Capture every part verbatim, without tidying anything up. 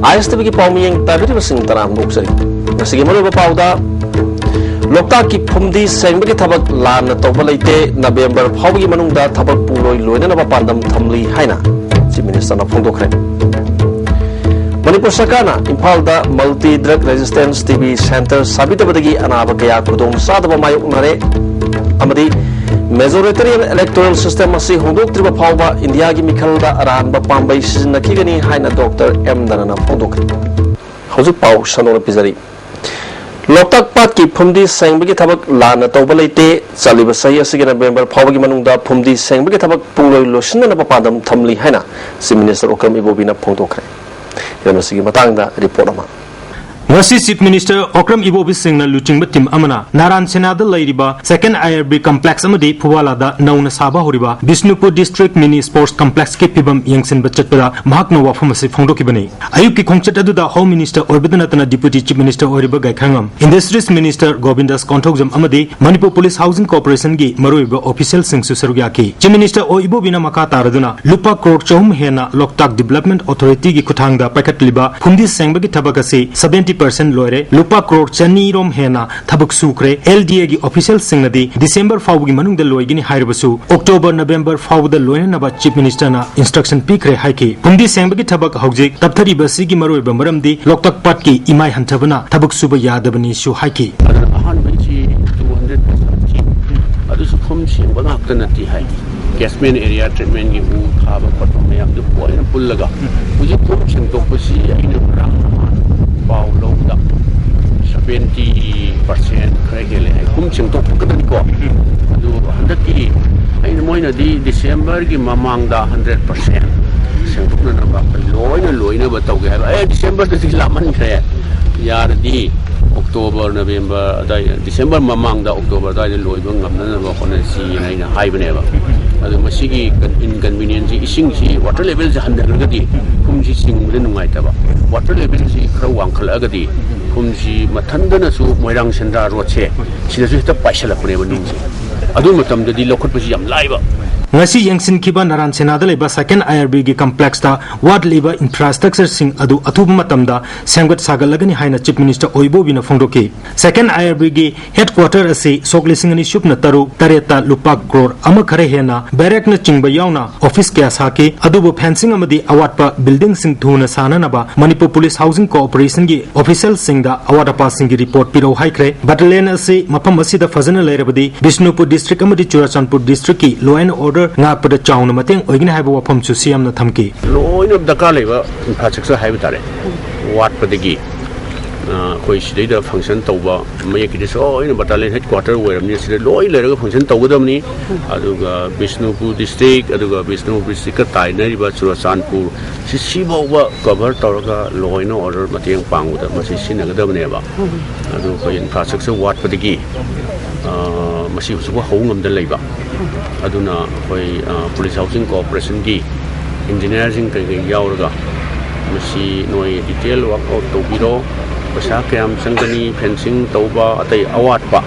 ꯑꯥꯏ ꯑꯦꯁ T ꯚꯤꯒꯤ ꯄꯥꯎꯃꯤꯌꯦꯡ ꯇꯥꯕꯤꯔꯤꯕꯁꯤꯡ ꯇꯔꯥꯝꯅ ꯑꯣꯛꯆꯔꯤ꯫ ꯉꯁꯤꯒꯤ ꯃꯔꯨꯑꯣꯏꯕ ꯄꯥꯎꯗ, ꯂꯣꯛꯇꯥꯛꯀꯤ ꯐꯨꯝꯗꯤ ꯁꯦꯡꯕꯒꯤ ꯊꯕꯛ ꯂꯥꯟꯅ ꯇꯧꯕ ꯂꯩꯇꯦ, ꯅꯕꯦꯝꯕꯔ ꯐꯥꯎꯕꯒꯤ ꯃꯅꯨꯡꯗ ꯊꯕꯛ ꯄꯨꯡꯂꯣꯏ ꯂꯣꯏꯅꯅꯕ ꯄꯥꯟꯗꯝ ꯊꯝꯂꯤ ꯍꯥꯏꯅ ꯆꯤꯐ ꯃꯤꯅꯤꯁꯇꯔꯅ ꯐꯣꯡꯗꯣꯛꯈ꯭ꯔꯦ꯫ ꯃꯅꯤꯄꯨꯔ ꯁꯔꯀꯥꯔꯅ ꯏꯝꯐꯥꯜꯗ multi drug resistant T B center ꯁꯥꯕꯤꯗꯕꯗꯒꯤ ꯑꯅꯥꯕ ꯀꯌꯥ ꯈꯨꯗꯣꯡ ꯆꯥꯗꯕ ꯃꯥꯌꯣꯛꯅꯔꯦ ꯑꯃꯗꯤ majority electoral system ꯑꯁꯤ ꯍꯣꯡꯗꯣꯛꯇ꯭ꯔꯤꯕ ꯐꯥꯎꯕ ꯏꯟꯗꯤꯌꯥꯒꯤ ꯃꯤꯈꯜꯗ ꯑꯔꯥꯟꯕ ꯄꯥꯝꯕꯩ ꯁꯤꯖꯤꯟꯅꯈꯤꯒꯅꯤ ꯍꯥꯏꯅ ꯗꯣꯛꯇꯔ ꯑꯦꯝ ꯅꯔꯅ ꯐꯣꯡꯗꯣꯛꯈ꯭ꯔꯦ꯫ ꯍꯧꯖꯤꯛ ꯄꯥꯎ ꯁꯟꯗꯣꯛꯅ ꯄꯤꯖꯔꯤ꯫ ꯂꯣꯛꯇꯥꯛ ꯄꯥꯠꯀꯤ ꯐꯨꯝꯗꯤ ꯁꯦꯡꯕꯒꯤ ꯊꯕꯛ ꯂꯥꯟꯅ ꯇꯧꯕ ꯂꯩꯇꯦ꯫ ꯆꯠꯂꯤꯕ ꯆꯍꯤ ꯑꯁꯤꯒꯤ ꯅꯕꯦꯝꯕꯔ ꯐꯥꯎꯕꯒꯤ ꯃꯅꯨꯡꯗ ꯐꯨꯝꯗꯤ ꯁꯦꯡꯕꯒꯤ ꯊꯕꯛ ꯄꯨꯡꯂꯣꯏ ꯂꯣꯏꯁꯤꯟꯅꯅꯕ ꯄꯥꯟꯗꯝ ꯊꯝꯂꯤ ꯍꯥꯏꯅ ꯆꯤꯐ ꯃꯤꯅꯤꯁꯇꯔ ꯑꯣꯀ꯭ꯔꯝ ꯏꯕꯣꯕꯤꯅ ꯐꯣꯡꯗꯣꯛꯈ꯭ꯔꯦ꯫ ꯍꯤꯔꯝ ꯑꯁꯤꯒꯤ ꯃꯇꯥꯡꯗ ꯔꯤꯄꯣꯔꯠ ꯑꯃ꯫ ꯉꯁꯤ ꯆꯤꯐ ꯃꯤꯅꯤꯁꯇꯔ ꯑꯣꯀ꯭ꯔꯝ ꯏꯕꯣꯕꯤ ꯁꯤꯡꯅ ꯂꯨꯆꯤꯡꯕ ꯇꯤꯝ ꯑꯃꯅ ꯅꯥꯔꯥꯟ ꯁꯦꯅꯥꯗ ꯂꯩꯔꯤꯕ second I R B complex ꯑꯃꯗꯤ ꯐꯨꯋꯥꯂꯥꯗ ꯅꯧꯅ ꯁꯥꯕ ꯍꯧꯔꯤꯕ ꯕꯤꯁꯅꯨꯄꯨꯔ district mini sports complexꯀꯤ ꯐꯤꯕꯝ ꯌꯦꯡꯁꯤꯟꯕ ꯆꯠꯄꯗ ꯃꯍꯥꯛꯅ ꯋꯥꯐꯝ ꯑꯁꯤ ꯐꯣꯡꯗꯣꯛꯈꯤꯕꯅꯤ꯫ ꯑꯌꯨꯛꯀꯤ ꯈꯣꯡꯆꯠ ꯑꯗꯨꯗ Home Minister ꯑꯣꯏꯕꯗ ꯅꯠꯇꯅ Deputy Chief Minister ꯑꯣꯏꯔꯤꯕ ꯒꯥꯏꯈꯥꯉꯝ, Industries Minister ꯒꯣꯕꯤꯟꯗꯥꯁ ꯀꯣꯟꯊꯧꯖꯝ ꯑꯃꯗꯤ ꯃꯅꯤꯄꯨꯔ Police Housing Corporationꯒꯤ ꯃꯔꯨꯑꯣꯏꯕ officialꯁꯤꯡꯁꯨ ꯁꯔꯨꯛ ꯌꯥꯈꯤ꯫ Chief Minister ꯑꯣ ꯏꯕꯣꯕꯤꯅ ꯃꯈꯥ ꯇꯥꯔꯗꯨꯅ ꯂꯨꯄꯥ ꯀ꯭ꯔꯣꯔ ꯆꯍꯨꯝ ꯍꯦꯟꯅ ꯂꯣꯛꯇꯥꯛ Development Authorityꯒꯤ ꯈꯨꯠꯊꯥꯡꯗ ꯄꯥꯏꯈꯠꯂꯤꯕ ꯐꯨꯝꯗꯤ ꯁꯦꯡꯕꯒꯤ ꯊꯕꯛ ꯑꯁꯤ seventy percent ꯂꯣꯏꯔꯦ, ꯂꯨꯄꯥ ꯀ꯭ꯔꯣꯔ ꯆꯅꯤ ꯔꯣꯝ ꯍꯦꯟꯅ ꯊꯕꯛ ꯁꯨꯈ꯭ꯔꯦ꯫ L D Aꯒꯤ officialꯁꯤꯡꯅꯗꯤ December ꯐꯥꯎꯕꯒꯤ ꯃꯅꯨꯡꯗ ꯂꯣꯏꯒꯅꯤ ꯍꯥꯏꯔꯕꯁꯨ October November ꯐꯥꯎꯕꯗ ꯂꯣꯏꯅꯅꯕ Chief Ministerꯅ instruction ꯄꯤꯈ꯭ꯔꯦ ꯍꯥꯏꯈꯤ꯫ ꯐꯨꯝꯗꯤ ꯁꯦꯡꯕꯒꯤ ꯊꯕꯛ ꯍꯧꯖꯤꯛ ꯇꯞꯊꯔꯤꯕ ꯑꯁꯤꯒꯤ ꯃꯔꯨꯑꯣꯏꯕ ꯃꯔꯝꯗꯤ ꯂꯣꯛꯇꯥꯛ ꯄꯥꯠꯀꯤ ꯏꯃꯥꯏ ꯍꯟꯊꯕꯅ ꯊꯕꯛ ꯁꯨꯕ ꯌꯥꯗꯕꯅꯤꯁꯨ ꯍꯥꯏꯈꯤ꯫ ꯑꯗꯨꯅ ꯑꯍꯥꯟꯕꯩꯁꯤ two hundred percent ꯁꯤ, ꯑꯗꯨꯁꯨ ꯐꯨꯝ ꯁꯦꯡꯕ ꯉꯥꯛꯇ ꯅꯠꯇꯦ ꯍꯥꯏ꯫ Catchment area treatmentꯀꯤ ꯎ ꯊꯥꯕ ꯈꯣꯠꯄ ꯃꯌꯥꯝꯗꯨ ꯂꯣꯏꯅ ꯄꯨꯜꯂꯒ ꯍꯧꯖꯤꯛ ꯐꯨꯝ ꯁꯦꯡꯗꯣꯛꯄꯁꯤ ꯑꯩꯅ ꯉꯔꯥꯡ ꯅꯍꯥꯟ ꯄꯥꯎ ꯂꯧꯕꯗ seventy percent ꯈꯔ ꯍꯦꯜꯂꯦ ꯍꯥꯏ꯫ ꯐꯨꯝ ꯁꯦꯡꯗꯣꯛꯄ ꯈꯛꯇꯅꯤꯀꯣ꯫ ꯑꯗꯨ ꯍꯟꯗꯛꯀꯤ ꯑꯩꯅ, ꯃꯣꯏꯅꯗꯤ Decemberꯒꯤ ꯃꯃꯥꯡꯗ hundred percent ꯁꯦꯡꯗꯣꯛꯅꯅꯕ ꯑꯩꯈꯣꯏ ꯂꯣꯏꯅ ꯂꯣꯏꯅꯕ ꯇꯧꯒꯦ ꯍꯥꯏꯕ꯫ ꯑꯦ, Decemberꯗꯗꯤ ꯂꯥꯞꯃꯟꯈ꯭ꯔꯦ, ꯌꯥꯔꯗꯤ October November ꯑꯗꯥꯏ, December ꯃꯃꯥꯡꯗ October ꯑꯗꯥꯏꯗ ꯂꯣꯏꯕ ꯉꯝꯅꯅꯕ ꯍꯣꯠꯅꯁꯤꯅ ꯑꯩꯅ ꯍꯥꯏꯕꯅꯦꯕ꯫ ꯑꯗꯨ ꯃꯁꯤꯒꯤ ꯀꯟ-, inconvenienceꯁꯤ, ꯏꯁꯤꯡꯁꯤ, water levelꯁꯤ ꯍꯟꯊꯈ꯭ꯔꯒꯗꯤ ꯐꯨꯝꯁꯤ ꯆꯤꯡꯕꯗ ꯅꯨꯡꯉꯥꯏꯇꯕ, water levelꯁꯤ ꯈꯔ ꯋꯥꯡꯈꯠꯂꯛꯑꯒꯗꯤ ꯐꯨꯝꯁꯤ ꯃꯊꯟꯗꯅꯁꯨ ꯃꯣꯏꯔꯥꯡ ꯁꯦꯟꯗ꯭ꯔꯥ roadꯁꯦ ꯁꯤꯗꯁꯨ ꯍꯦꯛꯇ ꯄꯥꯏꯁꯤꯜꯂꯛꯄꯅꯦꯕ ꯅꯨꯡꯁꯦ꯫ ꯑꯗꯨ ꯃꯇꯝꯗꯗꯤ ꯂꯧꯈꯠꯄꯁꯤ ꯌꯥꯝ ꯂꯥꯏꯕ꯫ ꯉꯁꯤ ꯌꯦꯡꯁꯤꯟꯈꯤꯕ ꯅꯥꯔꯥꯟ ꯁꯦꯅꯥꯗ ꯂꯩꯕ ꯁꯦꯀꯦꯟ ꯑꯥꯏ ꯑꯥꯔ ꯕꯤꯒꯤ ꯀꯝꯄ꯭ꯂꯦꯛꯁꯇ ꯋꯥꯠꯂꯤꯕ ꯏꯟꯐ꯭ꯔꯥꯁ꯭ꯇ꯭ꯔꯛꯆꯔꯁꯤꯡ ꯑꯗꯨ ꯑꯊꯨꯕ ꯃꯇꯝꯗ ꯁꯦꯝꯒꯠ ꯁꯥꯒꯠꯂꯒꯅꯤ ꯍꯥꯏꯅ ꯆꯤꯐ ꯃꯤꯅꯤꯁꯇꯔ ꯑꯣꯏꯕꯣꯕꯤꯅ ꯐꯣꯡꯗꯣꯛꯈꯤ꯫ ꯁꯦꯀꯦꯟ ꯑꯥꯏ ꯑꯥꯔ ꯕꯤꯒꯤ ꯍꯦꯗꯀ꯭ꯋꯥꯇꯔ ꯑꯁꯤ ꯁꯣꯛ ꯂꯤꯁꯤꯡ ꯑꯅꯤ ꯁꯨꯞꯅ ꯇꯔꯨꯛ ꯇꯔꯦꯠꯇ ꯂꯨꯄꯥ ꯀ꯭ꯔꯣꯔ ꯑꯃ ꯈꯔ ꯍꯦꯟꯅ ꯕꯦꯔꯦꯛꯅꯆꯤꯡꯕ ꯌꯥꯎꯅ ꯑꯣꯐꯤꯁ ꯀꯌꯥ ꯁꯥꯈꯤ, ꯑꯗꯨꯕꯨ ꯐꯦꯟꯁꯤꯡ ꯑꯃꯗꯤ ꯑꯋꯥꯠꯄ ꯕꯤꯜꯗꯤꯡꯁꯤꯡ ꯊꯨꯅ ꯁꯥꯅꯅꯕ ꯃꯅꯤꯄꯨꯔ ꯄꯨꯂꯤꯁ ꯍꯥꯎꯁꯤꯡ ꯀꯣꯑꯣꯄꯔꯦꯁꯟꯒꯤ ꯑꯣꯐꯤꯁꯤꯌꯦꯜꯁꯤꯡꯗ ꯑꯋꯥꯠ ꯑꯄꯥꯁꯤꯡꯒꯤ ꯔꯤꯄꯣꯔꯠ ꯄꯤꯔꯛꯎ ꯍꯥꯏꯈ꯭ꯔꯦ꯫ ꯕꯇꯥꯂꯤꯌꯟ ꯑꯁꯤ ꯃꯐꯝ ꯑꯁꯤꯗ ꯐꯖꯅ ꯂꯩꯔꯕꯗꯤ ꯕꯤꯁꯅꯨꯄꯨꯔ ꯗꯤꯁꯇ꯭ꯔꯤꯛ ꯑꯃꯗꯤ ꯆꯨꯔꯥꯆꯥꯟꯄꯨꯔ ꯗꯤꯁꯇ꯭ꯔꯤꯛꯀꯤ law and order ꯉꯥꯛꯄꯗ ꯆꯥꯎꯅ ꯃꯇꯦꯡ ꯑꯣꯏꯒꯅꯤ ꯍꯥꯏꯕ ꯋꯥꯐꯝꯁꯨ ꯁꯤꯑꯦꯝꯅ ꯊꯝꯈꯤ꯫ ꯂꯣꯏꯅ ꯗꯔꯀꯥꯔ ꯂꯩꯕ ꯏꯟꯐ꯭ꯔꯥꯁ꯭ꯇ꯭ꯔꯛꯆꯔ ꯍꯥꯏꯕ ꯇꯥꯔꯦ, ꯋꯥꯠꯄꯗꯒꯤ, ꯑ, ꯑꯩꯈꯣꯏ ꯁꯤꯗꯩꯗ ꯐꯪꯁꯟ ꯇꯧꯕ ꯃꯌꯦꯛꯀꯤꯗꯤ ꯂꯣꯏꯅ ꯕꯇꯥꯂꯤꯌꯟ ꯍꯦꯗꯀ꯭ꯋꯥꯇꯔ ꯑꯣꯏꯔꯕꯅꯤ, ꯁꯤꯗ ꯂꯣꯏ ꯂꯩꯔꯒ ꯐꯪꯁꯟ ꯇꯧꯒꯗꯕꯅꯤ꯫ ꯑꯗꯨꯒ ꯕꯤꯁꯅꯨꯄꯨꯔ ꯗꯤꯁꯇ꯭ꯔꯤꯛ, ꯑꯗꯨꯒ ꯕꯤꯁꯅꯨꯄꯨꯔ ꯗꯤꯁꯇ꯭ꯔꯤꯛꯀ ꯇꯥꯏꯅꯔꯤꯕ ꯆꯨꯔꯥꯆꯥꯟꯄꯨꯔ, ꯁꯤ, ꯁꯤꯐꯥꯎꯕ ꯀꯚꯔ ꯇꯧꯔꯒ law and order ꯃꯇꯦꯡ ꯄꯥꯡꯕꯗ ꯃꯁꯤ ꯁꯤꯖꯤꯟꯅꯒꯗꯕꯅꯦꯕ꯫ ꯑꯗꯨ ꯑꯩꯈꯣꯏ ꯏꯟꯐ꯭ꯔꯥꯁ꯭ꯇ꯭ꯔꯛꯆꯔ ꯋꯥꯠꯄꯗꯒꯤ, ꯑ, ꯃꯁꯤ ꯍꯧꯖꯤꯛꯐꯥꯎ ꯍꯧꯕ ꯉꯝꯗ ꯂꯩꯕ꯫ ꯑꯗꯨꯅ ꯑꯩꯈꯣꯏ, ꯑ, ꯄꯨꯂꯤꯁ ꯍꯥꯎꯁꯤꯡ ꯀꯣꯑꯣꯄꯔꯦꯁꯟꯒꯤ ꯏꯟꯖꯤꯅꯤꯌꯥꯔꯁꯤꯡ ꯀꯩꯀꯩ ꯌꯥꯎꯔꯒ ꯃꯁꯤ ꯅꯣꯏ ꯗꯤꯇꯦꯜ ꯋꯥꯔꯛ ꯑꯥꯎꯠ ꯇꯧꯕꯤꯔꯣ꯫ ꯄꯩꯁꯥ ꯀꯌꯥꯝ ꯆꯪꯒꯅꯤ, ꯐꯦꯟꯁꯤꯡ ꯇꯧꯕ, ꯑꯇꯩ ꯑꯋꯥꯠꯄ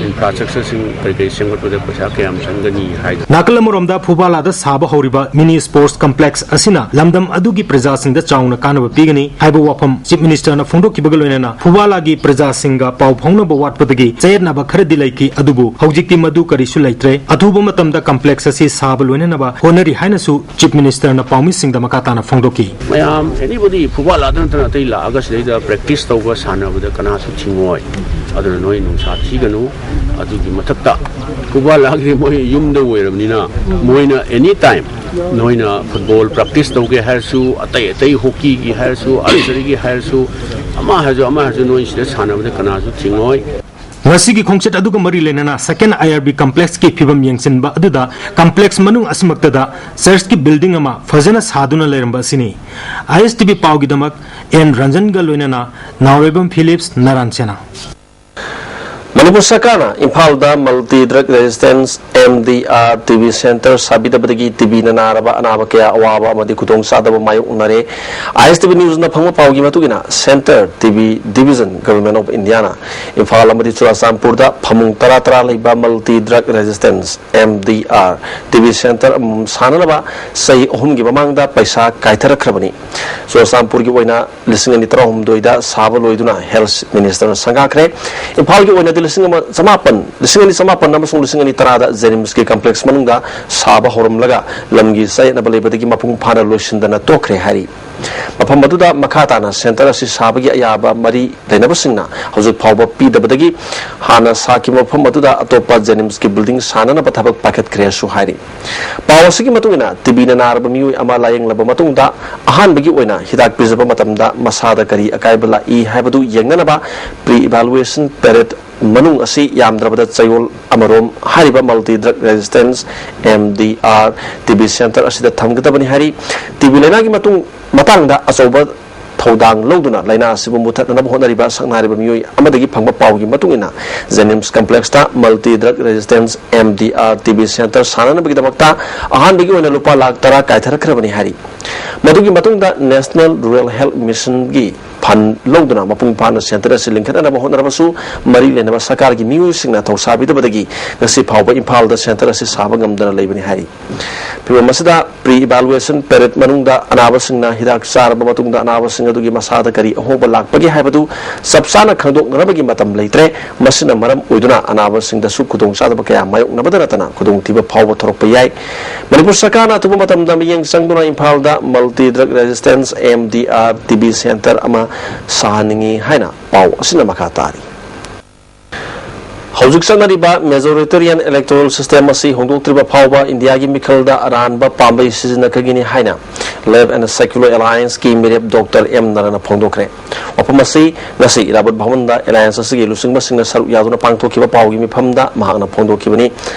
ꯏꯟꯐ꯭ꯔꯥꯁ꯭ꯇ꯭ꯔꯛꯆꯔꯁꯤꯡ ꯀꯔꯤ ꯀꯔꯤ ꯁꯦꯝꯒꯠꯄꯗ ꯄꯩꯁꯥ ꯀꯌꯥꯝ ꯆꯪꯒꯅꯤ ꯍꯥꯏꯗꯣ꯫ ꯅꯥꯀꯜ ꯑꯃꯔꯣꯝꯗ ꯐꯨꯕꯥꯂꯥꯗ ꯁꯥꯕ ꯍꯧꯔꯤꯕ ꯃꯤꯅꯤ ꯁ꯭ꯄꯣꯔꯠꯁ ꯀꯝꯄ꯭ꯂꯦꯛꯁ ꯑꯁꯤꯅ ꯂꯝꯗꯝ ꯑꯗꯨꯒꯤ ꯄ꯭ꯔꯖꯥꯁꯤꯡꯗ ꯆꯥꯎꯅ ꯀꯥꯟꯅꯕ ꯄꯤꯒꯅꯤ ꯍꯥꯏꯕ ꯋꯥꯐꯝ ꯆꯤꯐ ꯃꯤꯅꯤꯁꯇꯔꯅ ꯐꯣꯡꯗꯣꯛꯈꯤꯕꯒ ꯂꯣꯏꯅꯅ ꯐꯨꯕꯥꯂꯥꯒꯤ ꯄ꯭ꯔꯖꯥꯁꯤꯡꯒ ꯄꯥꯎ ꯐꯥꯎꯅꯕ ꯋꯥꯠꯄꯗꯒꯤ ꯆꯌꯦꯠꯅꯕ ꯈꯔꯗꯤ ꯂꯩꯈꯤ, ꯑꯗꯨꯕꯨ ꯍꯧꯖꯤꯛꯇꯤ ꯃꯗꯨ ꯀꯔꯤꯁꯨ ꯂꯩꯇ꯭ꯔꯦ꯫ ꯑꯊꯨꯕ ꯃꯇꯝꯗ ꯀꯝꯄ꯭ꯂꯦꯛꯁ ꯑꯁꯤ ꯁꯥꯕ ꯂꯣꯏꯅꯅꯕ ꯍꯣꯠꯅꯔꯤ ꯍꯥꯏꯅꯁꯨ ꯆꯤꯐ ꯃꯤꯅꯤꯁꯇꯔꯅ ꯄꯥꯎꯃꯤꯁꯤꯡꯗ ꯃꯈꯥ ꯇꯥꯅ ꯐꯣꯡꯗꯣꯛꯈꯤ꯫ ꯃꯌꯥꯝ, anybody, ꯐꯨꯕꯥꯂꯥꯗ ꯅꯠꯇꯅ ꯑꯇꯩ ꯂꯥꯛꯑꯒ ꯁꯤꯗꯩꯗ ꯄ꯭ꯔꯦꯛꯇꯤꯁ ꯇꯧꯕ, ꯁꯥꯟꯅꯕꯗ ꯀꯅꯥꯁꯨ ꯊꯤꯡꯉꯣꯏ꯫ ꯑꯗꯨꯅ ꯅꯣꯏ ꯅꯨꯡꯁꯥ ꯊꯤꯒꯅꯨ꯫ ꯑꯗꯨꯒꯤ ꯃꯊꯛꯇ ꯐꯨꯕꯥꯂꯥꯒꯤ ꯃꯣꯏ ꯌꯨꯝꯗ ꯑꯣꯏꯔꯕꯅꯤꯅ ꯃꯣꯏꯅ ꯑꯦꯅꯤ ꯇꯥꯏꯝ ꯅꯣꯏꯅ ꯐꯨꯠꯕꯣꯜ ꯄ꯭ꯔꯦꯛꯇꯤꯁ ꯇꯧꯒꯦ ꯍꯥꯏꯔꯁꯨ, ꯑꯇꯩ ꯑꯇꯩ ꯍꯣꯀꯤꯒꯤ ꯍꯥꯏꯔꯁꯨ, ꯑꯥꯔꯆꯔꯤꯒꯤ ꯍꯥꯏꯔꯁꯨ, ꯑꯃ ꯍꯥꯏꯔꯁꯨ ꯑꯃ ꯍꯥꯏꯔꯁꯨ ꯅꯣꯏ ꯁꯤꯗ ꯁꯥꯟꯅꯕꯗ ꯀꯅꯥꯁꯨ ꯊꯤꯡꯉꯣꯏ꯫ ꯉꯁꯤꯒꯤ ꯈꯣꯡꯆꯠ ꯑꯗꯨꯒ ꯃꯔꯤ ꯂꯩꯅꯅ ꯁꯦꯀꯦꯟ ꯑꯥꯏ ꯑꯥꯔ ꯕꯤ ꯀꯝꯄ꯭ꯂꯦꯛꯁꯀꯤ ꯐꯤꯕꯝ ꯌꯦꯡꯁꯤꯟꯕ ꯑꯗꯨꯗ ꯀꯝꯄ꯭ꯂꯦꯛꯁ ꯃꯅꯨꯡ ꯑꯁꯤꯃꯛꯇꯗ ꯆꯔꯆꯀꯤ ꯕꯤꯜꯗꯤꯡ ꯑꯃ ꯐꯖꯅ ꯁꯥꯗꯨꯅ ꯂꯩꯔꯝꯕ ꯑꯁꯤꯅꯤ꯫ ꯑꯥꯏ ꯑꯦꯁ ꯇꯤ ꯚꯤ ꯄꯥꯎꯒꯤꯗꯃꯛ ꯑꯦꯟ ꯔꯟꯖꯟꯒ ꯂꯣꯏꯅꯅ ꯅꯥꯎꯔꯩꯕꯝ ꯐꯤꯂꯤꯞꯁ, ꯅꯥꯔꯥꯟ ꯁꯦꯅꯥ꯫ ꯃꯅꯤꯄꯨꯔ ꯁꯔꯀꯥꯔꯅ ꯏꯝꯐꯥꯜꯗ multi drug resistance, M D R, TB center ꯁꯥꯕꯤꯗꯕꯗꯒꯤ TBꯅ ꯅꯥꯔꯕ ꯑꯅꯥꯕ ꯀꯌꯥ ꯑꯋꯥꯕ ꯑꯃꯗꯤ ꯈꯨꯗꯣꯡꯆꯥꯗꯕ ꯃꯥꯌꯣꯛꯅꯔꯦ꯫ ISTV Newsꯅ ꯐꯪꯕ ꯄꯥꯎꯒꯤ ꯃꯇꯨꯡ ꯏꯟꯅ, Center TB Division, Government of Indiaꯅ Imphal ꯑꯃꯗꯤ ꯆꯨꯔꯥꯆꯥꯟꯄꯨꯔꯗ ꯐꯃꯨꯡ ꯇꯔꯥ ꯇꯔꯥ ꯂꯩꯕ multi drug resistance, M D R, TB center ꯑꯃꯃꯝ ꯁꯥꯅꯅꯕ ꯆꯍꯤ ꯑꯍꯨꯝꯒꯤ ꯃꯃꯥꯡꯗ ꯄꯩꯁꯥ ꯀꯥꯏꯊꯔꯛꯈ꯭ꯔꯕꯅꯤ꯫ ꯆꯨꯔꯥꯆꯥꯟꯄꯨꯔꯒꯤ ꯑꯣꯏꯅ ꯂꯤꯁꯤꯡ ꯑꯅꯤ ꯇꯔꯥꯍꯨꯝꯗꯣꯏꯗ ꯁꯥꯕ ꯂꯣꯏꯗꯨꯅ Health Ministerꯅ ꯁꯪꯒꯥꯈ꯭ꯔꯦ꯫ ꯏꯝꯐꯥꯜꯒꯤ ꯑꯣꯏꯅꯗꯤ ꯂꯤꯁꯤꯡ ꯑꯃ ꯆꯃꯥꯄꯟ, ꯂꯤꯁꯤꯡ ꯑꯅꯤ ꯆꯃꯥꯄꯟ ꯑꯃꯁꯨꯡ ꯂꯤꯁꯤꯡ ꯑꯅꯤ ꯇꯔꯥꯗ JNIMSꯀꯤ complex ꯃꯅꯨꯡꯗ ꯁꯥꯕ ꯍꯧꯔꯝꯂꯒ ꯂꯝꯒꯤ ꯆꯌꯦꯠꯅꯕ ꯂꯩꯕꯗꯒꯤ ꯃꯄꯨꯡ ꯐꯥꯅ ꯂꯣꯏꯁꯤꯟꯗꯅ ꯇꯣꯛꯈ꯭ꯔꯦ ꯍꯥꯏꯔꯤ꯫ ꯃꯐꯝ ꯑꯗꯨꯗ ꯃꯈꯥ ꯇꯥꯅ center ꯑꯁꯤ ꯁꯥꯕꯒꯤ ꯑꯌꯥꯕ ꯃꯔꯤ ꯂꯩꯅꯕꯁꯤꯡꯅ ꯍꯧꯖꯤꯛ ꯐꯥꯎꯕ ꯄꯤꯗꯕꯗꯒꯤ ꯍꯥꯟꯅ ꯁꯥꯈꯤꯕ ꯃꯐꯝ ꯑꯗꯨꯗ ꯑꯇꯣꯞꯄ JNIMSꯀꯤ building ꯁꯥꯅꯅꯕ ꯊꯕꯛ ꯄꯥꯏꯈꯠꯈ꯭ꯔꯦꯁꯨ ꯍꯥꯏꯔꯤ꯫ ꯄꯥꯎ ꯑꯁꯤꯒꯤ ꯃꯇꯨꯡ ꯏꯟꯅ, TBꯅ ꯅꯥꯔꯕ ꯃꯤꯑꯣꯏ ꯑꯃ ꯂꯥꯌꯦꯡꯂꯕ ꯃꯇꯨꯡꯗ ꯑꯍꯥꯟꯕꯒꯤ ꯑꯣꯏꯅ ꯍꯤꯗꯥꯛ ꯄꯤꯖꯕ ꯃꯇꯝꯗ ꯃꯁꯥꯗ ꯀꯔꯤ ꯑꯀꯥꯏꯕ ꯂꯥꯛꯏ ꯍꯥꯏꯕꯗꯨ ꯌꯦꯡꯅꯅꯕ pre-evaluation period ꯃꯅꯨꯡ ꯑꯁꯤ ꯌꯥꯝꯗ꯭ꯔꯕꯗ ꯆꯌꯣꯜ ꯑꯃꯔꯣꯝ ꯍꯥꯏꯔꯤꯕ multi drug resistance, M D R, TB center ꯑꯁꯤꯗ ꯊꯝꯒꯗꯕꯅꯤ ꯍꯥꯏꯔꯤ꯫ TB ꯂꯩꯅꯥꯒꯤ ꯃꯇꯨꯡ, ꯃꯇꯥꯡꯗ ꯑꯆꯧꯕ ꯊꯧꯗꯥꯡ ꯂꯧꯗꯨꯅ ꯂꯥꯏꯅꯥ ꯑꯁꯤꯕꯨ ꯃꯨꯊꯠꯅꯅꯕ ꯍꯣꯠꯅꯔꯤꯕ ꯁꯛꯅꯥꯏꯔꯕ ꯃꯤꯑꯣꯏ ꯑꯃꯗꯒꯤ ꯐꯪꯕ ꯄꯥꯎꯒꯤ ꯃꯇꯨꯡ ꯏꯟꯅ, JNIMS complexꯇ multi drug resistance, M D R, TB center ꯁꯥꯅꯅꯕꯒꯤꯗꯃꯛꯇ ꯑꯍꯥꯟꯕꯒꯤ ꯑꯣꯏꯅ ꯂꯨꯄꯥ ꯂꯥꯈ ꯇꯔꯥ ꯀꯥꯏꯊꯔꯛꯈ꯭ꯔꯕꯅꯤ ꯍꯥꯏꯔꯤ꯫ ꯃꯗꯨꯒꯤ ꯃꯇꯨꯡꯗ National Rural Health Missionꯒꯤ fund ꯂꯧꯗꯨꯅ ꯃꯄꯨꯡ ꯐꯥꯅ center ꯑꯁꯤ ꯂꯤꯡꯈꯠꯅꯅꯕ ꯍꯣꯠꯅꯔꯕꯁꯨ, ꯃꯔꯤ ꯂꯩꯅꯕ ꯁꯔꯀꯥꯔꯒꯤ ꯃꯤꯑꯣꯏꯁꯤꯡꯅ ꯊꯧꯁꯥꯕꯤꯗꯕꯗꯒꯤ ꯉꯁꯤ ꯐꯥꯎꯕ ꯏꯝꯐꯥꯜꯗ center ꯑꯁꯤ ꯁꯥꯕ ꯉꯝꯗꯅ ꯂꯩꯕꯅꯤ ꯍꯥꯏꯔꯤ꯫ ꯐꯤꯚꯝ ꯑꯁꯤꯗ pre-evaluation period ꯃꯅꯨꯡꯗ ꯑꯅꯥꯕꯁꯤꯡꯅ ꯍꯤꯗꯥꯛ ꯆꯥꯔꯕ ꯃꯇꯨꯡꯗ ꯑꯅꯥꯕꯁꯤꯡ ꯑꯗꯨꯒꯤ ꯃꯁꯥꯗ ꯀꯔꯤ ꯑꯍꯣꯡꯕ ꯂꯥꯛꯄꯒꯦ ꯍꯥꯏꯕꯗꯨ ꯆꯞ ꯆꯥꯅ ꯈꯪꯗꯣꯛꯅꯅꯕꯒꯤ ꯃꯇꯝ ꯂꯩꯇ꯭ꯔꯦ꯫ ꯃꯁꯤꯅ ꯃꯔꯝ ꯑꯣꯏꯗꯨꯅ ꯑꯅꯥꯕꯁꯤꯡꯗꯁꯨ ꯈꯨꯗꯣꯡꯆꯥꯗꯕ ꯀꯌꯥ ꯃꯥꯌꯣꯛꯅꯕꯗ ꯅꯠꯇꯅ ꯈꯨꯗꯣꯡꯊꯤꯕ ꯐꯥꯎꯕ ꯊꯣꯔꯛꯄ ꯌꯥꯏ꯫ ꯃꯅꯤꯄꯨꯔ ꯁꯔꯀꯥꯔꯅ ꯑꯊꯨꯕ ꯃꯇꯝꯗ ꯃꯤꯠꯌꯦꯡ ꯆꯪꯗꯨꯅ ꯏꯝꯐꯥꯜꯗ multi drug resistance, M D R, TB center ꯑꯃ ꯁꯥꯍꯟꯅꯤꯡꯏ ꯍꯥꯏꯅ ꯄꯥꯎ ꯑꯁꯤꯅ ꯃꯈꯥ ꯇꯥꯔꯤ꯫ ꯍꯧꯖꯤꯛ ꯆꯠꯅꯔꯤꯕ majority electoral system ꯑꯁꯤ ꯍꯣꯡꯗꯣꯛꯇ꯭ꯔꯤꯕ ꯐꯥꯎꯕ ꯏꯟꯗꯤꯌꯥꯒꯤ ꯃꯤꯈꯜꯗ ꯑꯔꯥꯟꯕ ꯄꯥꯝꯕꯩ ꯁꯤꯖꯤꯟꯅꯈꯤꯒꯅꯤ ꯍꯥꯏꯅ Left and Secular Allianceꯀꯤ ꯃꯤꯔꯦꯞ ꯗꯣꯛꯇꯔ ꯑꯦꯝ ꯅꯔꯅ ꯐꯣꯡꯗꯣꯛꯈ꯭ꯔꯦ꯫ ꯋꯥꯐꯝ ꯑꯁꯤ ꯉꯁꯤ ꯏꯔꯥꯕꯣꯠ ꯚꯕꯟꯗ alliance ꯑꯁꯤꯒꯤ ꯂꯨꯆꯤꯡꯕꯁꯤꯡꯅ ꯁꯔꯨꯛ ꯌꯥꯗꯨꯅ ꯄꯥꯡꯊꯣꯛꯈꯤꯕ ꯄꯥꯎꯒꯤ ꯃꯤꯐꯝꯗ ꯃꯍꯥꯛꯅ ꯐꯣꯡꯗꯣꯛꯈꯤꯕꯅꯤ꯫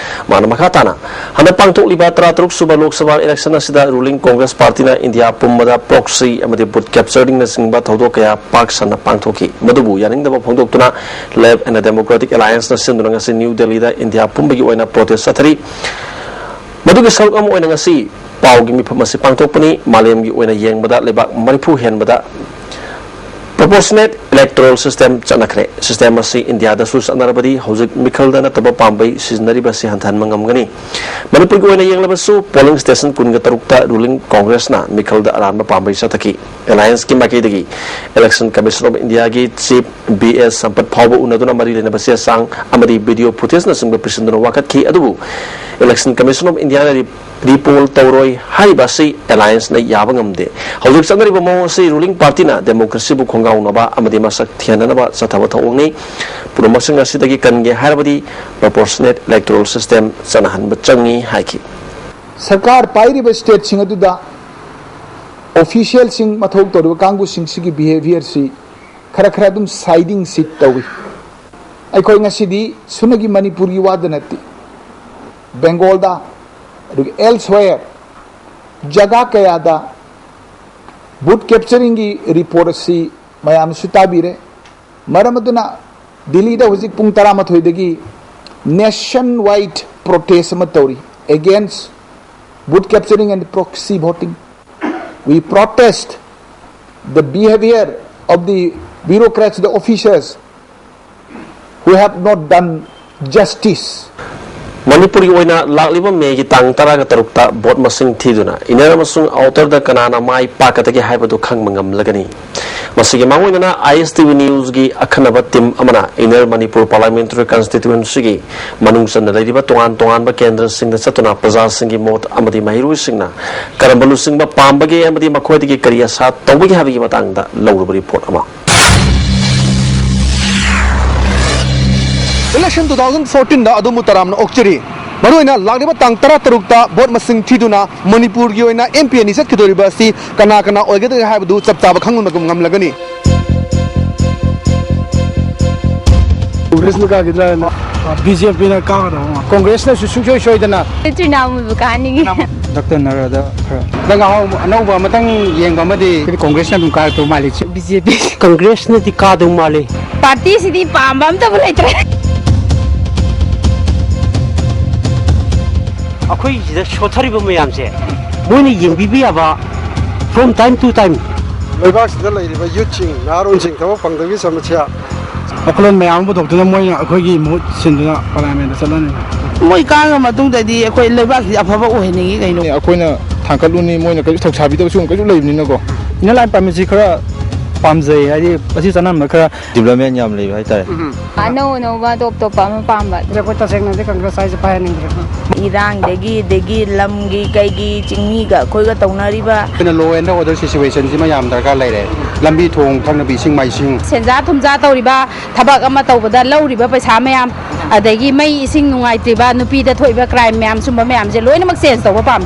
ꯃꯥꯅ ꯃꯈꯥ ꯇꯥꯅ, ꯍꯟꯗꯛ ꯄꯥꯡꯊꯣꯛꯂꯤꯕ ꯇꯔꯥꯇꯔꯨꯛ ꯁꯨꯕ ꯂꯣꯛ ꯁꯚꯥ election ꯑꯁꯤꯗ ruling Congress partyꯅ ꯏꯟꯗꯤꯌꯥ ꯄꯨꯝꯕꯗ proxy ꯑꯃꯗꯤ booth capturingꯅꯆꯤꯡꯕ ꯊꯧꯗꯣꯛ ꯀꯌꯥ ꯄꯥꯛ ꯁꯟꯅ ꯄꯥꯡꯊꯣꯛꯈꯤ꯫ ꯃꯗꯨꯕꯨ ꯌꯥꯅꯤꯡꯗꯕ ꯐꯣꯡꯗꯣꯛꯇꯨꯅ Left and Democratic Allianceꯅ ꯁꯤꯟꯗꯨꯅ ꯉꯁꯤ ꯅ꯭ꯌꯨ ꯗꯦꯜꯂꯤꯗ ꯏꯟꯗꯤꯌꯥ ꯄꯨꯝꯕꯒꯤ ꯑꯣꯏꯅ protest ꯆꯠꯊꯔꯤ꯫ ꯃꯗꯨꯒꯤ ꯁꯔꯨꯛ ꯑꯃ ꯑꯣꯏꯅ ꯉꯁꯤ ꯄꯥꯎꯒꯤ ꯃꯤꯐꯝ ꯑꯁꯤ ꯄꯥꯡꯊꯣꯛꯄꯅꯤ꯫ ꯃꯥꯂꯦꯝꯒꯤ ꯑꯣꯏꯅ ꯌꯦꯡꯕꯗ ꯂꯩꯕꯥꯛ ꯃꯔꯤꯐꯨ ꯍꯦꯟꯕꯗ proportionate electoral system ꯆꯠꯅꯈ꯭ꯔꯦ꯫ System ꯑꯁꯤ ꯏꯟꯗꯤꯌꯥꯗꯁꯨ ꯆꯠꯅꯔꯕꯗꯤ ꯍꯧꯖꯤꯛ ꯃꯤꯈꯜꯗ ꯅꯠꯇꯕ ꯄꯥꯝꯕꯩ ꯁꯤꯖꯤꯟꯅꯔꯤꯕ ꯑꯁꯤ ꯍꯟꯊꯍꯟꯕ ꯉꯝꯒꯅꯤ꯫ ꯃꯅꯤꯄꯨꯔꯒꯤ ꯑꯣꯏꯅ ꯌꯦꯡꯂꯕꯁꯨ polling station ꯀꯨꯟꯒ ꯇꯔꯨꯛꯇ ruling Congressꯅ ꯃꯤꯈꯜꯗ ꯑꯔꯥꯟꯕ ꯄꯥꯝꯕꯩ ꯆꯠꯊꯈꯤ꯫ Allianceꯀꯤ ꯃꯥꯏꯀꯩꯗꯒꯤ Election Commission of Indiaꯒꯤ Chief ꯕꯤ ꯑꯦꯁ ꯁꯝꯄꯠ ꯐꯥꯎꯕ ꯎꯅꯗꯨꯅ ꯃꯔꯤ ꯂꯩꯅꯕ ꯆꯦ ꯆꯥꯡ ꯑꯃꯗꯤ video footageꯅꯆꯤꯡꯕ ꯄꯤꯁꯤꯟꯗꯨꯅ ꯋꯥꯀꯠꯈꯤ꯫ ꯑꯗꯨꯕꯨ Election Commission of Indiaꯅ ꯔꯤ-, recall ꯇꯧꯔꯣꯏ ꯍꯥꯏꯔꯤꯕ ꯑꯁꯤ Allianceꯅ ꯌꯥꯕ ꯉꯝꯗꯦ꯫ ꯍꯧꯖꯤꯛ ꯆꯠꯅꯔꯤꯕ ꯃꯑꯣꯡ ꯑꯁꯤ ruling partyꯅ democracyꯕꯨ ꯈꯣꯡꯒꯥꯎꯅꯕ ꯑꯃꯗꯤ ꯃꯁꯛ ꯊꯤꯍꯟꯅꯅꯕ ꯆꯠꯊꯕ ꯊꯧꯑꯣꯡꯅꯤ꯫ ꯄꯨꯝꯅꯃꯛꯁꯤꯡ ꯑꯁꯤꯗꯒꯤ ꯀꯟꯒꯦ ꯍꯥꯏꯔꯕꯗꯤ proportionate electoral system ꯆꯠꯅꯍꯟꯕ ꯆꯪꯏ ꯍꯥꯏꯈꯤ꯫ ꯁꯔꯀꯥꯔ ꯄꯥꯏꯔꯤꯕ stateꯁꯤꯡ ꯑꯗꯨꯗ officialꯁꯤꯡ ꯃꯊꯧ ꯇꯧꯔꯤꯕ ꯀꯥꯡꯕꯨꯁꯤꯡꯁꯤꯒꯤ behaviorꯁꯤ ꯈꯔ ꯈꯔ ꯑꯗꯨꯝ ꯁꯥꯏꯗꯤꯡ ꯁꯤꯠ ꯇꯧꯏ꯫ ꯑꯩꯈꯣꯏ ꯉꯁꯤꯗꯤ ꯁꯨꯞꯅꯒꯤ ꯃꯅꯤꯄꯨꯔꯒꯤ ꯋꯥꯗ ꯅꯠꯇꯦ, ꯕꯦꯡꯒꯣꯜꯗ, ꯑꯗꯨꯒ elsewhere ꯖꯒꯥ ꯀꯌꯥꯗ booth capturingꯒꯤ report ꯑꯁꯤ ꯃꯌꯥꯝꯅꯁꯨ ꯇꯥꯕꯤꯔꯦ꯫ ꯃꯔꯝ ꯑꯗꯨꯅ ꯗꯤꯜꯂꯤꯗ ꯍꯧꯖꯤꯛ ꯄꯨꯡ ꯇꯔꯥꯃꯥꯊꯣꯏꯗꯒꯤ nationwide protest ꯑꯃ ꯇꯧꯔꯤ against booth capturing and proxy voting. We protest the behavior of the bureaucrats, the officers who have not done justice. ꯃꯅꯤꯄꯨꯔꯒꯤ ꯑꯣꯏꯅ ꯂꯥꯛꯂꯤꯕ ꯃꯦꯒꯤ ꯇꯥꯡ ꯇꯔꯥꯒ ꯇꯔꯨꯛꯇ vote ꯃꯁꯤꯡ ꯊꯤꯗꯨꯅ inner ꯑꯃꯁꯨꯡ outerꯗ ꯀꯅꯥꯅ ꯃꯥꯏ ꯄꯥꯛꯀꯗꯒꯦ ꯍꯥꯏꯕꯗꯨ ꯈꯪꯕ ꯉꯝꯂꯒꯅꯤ꯫ ꯃꯁꯤꯒꯤ ꯃꯥꯡꯑꯣꯏꯅꯅ ISTV newsꯀꯤ ꯑꯈꯟꯅꯕ team ꯑꯃꯅ inner Manipur parliamentary constituencyꯒꯤ ꯃꯅꯨꯡ ꯆꯟꯅ ꯂꯩꯔꯤꯕ ꯇꯣꯉꯥꯟ ꯇꯣꯉꯥꯟꯕ ꯀꯦꯟꯗ꯭ꯔꯁꯤꯡꯗ ꯆꯠꯇꯨꯅ ꯄ꯭ꯔꯖꯥꯁꯤꯡꯒꯤ ꯃꯣꯠ ꯑꯃꯗꯤ ꯃꯍꯩꯔꯣꯏꯁꯤꯡꯅ ꯀꯔꯝꯕ ꯂꯨꯆꯤꯡꯕ ꯄꯥꯝꯕꯒꯦ ꯑꯃꯗꯤ ꯃꯈꯣꯏꯗꯒꯤ ꯀꯔꯤ ꯑꯁꯥ ꯇꯧꯕꯒꯦ ꯍꯥꯏꯕꯒꯤ ꯃꯇꯥꯡꯗ ꯂꯧꯔꯨꯕ report ꯑꯃ꯫ Election two thousand fourteen ꯗ ꯑꯗꯣꯝꯕꯨ ꯇꯔꯥꯝꯅ ꯑꯣꯛꯆꯔꯤ꯫ ꯃꯔꯨꯑꯣꯏꯅ ꯂꯥꯛꯂꯤꯕ ꯇꯥꯡ ꯇꯔꯥ ꯇꯔꯨꯛꯇ ꯚꯣꯠ ꯃꯁꯤꯡ ꯊꯤꯗꯨꯅ ꯃꯅꯤꯄꯨꯔꯒꯤ ꯑꯣꯏꯅ ꯑꯦꯝ ꯄꯤ ꯑꯅꯤ ꯆꯠꯀꯗꯧꯔꯤꯕ ꯑꯁꯤ ꯀꯅꯥ ꯀꯅꯥ ꯑꯣꯏꯒꯗꯒꯦ ꯍꯥꯏꯕꯗꯨ ꯆꯞ ꯆꯥꯕ ꯈꯪꯕ ꯉꯝꯂꯒꯅꯤ꯫ ꯀꯣꯡꯒ꯭ꯔꯦꯁꯅ ꯀꯥꯈꯤꯗ꯭ꯔꯥ ꯍꯥꯏꯅ꯫ ꯕꯤ ꯖꯦ ꯄꯤꯅ ꯀꯥꯒꯗꯕ ꯃꯥꯜꯂꯤ꯫ ꯀꯣꯡꯒ꯭ꯔꯦꯁꯅꯁꯨ ꯁꯨꯡꯁꯣꯏ ꯁꯣꯏꯗꯅ꯫ ꯇ꯭ꯔꯤꯅꯥꯃꯨꯜꯕꯨ ꯀꯥꯍꯟꯅꯤꯡꯉꯤ꯫ ꯗꯥꯛꯇꯔ ꯅꯔꯥꯗ ꯈꯔ꯫ ꯅꯪ ꯑꯍꯥꯎꯕ ꯑꯅꯧꯕ ꯑꯃꯇꯪ ꯌꯦꯡꯕ ꯑꯃꯗꯤ ꯀꯣꯡꯒ꯭ꯔꯦꯁꯅ ꯑꯗꯨꯝ ꯀꯥꯔꯛꯇꯧ ꯃꯥꯜꯂꯤ꯫ ꯕꯤ ꯖꯦ ꯄꯤ꯫ ꯀꯪꯒ꯭ꯔꯦꯁꯅꯗꯤ ꯀꯥꯗꯧ ꯃꯥꯜꯂꯤ꯫ ꯄꯥꯔꯇꯤꯁꯤꯗꯤ ꯄꯥꯝꯕ ꯑꯝꯇꯕꯨ ꯂꯩꯇ꯭ꯔꯦ꯫ ꯑꯩꯈꯣꯏꯁꯤꯗ ꯁꯣꯠꯊꯔꯤꯕ ꯃꯌꯥꯝꯁꯦ ꯃꯣꯏꯅ ꯌꯦꯡꯕꯤꯕ ꯌꯥꯕ from time to time꯫ ꯂꯩꯕꯥꯛꯁꯤꯗ ꯂꯩꯔꯤꯕ ꯌꯨꯠꯁꯤꯡ, ꯅꯍꯥꯔꯣꯟꯁꯤꯡ ꯊꯕꯛ ꯐꯪꯗꯕꯒꯤ ꯁꯃꯁ꯭ꯌꯥ꯫ ꯋꯥꯈꯜꯂꯣꯟ ꯃꯌꯥꯝ ꯑꯃ ꯄꯨꯊꯣꯛꯇꯨꯅ ꯃꯣꯏꯅ ꯑꯩꯈꯣꯏꯒꯤ ꯃꯍꯨꯠ ꯁꯤꯟꯗꯨꯅ ꯄꯥꯔꯂꯤꯌꯥꯃꯦꯟꯗ ꯆꯠꯂꯅꯤ꯫ ꯃꯣꯏ ꯀꯥꯉ ꯃꯇꯨꯡꯗꯗꯤ ꯑꯩꯈꯣꯏ ꯂꯩꯕꯥꯛꯁꯤꯗꯤ ꯑꯐꯕ ꯑꯣꯏꯍꯟꯅꯤꯡꯉꯤ ꯀꯩꯅꯣ꯫ ꯑꯩꯈꯣꯏꯅ ꯊꯥꯡꯒꯠꯂꯨꯅꯤ, ꯃꯣꯏꯅ ꯀꯩꯁꯨ ꯊꯧꯁꯥꯕꯤꯗꯕ ꯁꯤꯒꯨꯝꯕ ꯀꯩꯁꯨ ꯂꯩꯕꯅꯤꯅꯀꯣ꯫ Inner line permit ꯁꯤ ꯈꯔ ꯄꯥꯝꯖꯩ, ꯍꯥꯏꯗꯤ ꯑꯁꯤ ꯆꯥꯟꯅꯔꯝꯕ ꯈꯔ꯫ Development ꯌꯥꯝ ꯂꯩꯕ ꯍꯥꯏꯇꯥꯔꯦ꯫ ꯑꯅꯧ ꯑꯅꯧꯕ ꯑꯇꯣꯞ ꯑꯇꯣꯞꯄ ꯑꯃ ꯄꯥꯝꯕ꯫ ꯑꯩꯈꯣꯏ ꯇꯁꯦꯡꯅꯗꯤ ꯀꯪꯒ꯭ꯔꯦꯁ ꯍꯥꯏꯁꯦ ꯄꯥꯏꯍꯟꯅꯤꯡꯗ꯭ꯔꯦ꯫ ꯏꯔꯥꯡꯗꯒꯤ, ꯑꯗꯒꯤ ꯂꯝꯒꯤ ꯀꯩꯒꯤ ꯆꯤꯡꯃꯤꯒ ꯑꯩꯈꯣꯏꯒ ꯇꯧꯅꯔꯤꯕ꯫ ꯑꯩꯈꯣꯏꯅ law and order situation ꯁꯤꯃ ꯌꯥꯝ ꯗꯔꯀꯥꯔ ꯂꯩꯔꯦ꯫ ꯂꯝꯕꯤ ꯊꯣꯡ, ꯊꯛꯅꯕ ꯏꯁꯤꯡ ꯃꯥꯏꯁꯤꯡ꯫ ꯁꯦꯟꯖꯥ ꯊꯨꯝꯖꯥ ꯇꯧꯔꯤꯕ, ꯊꯕꯛ ꯑꯃ ꯇꯧꯕꯗ ꯂꯧꯔꯤꯕ ꯄꯩꯁꯥ ꯃꯌꯥꯝ, ꯑꯗꯒꯤ ꯃꯩ ꯏꯁꯤꯡ ꯅꯨꯡꯉꯥꯏꯇ꯭ꯔꯤꯕ, ꯅꯨꯄꯤꯗ ꯊꯣꯛꯏꯕ crime ꯃꯌꯥꯝ, ꯁꯨꯝꯕ ꯃꯌꯥꯝꯁꯦ ꯂꯣꯏꯅꯃꯛ change ꯇꯧꯕ ꯄꯥꯝꯃꯤ꯫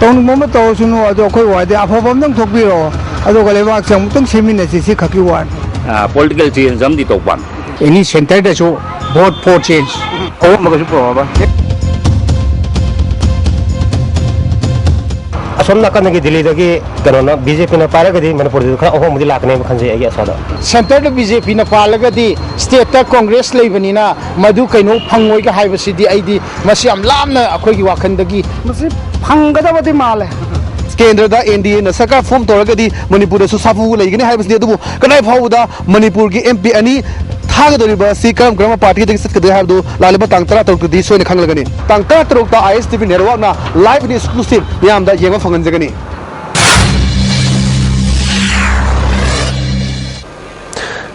ꯇꯧꯅꯤꯡꯕ ꯑꯃ ꯇꯧꯔꯁꯅꯨ, ꯑꯗꯣ ꯑꯩꯈꯣꯏ ꯋꯥꯗꯤ ꯑꯐꯕ ꯑꯝꯇꯪ ꯊꯣꯛꯄꯤꯔꯛꯑꯣ, ꯑꯗꯨꯒ ꯂꯩꯕꯥꯛꯁꯦ ꯑꯃꯨꯛꯇꯪ ꯁꯦꯝꯃꯤꯟꯅꯁꯤ, ꯁꯤ ꯈꯛꯀꯤ ꯋꯥꯅꯤ꯫ ꯑ, political change ꯑꯃꯗꯤ ꯇꯧꯕ ꯄꯥꯝꯃꯤ꯫ Any centre ꯗꯁꯨ vote for change꯫ ꯑꯍꯣꯡꯕ ꯀꯩꯁꯨ ꯄꯨꯔꯛꯑꯣꯏ꯫ ꯑꯁꯣꯝ ꯅꯥꯀꯟꯗꯒꯤ ꯗꯤꯜꯂꯤꯗꯒꯤ ꯀꯩꯅꯣꯅ, ꯕꯤ ꯖꯦ ꯄꯤꯅ ꯄꯥꯏꯔꯒꯗꯤ ꯃꯅꯤꯄꯨꯔꯗꯁꯨ ꯈꯔ ꯑꯍꯣꯡꯕꯗꯤ ꯂꯥꯛꯀꯅꯦꯕ ꯈꯟꯖꯩ ꯑꯩꯒꯤ ꯑꯁꯥꯗ꯫ Centre ꯗ ꯕꯤ ꯖꯦ ꯄꯤꯅ ꯄꯥꯜꯂꯒꯗꯤ state ꯇ ꯀꯣꯡꯒ꯭ꯔꯦꯁ ꯂꯩꯕꯅꯤꯅ ꯃꯗꯨ ꯀꯩꯅꯣ ꯐꯪꯉꯣꯏꯒ ꯍꯥꯏꯕꯁꯤꯗꯤ ꯑꯩꯗꯤ ꯃꯁꯤ ꯌꯥꯝ ꯂꯥꯞꯅ ꯑꯩꯈꯣꯏꯒꯤ ꯋꯥꯈꯜꯗꯒꯤ꯫ ꯃꯁꯤ ꯐꯪꯒꯗꯕꯗꯤ ꯃꯥꯜꯂꯦ꯫ ꯀꯦꯟꯗ꯭ꯔꯗ ꯑꯦꯟ ꯗꯤ ꯑꯦꯅ ꯁꯔꯀꯥꯔ form ꯇꯧꯔꯒꯗꯤ ꯃꯅꯤꯄꯨꯔꯗꯁꯨ ꯁꯥꯐꯨ ꯂꯩꯒꯅꯤ ꯍꯥꯏꯕꯁꯤꯅꯤ꯫ ꯑꯗꯨꯕꯨ ꯀꯗꯥꯏ ꯐꯥꯎꯕꯗ ꯃꯅꯤꯄꯨꯔꯒꯤ ꯑꯦꯝ ꯄꯤ ꯑꯅꯤ ꯊꯥꯒꯗꯧꯔꯤꯕ ꯑꯁꯤ ꯀꯔꯝ ꯀꯔꯝꯕ ꯄꯥꯔꯇꯤꯗꯒꯤ ꯆꯠꯀꯗꯒꯦ ꯍꯥꯏꯕꯗꯨ ꯂꯥꯛꯂꯤꯕ ꯇꯥꯡ ꯇꯔꯥ ꯇꯔꯨꯛꯇꯗꯤ ꯁꯣꯏꯅ ꯈꯪꯂꯒꯅꯤ꯫ ꯇꯥꯡ ꯇꯔꯥ ꯇꯔꯨꯛꯇ ꯑꯥꯏ ꯑꯦꯁ ꯇꯤ ꯚꯤ network ꯅ live and exclusive ꯃꯤꯌꯥꯝꯗ ꯌꯦꯡꯕ ꯐꯪꯍꯟꯖꯒꯅꯤ꯫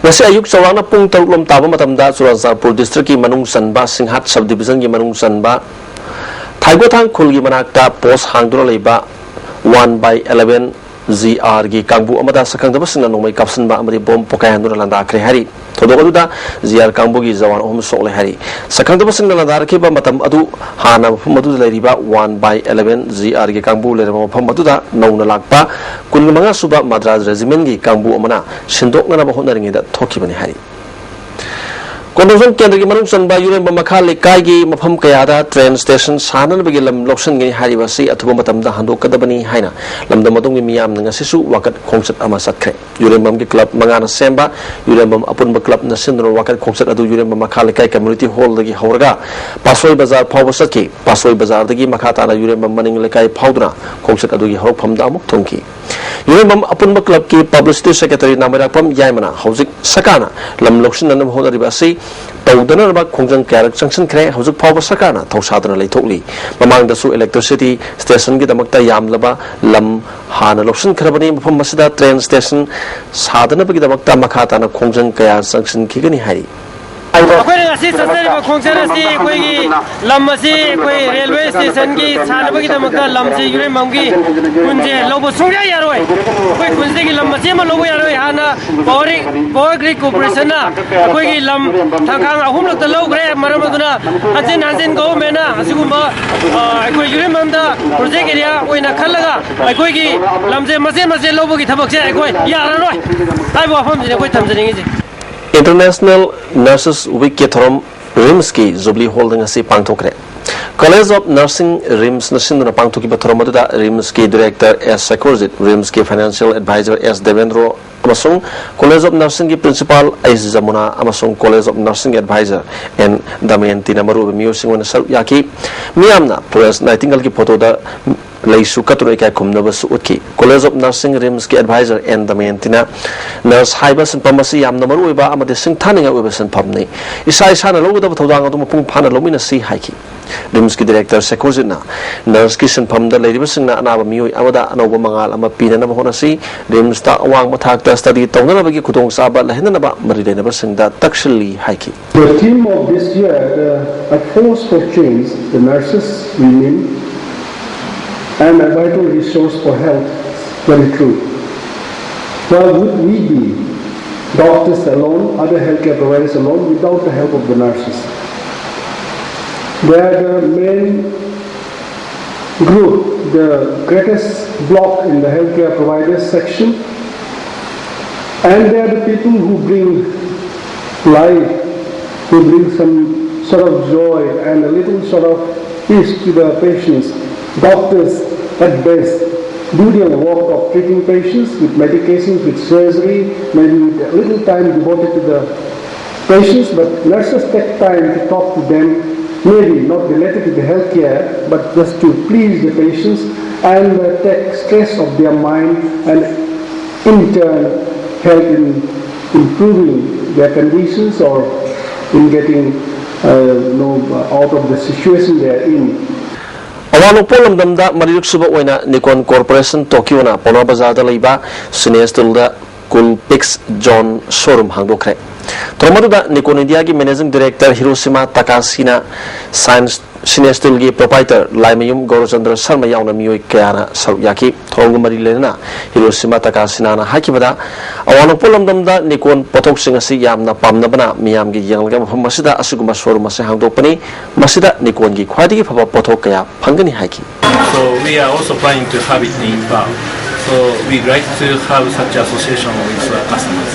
ꯉꯁꯤ ꯑꯌꯨꯛ ꯆꯥꯎꯔꯥꯛꯅ ꯄꯨꯡ ꯇꯔꯨꯛ ꯂꯣꯝ ꯇꯥꯕ ꯃꯇꯝꯗ ꯆꯨꯔꯥꯆꯥꯟꯄꯨꯔ district ꯀꯤ ꯃꯅꯨꯡ ꯆꯟꯕ ꯁꯤꯡꯍꯥꯠ sub division ꯒꯤ ꯃꯅꯨꯡ ꯆꯟꯕ ꯊꯥꯏꯒꯣꯊꯥꯡ ꯈꯨꯜꯒꯤ ꯃꯅꯥꯛꯇ post ꯍꯥꯡꯗꯨꯅ ꯂꯩꯕ one by eleven ꯖꯤ ꯑꯥꯔꯒꯤ ꯀꯥꯡꯕꯨ ꯑꯃꯗ ꯁꯛꯈꯪꯗꯕꯁꯤꯡꯅ ꯅꯣꯡꯃꯩ ꯀꯥꯞꯁꯤꯟꯕ ꯑꯃꯗꯤ ꯕꯣꯝ ꯄꯣꯈꯥꯏꯍꯟꯗꯨꯅ ꯂꯥꯟꯗꯥꯈ꯭ꯔꯦ ꯍꯥꯏꯔꯤ꯫ ꯊꯧꯗꯣꯛ ꯑꯗꯨꯗ ꯖꯤ ꯑꯥꯔ ꯀꯥꯡꯕꯨꯒꯤ ꯖꯋꯥꯟ ꯑꯍꯨꯝ ꯁꯣꯛꯂꯦ ꯍꯥꯏꯔꯤ꯫ ꯁꯛꯈꯪꯗꯕꯁꯤꯡꯅ ꯂꯥꯟꯗꯥꯔꯛꯈꯤꯕ ꯃꯇꯝ ꯑꯗꯨ ꯍꯥꯟꯅ ꯃꯐꯝ ꯑꯗꯨꯗ ꯂꯩꯔꯤꯕ ꯋꯥꯟ ꯕꯥꯏ ꯑꯦꯂꯦꯚꯦꯟ ꯖꯤ ꯑꯥꯔꯒꯤ ꯀꯥꯡꯕꯨ ꯂꯩꯔꯝꯕ ꯃꯐꯝ ꯑꯗꯨꯗ ꯅꯧꯅ ꯂꯥꯛꯄ ꯀꯨꯟꯃꯉꯥ ꯁꯨꯕ ꯃꯗ꯭ꯔꯥꯖ ꯔꯦꯖꯤꯃꯦꯟꯒꯤ ꯀꯥꯡꯕꯨ ꯑꯃꯅ ꯁꯤꯟꯗꯣꯛꯅꯅꯕ ꯍꯣꯠꯅꯔꯤꯉꯩꯗ ꯊꯣꯛꯈꯤꯕꯅꯤ ꯍꯥꯏꯔꯤ꯫ ꯀꯣꯟꯗꯣꯡꯖꯝ ꯀꯦꯟꯗ꯭ꯔꯒꯤ ꯃꯅꯨꯡ ꯆꯟꯕ ꯌꯨꯔꯦꯝꯕꯝ ꯃꯈꯥ ꯂꯩꯀꯥꯏꯒꯤ ꯃꯐꯝ ꯀꯌꯥꯗ ꯇ꯭ꯔꯦꯟ ꯁ꯭ꯇꯦꯁꯟ ꯁꯥꯅꯅꯕꯒꯤ ꯂꯝ ꯂꯧꯁꯤꯟꯒꯅꯤ ꯍꯥꯏꯔꯤꯕ ꯑꯁꯤ ꯑꯊꯨꯕ ꯃꯇꯝꯗ ꯍꯟꯗꯣꯛꯀꯗꯕꯅꯤ ꯍꯥꯏꯅ ꯂꯝꯗꯝ ꯑꯗꯣꯝꯒꯤ ꯃꯤꯌꯥꯝꯅ ꯉꯁꯤꯁꯨ ꯋꯥꯀꯠ ꯈꯣꯡꯆꯠ ꯑꯃ ꯆꯠꯈ꯭ꯔꯦ꯫ ꯌꯨꯔꯦꯝꯕꯝꯒꯤ ꯀ꯭ꯂꯕ ꯃꯉꯥꯅ ꯁꯦꯝꯕ ꯌꯨꯔꯦꯝꯕꯝ ꯑꯄꯨꯟꯕ ꯀ꯭ꯂꯕꯅ ꯁꯤꯟꯗꯨꯅ ꯋꯥꯀꯠ ꯈꯣꯡꯆꯠ ꯑꯗꯨ ꯌꯨꯔꯦꯝꯕꯝ ꯃꯈꯥ ꯂꯩꯀꯥꯏ ꯀꯝꯃ꯭ꯌꯨꯅꯤꯇꯤ ꯍꯣꯜꯗꯒꯤ ꯍꯧꯔꯒ ꯄꯥꯠꯁꯣꯏ ꯕꯖꯥꯔ ꯐꯥꯎꯕ ꯆꯠꯈꯤ꯫ ꯄꯥꯠꯁꯣꯏ ꯕꯖꯥꯔꯗꯒꯤ ꯃꯈꯥ ꯇꯥꯅ ꯌꯨꯔꯦꯝꯕꯝ ꯃꯅꯤꯡ ꯂꯩꯀꯥꯏ ꯐꯥꯎꯗꯨꯅ ꯈꯣꯡꯆꯠ ꯑꯗꯨꯒꯤ ꯍꯧꯔꯛꯐꯝꯗ ꯑꯃꯨꯛ ꯊꯨꯡꯈꯤ꯫ ꯌꯨꯔꯦꯝꯕꯝ ꯑꯄꯨꯟꯕ ꯀ꯭ꯂꯕꯀꯤ ꯄꯕ꯭ꯂꯤꯁꯤꯇꯤ ꯁꯦꯀ꯭ꯔꯦꯇꯔꯤ ꯅꯥꯃꯩꯔꯥꯛꯄꯝ ꯌꯥꯏꯃꯅ ꯍꯧꯖꯤꯛ ꯁꯔꯀꯥꯔꯅ ꯂꯝ ꯂꯧꯁꯤꯟꯅꯅꯕ ꯍꯣꯠꯅꯔꯤꯕ ꯑꯁꯤ ꯇꯧꯗꯅꯅꯕ ꯈꯣꯡꯖꯪ ꯀꯌꯥꯔꯛ ꯆꯪꯁꯤꯟꯈ꯭ꯔꯦ꯫ ꯍꯧꯖꯤꯛ ꯐꯥꯎꯕ ꯁꯔꯀꯥꯔꯅ ꯊꯧꯁꯥꯗꯅ ꯂꯩꯊꯣꯛꯂꯤ꯫ ꯃꯃꯥꯡꯗꯁꯨ ꯏꯂꯦꯛꯇ꯭ꯔꯤꯁꯤꯇꯤ ꯁ꯭ꯇꯦꯁꯟꯒꯤꯗꯃꯛꯇ ꯌꯥꯝꯂꯕ ꯂꯝ ꯍꯥꯟꯅ ꯂꯧꯁꯤꯟꯈ꯭ꯔꯕꯅꯤ꯫ ꯃꯐꯝ ꯑꯁꯤꯗ ꯇ꯭ꯔꯦꯟ ꯁ꯭ꯇꯦꯁꯟ ꯁꯥꯗꯅꯕꯒꯤꯗꯃꯛꯇ ꯃꯈꯥ ꯇꯥꯅ ꯈꯣꯡꯖꯪ ꯀꯌꯥ ꯆꯪꯁꯤꯟꯈꯤꯒꯅꯤ ꯍꯥꯏꯔꯤ꯫ ꯑꯩꯈꯣꯏꯅ ꯉꯁꯤ ꯆꯠꯆꯔꯤꯕ ꯈꯣꯡꯆꯠ ꯑꯁꯤ ꯑꯩꯈꯣꯏꯒꯤ ꯂꯝ ꯑꯁꯤ ꯑꯩꯈꯣꯏ ꯔꯦꯜꯋꯦ ꯁ꯭ꯇꯦꯁꯟꯒꯤ ꯁꯥꯅꯕꯒꯤꯗꯃꯛꯇ ꯂꯝꯁꯤ ꯌꯨꯔꯦꯝꯕꯝꯒꯤ ꯈꯨꯟꯁꯦ ꯂꯧꯕ ꯁꯨꯡꯌꯥ ꯌꯥꯔꯣꯏ꯫ ꯑꯩꯈꯣꯏ ꯈꯨꯟꯁꯤꯗꯒꯤ ꯂꯝ ꯃꯆꯦꯠ ꯑꯃ ꯂꯧꯕ ꯌꯥꯔꯣꯏ꯫ ꯍꯥꯟꯅ ꯄꯥꯋꯔ ꯄꯥꯋꯔ ꯒ꯭ꯔꯤꯗ ꯀꯣꯔꯄꯣꯔꯦꯁꯟꯅ ꯑꯩꯈꯣꯏꯒꯤ ꯂꯝ ꯊꯥꯡꯈꯥꯡ ꯑꯍꯨꯝꯂꯛꯇ ꯂꯧꯈ꯭ꯔꯦ꯫ ꯃꯔꯝ ꯑꯗꯨꯅ ꯍꯟꯖꯤꯟ ꯍꯟꯖꯤꯟ ꯒꯣꯚꯔꯟꯃꯦꯟꯠꯅ ꯑꯁꯤꯒꯨꯝꯕ, ꯑ, ꯑꯩꯈꯣꯏ ꯌꯨꯔꯦꯝꯕꯝꯗ ꯄ꯭ꯔꯣꯖꯦꯛ ꯑꯦꯔꯤꯌꯥ ꯑꯣꯏꯅ ꯈꯜꯂꯒ ꯑꯩꯈꯣꯏꯒꯤ ꯂꯝꯁꯦ ꯃꯆꯦꯠ ꯃꯆꯦꯠ ꯂꯧꯕꯒꯤ ꯊꯕꯛꯁꯦ ꯑꯩꯈꯣꯏ ꯌꯥꯔꯔꯣꯏ ꯍꯥꯏꯕ ꯋꯥꯐꯝꯁꯤꯅꯤ ꯑꯩꯈꯣꯏ ꯊꯝꯖꯅꯤꯡꯉꯤꯁꯦ꯫ ꯏꯟꯇꯔꯅꯦꯁꯅꯦꯜ ꯅꯔꯁꯦꯁ ꯋꯤꯛꯀꯤ ꯊꯧꯔꯝ ꯔꯤꯝꯁꯀꯤ ꯖꯨꯕꯂꯤ ꯍꯣꯜꯗ ꯉꯁꯤ ꯄꯥꯡꯊꯣꯛꯈ꯭ꯔꯦ꯫ ꯀꯣꯂꯦꯖ ꯑꯣꯐ ꯅꯔꯁꯤꯡ ꯔꯤꯝꯁꯅ ꯁꯤꯟꯗꯨꯅ ꯄꯥꯡꯊꯣꯛꯈꯤꯕ ꯊꯧꯔꯝ ꯑꯗꯨꯗ ꯔꯤꯝꯁꯀꯤ ꯗꯤꯔꯦꯛꯇꯔ ꯑꯦꯁ ꯁꯦꯈꯣꯔꯖꯤꯠ, ꯔꯤꯝꯁꯀꯤ ꯐꯥꯏꯅꯥꯟꯁꯤꯌꯦꯜ ꯑꯦꯗꯚꯥꯏꯖꯔ ꯑꯦꯁ ꯗꯦꯕꯦꯟꯗ꯭ꯔꯣ ꯑꯃꯁꯨꯡ ꯀꯣꯂꯦꯖ ꯑꯣꯐ ꯅꯔꯁꯤꯡꯒꯤ ꯄ꯭ꯔꯤꯟꯁꯤꯄꯥꯜ ꯑꯩꯆ ꯖꯃꯨꯅꯥ ꯑꯃꯁꯨꯡ college of nursing adviser N ꯗꯃꯌꯟꯇꯤꯅ ꯃꯔꯨꯑꯣꯏꯕ ꯃꯤꯑꯣꯏꯁꯤꯡ ꯑꯣꯏꯅ ꯁꯔꯨꯛ ꯌꯥꯈꯤ꯫ ꯃꯤꯌꯥꯝꯅ ꯐ꯭ꯂꯣꯔꯦꯟꯁ ꯅꯥꯏꯇꯤꯡꯒꯜꯒꯤ ꯐꯣꯇꯣꯗ ꯂꯩꯁꯨ ꯀꯠꯇꯨꯅ ꯏꯀꯥꯏ ꯈꯨꯝꯅꯕꯁꯨ ꯎꯠꯈꯤ꯫ ꯀꯣꯂꯦꯖ ꯑꯣꯐ ꯅꯔꯁꯤꯡ ꯔꯤꯝꯁꯀꯤ ꯑꯦꯗꯚꯥꯏꯖꯔ ꯑꯦꯟ ꯗꯃꯌꯟꯇꯤꯅ ꯅꯔꯁ ꯍꯥꯏꯕ ꯁꯤꯟꯐꯝ ꯑꯁꯤ ꯌꯥꯝꯅ ꯃꯔꯨꯑꯣꯏꯕ ꯑꯃꯗꯤ ꯁꯤꯡꯊꯥꯅꯤꯡꯉꯥꯏ ꯑꯣꯏꯕ ꯁꯤꯟꯐꯝꯅꯤ꯫ ꯏꯁꯥ ꯏꯁꯥꯅ ꯂꯧꯒꯗꯕ ꯊꯧꯗꯥꯡ ꯑꯗꯨ ꯃꯄꯨꯡ ꯐꯥꯅ ꯂꯧꯃꯤꯟꯅꯁꯤ ꯍꯥꯏꯈꯤ꯫ ꯔꯤꯝꯁꯀꯤ ꯗꯤꯔꯦꯛꯇꯔ ꯁꯦꯈꯣꯔꯖꯤꯠꯅ ꯅꯔꯁꯀꯤ ꯁꯤꯟꯐꯝꯗ ꯂꯩꯔꯤꯕꯁꯤꯡꯅ ꯑꯅꯥꯕ ꯃꯤꯑꯣꯏ ꯑꯃꯗ ꯑꯅꯧꯕ ꯃꯉꯥꯜ ꯑꯃ ꯄꯤꯅꯅꯕ ꯍꯣꯠꯅꯁꯤ꯫ ꯔꯤꯝꯁꯇ ꯑꯋꯥꯡꯕ ꯊꯥꯛꯇ ꯁ꯭ꯇꯗꯤ ꯇꯧꯅꯅꯕꯒꯤ ꯈꯨꯗꯣꯡꯆꯥꯕ ꯂꯩꯍꯟꯅꯅꯕ ꯃꯔꯤ ꯂꯩꯅꯕꯁꯤꯡꯗ ꯇꯛꯁꯤꯜꯂꯤ ꯍꯥꯏꯈꯤ꯫ The theme of this year, the, A Force for Change, the Nurses Union, and a vital resource for health, very true. Why would we be doctors alone, other healthcare providers alone, without the help of the nurses? They are the main group, the greatest block in the healthcare providers section, and they are the people who bring life, who bring some sort of joy and a little sort of peace to the patients. Doctors, at best, do their work of treating patients with medications, with surgery, maybe with a little time devoted to the patients, but nurses take time to talk to them, maybe not related to the healthcare, but just to please the patients and uh, take stress of their mind and in turn help in improving their conditions or in getting uh, you know, out of the situation they are in. ꯑꯋꯥꯡ ꯅꯣꯡꯄꯣꯛ ꯂꯝꯗꯝꯗ ꯃꯔꯤꯔꯛ ꯁꯨꯕ ꯑꯣꯏꯅ Nikon Corporation Tokyo-ꯅ ꯄꯥꯎꯅꯥ ꯕꯖꯥꯔꯗ ꯂꯩꯕ ꯁꯤꯅꯦꯁꯇꯨꯜꯗ Coolpix Zone showroom ꯍꯥꯡꯗꯣꯛꯈ꯭ꯔꯦ꯫ ꯊꯧꯔꯝ ꯑꯗꯨꯗ Nikon India-ꯒꯤ Managing Director Hiroshima Takashina, Science ꯁꯤꯅꯦꯁꯇꯨꯜꯒꯤ proprietor Laimayum ꯒꯧꯔꯆꯟꯗ꯭ꯔ Sharma ꯌꯥꯎꯅ ꯃꯤꯑꯣꯏ ꯀꯌꯥꯅ ꯁꯔꯨꯛ ꯌꯥꯈꯤ꯫ ꯊꯧꯔꯝꯒ ꯃꯔꯤ ꯂꯩꯅꯅ ꯍꯤꯔꯣꯁꯤꯃꯥ ꯇꯀꯥꯁꯤꯅꯥꯅ ꯍꯥꯏꯈꯤꯕꯗ, ꯑꯋꯥꯡ ꯅꯣꯡꯄꯣꯛ ꯂꯝꯗꯝꯗ Nikon ꯄꯣꯠꯊꯣꯛꯁꯤꯡ ꯑꯁꯤ ꯌꯥꯝꯅ ꯄꯥꯝꯅꯕꯅ ꯃꯤꯌꯥꯝꯒꯤ ꯌꯦꯡꯂꯒ ꯃꯐꯝ ꯑꯁꯤꯗ ꯑꯁꯤꯒꯨꯝꯕ showroom ꯑꯁꯤ ꯍꯥꯡꯗꯣꯛꯄꯅꯤ꯫ ꯃꯁꯤꯗ Nikon-ꯒꯤ ꯈ꯭ꯋꯥꯏꯗꯒꯤ ꯐꯕ ꯄꯣꯠꯊꯣꯛ ꯀꯌꯥ ꯐꯪꯒꯅꯤ ꯍꯥꯏꯈꯤ꯫ So we are also planning to have it in Imphal. So we like to have such association with uh, customers.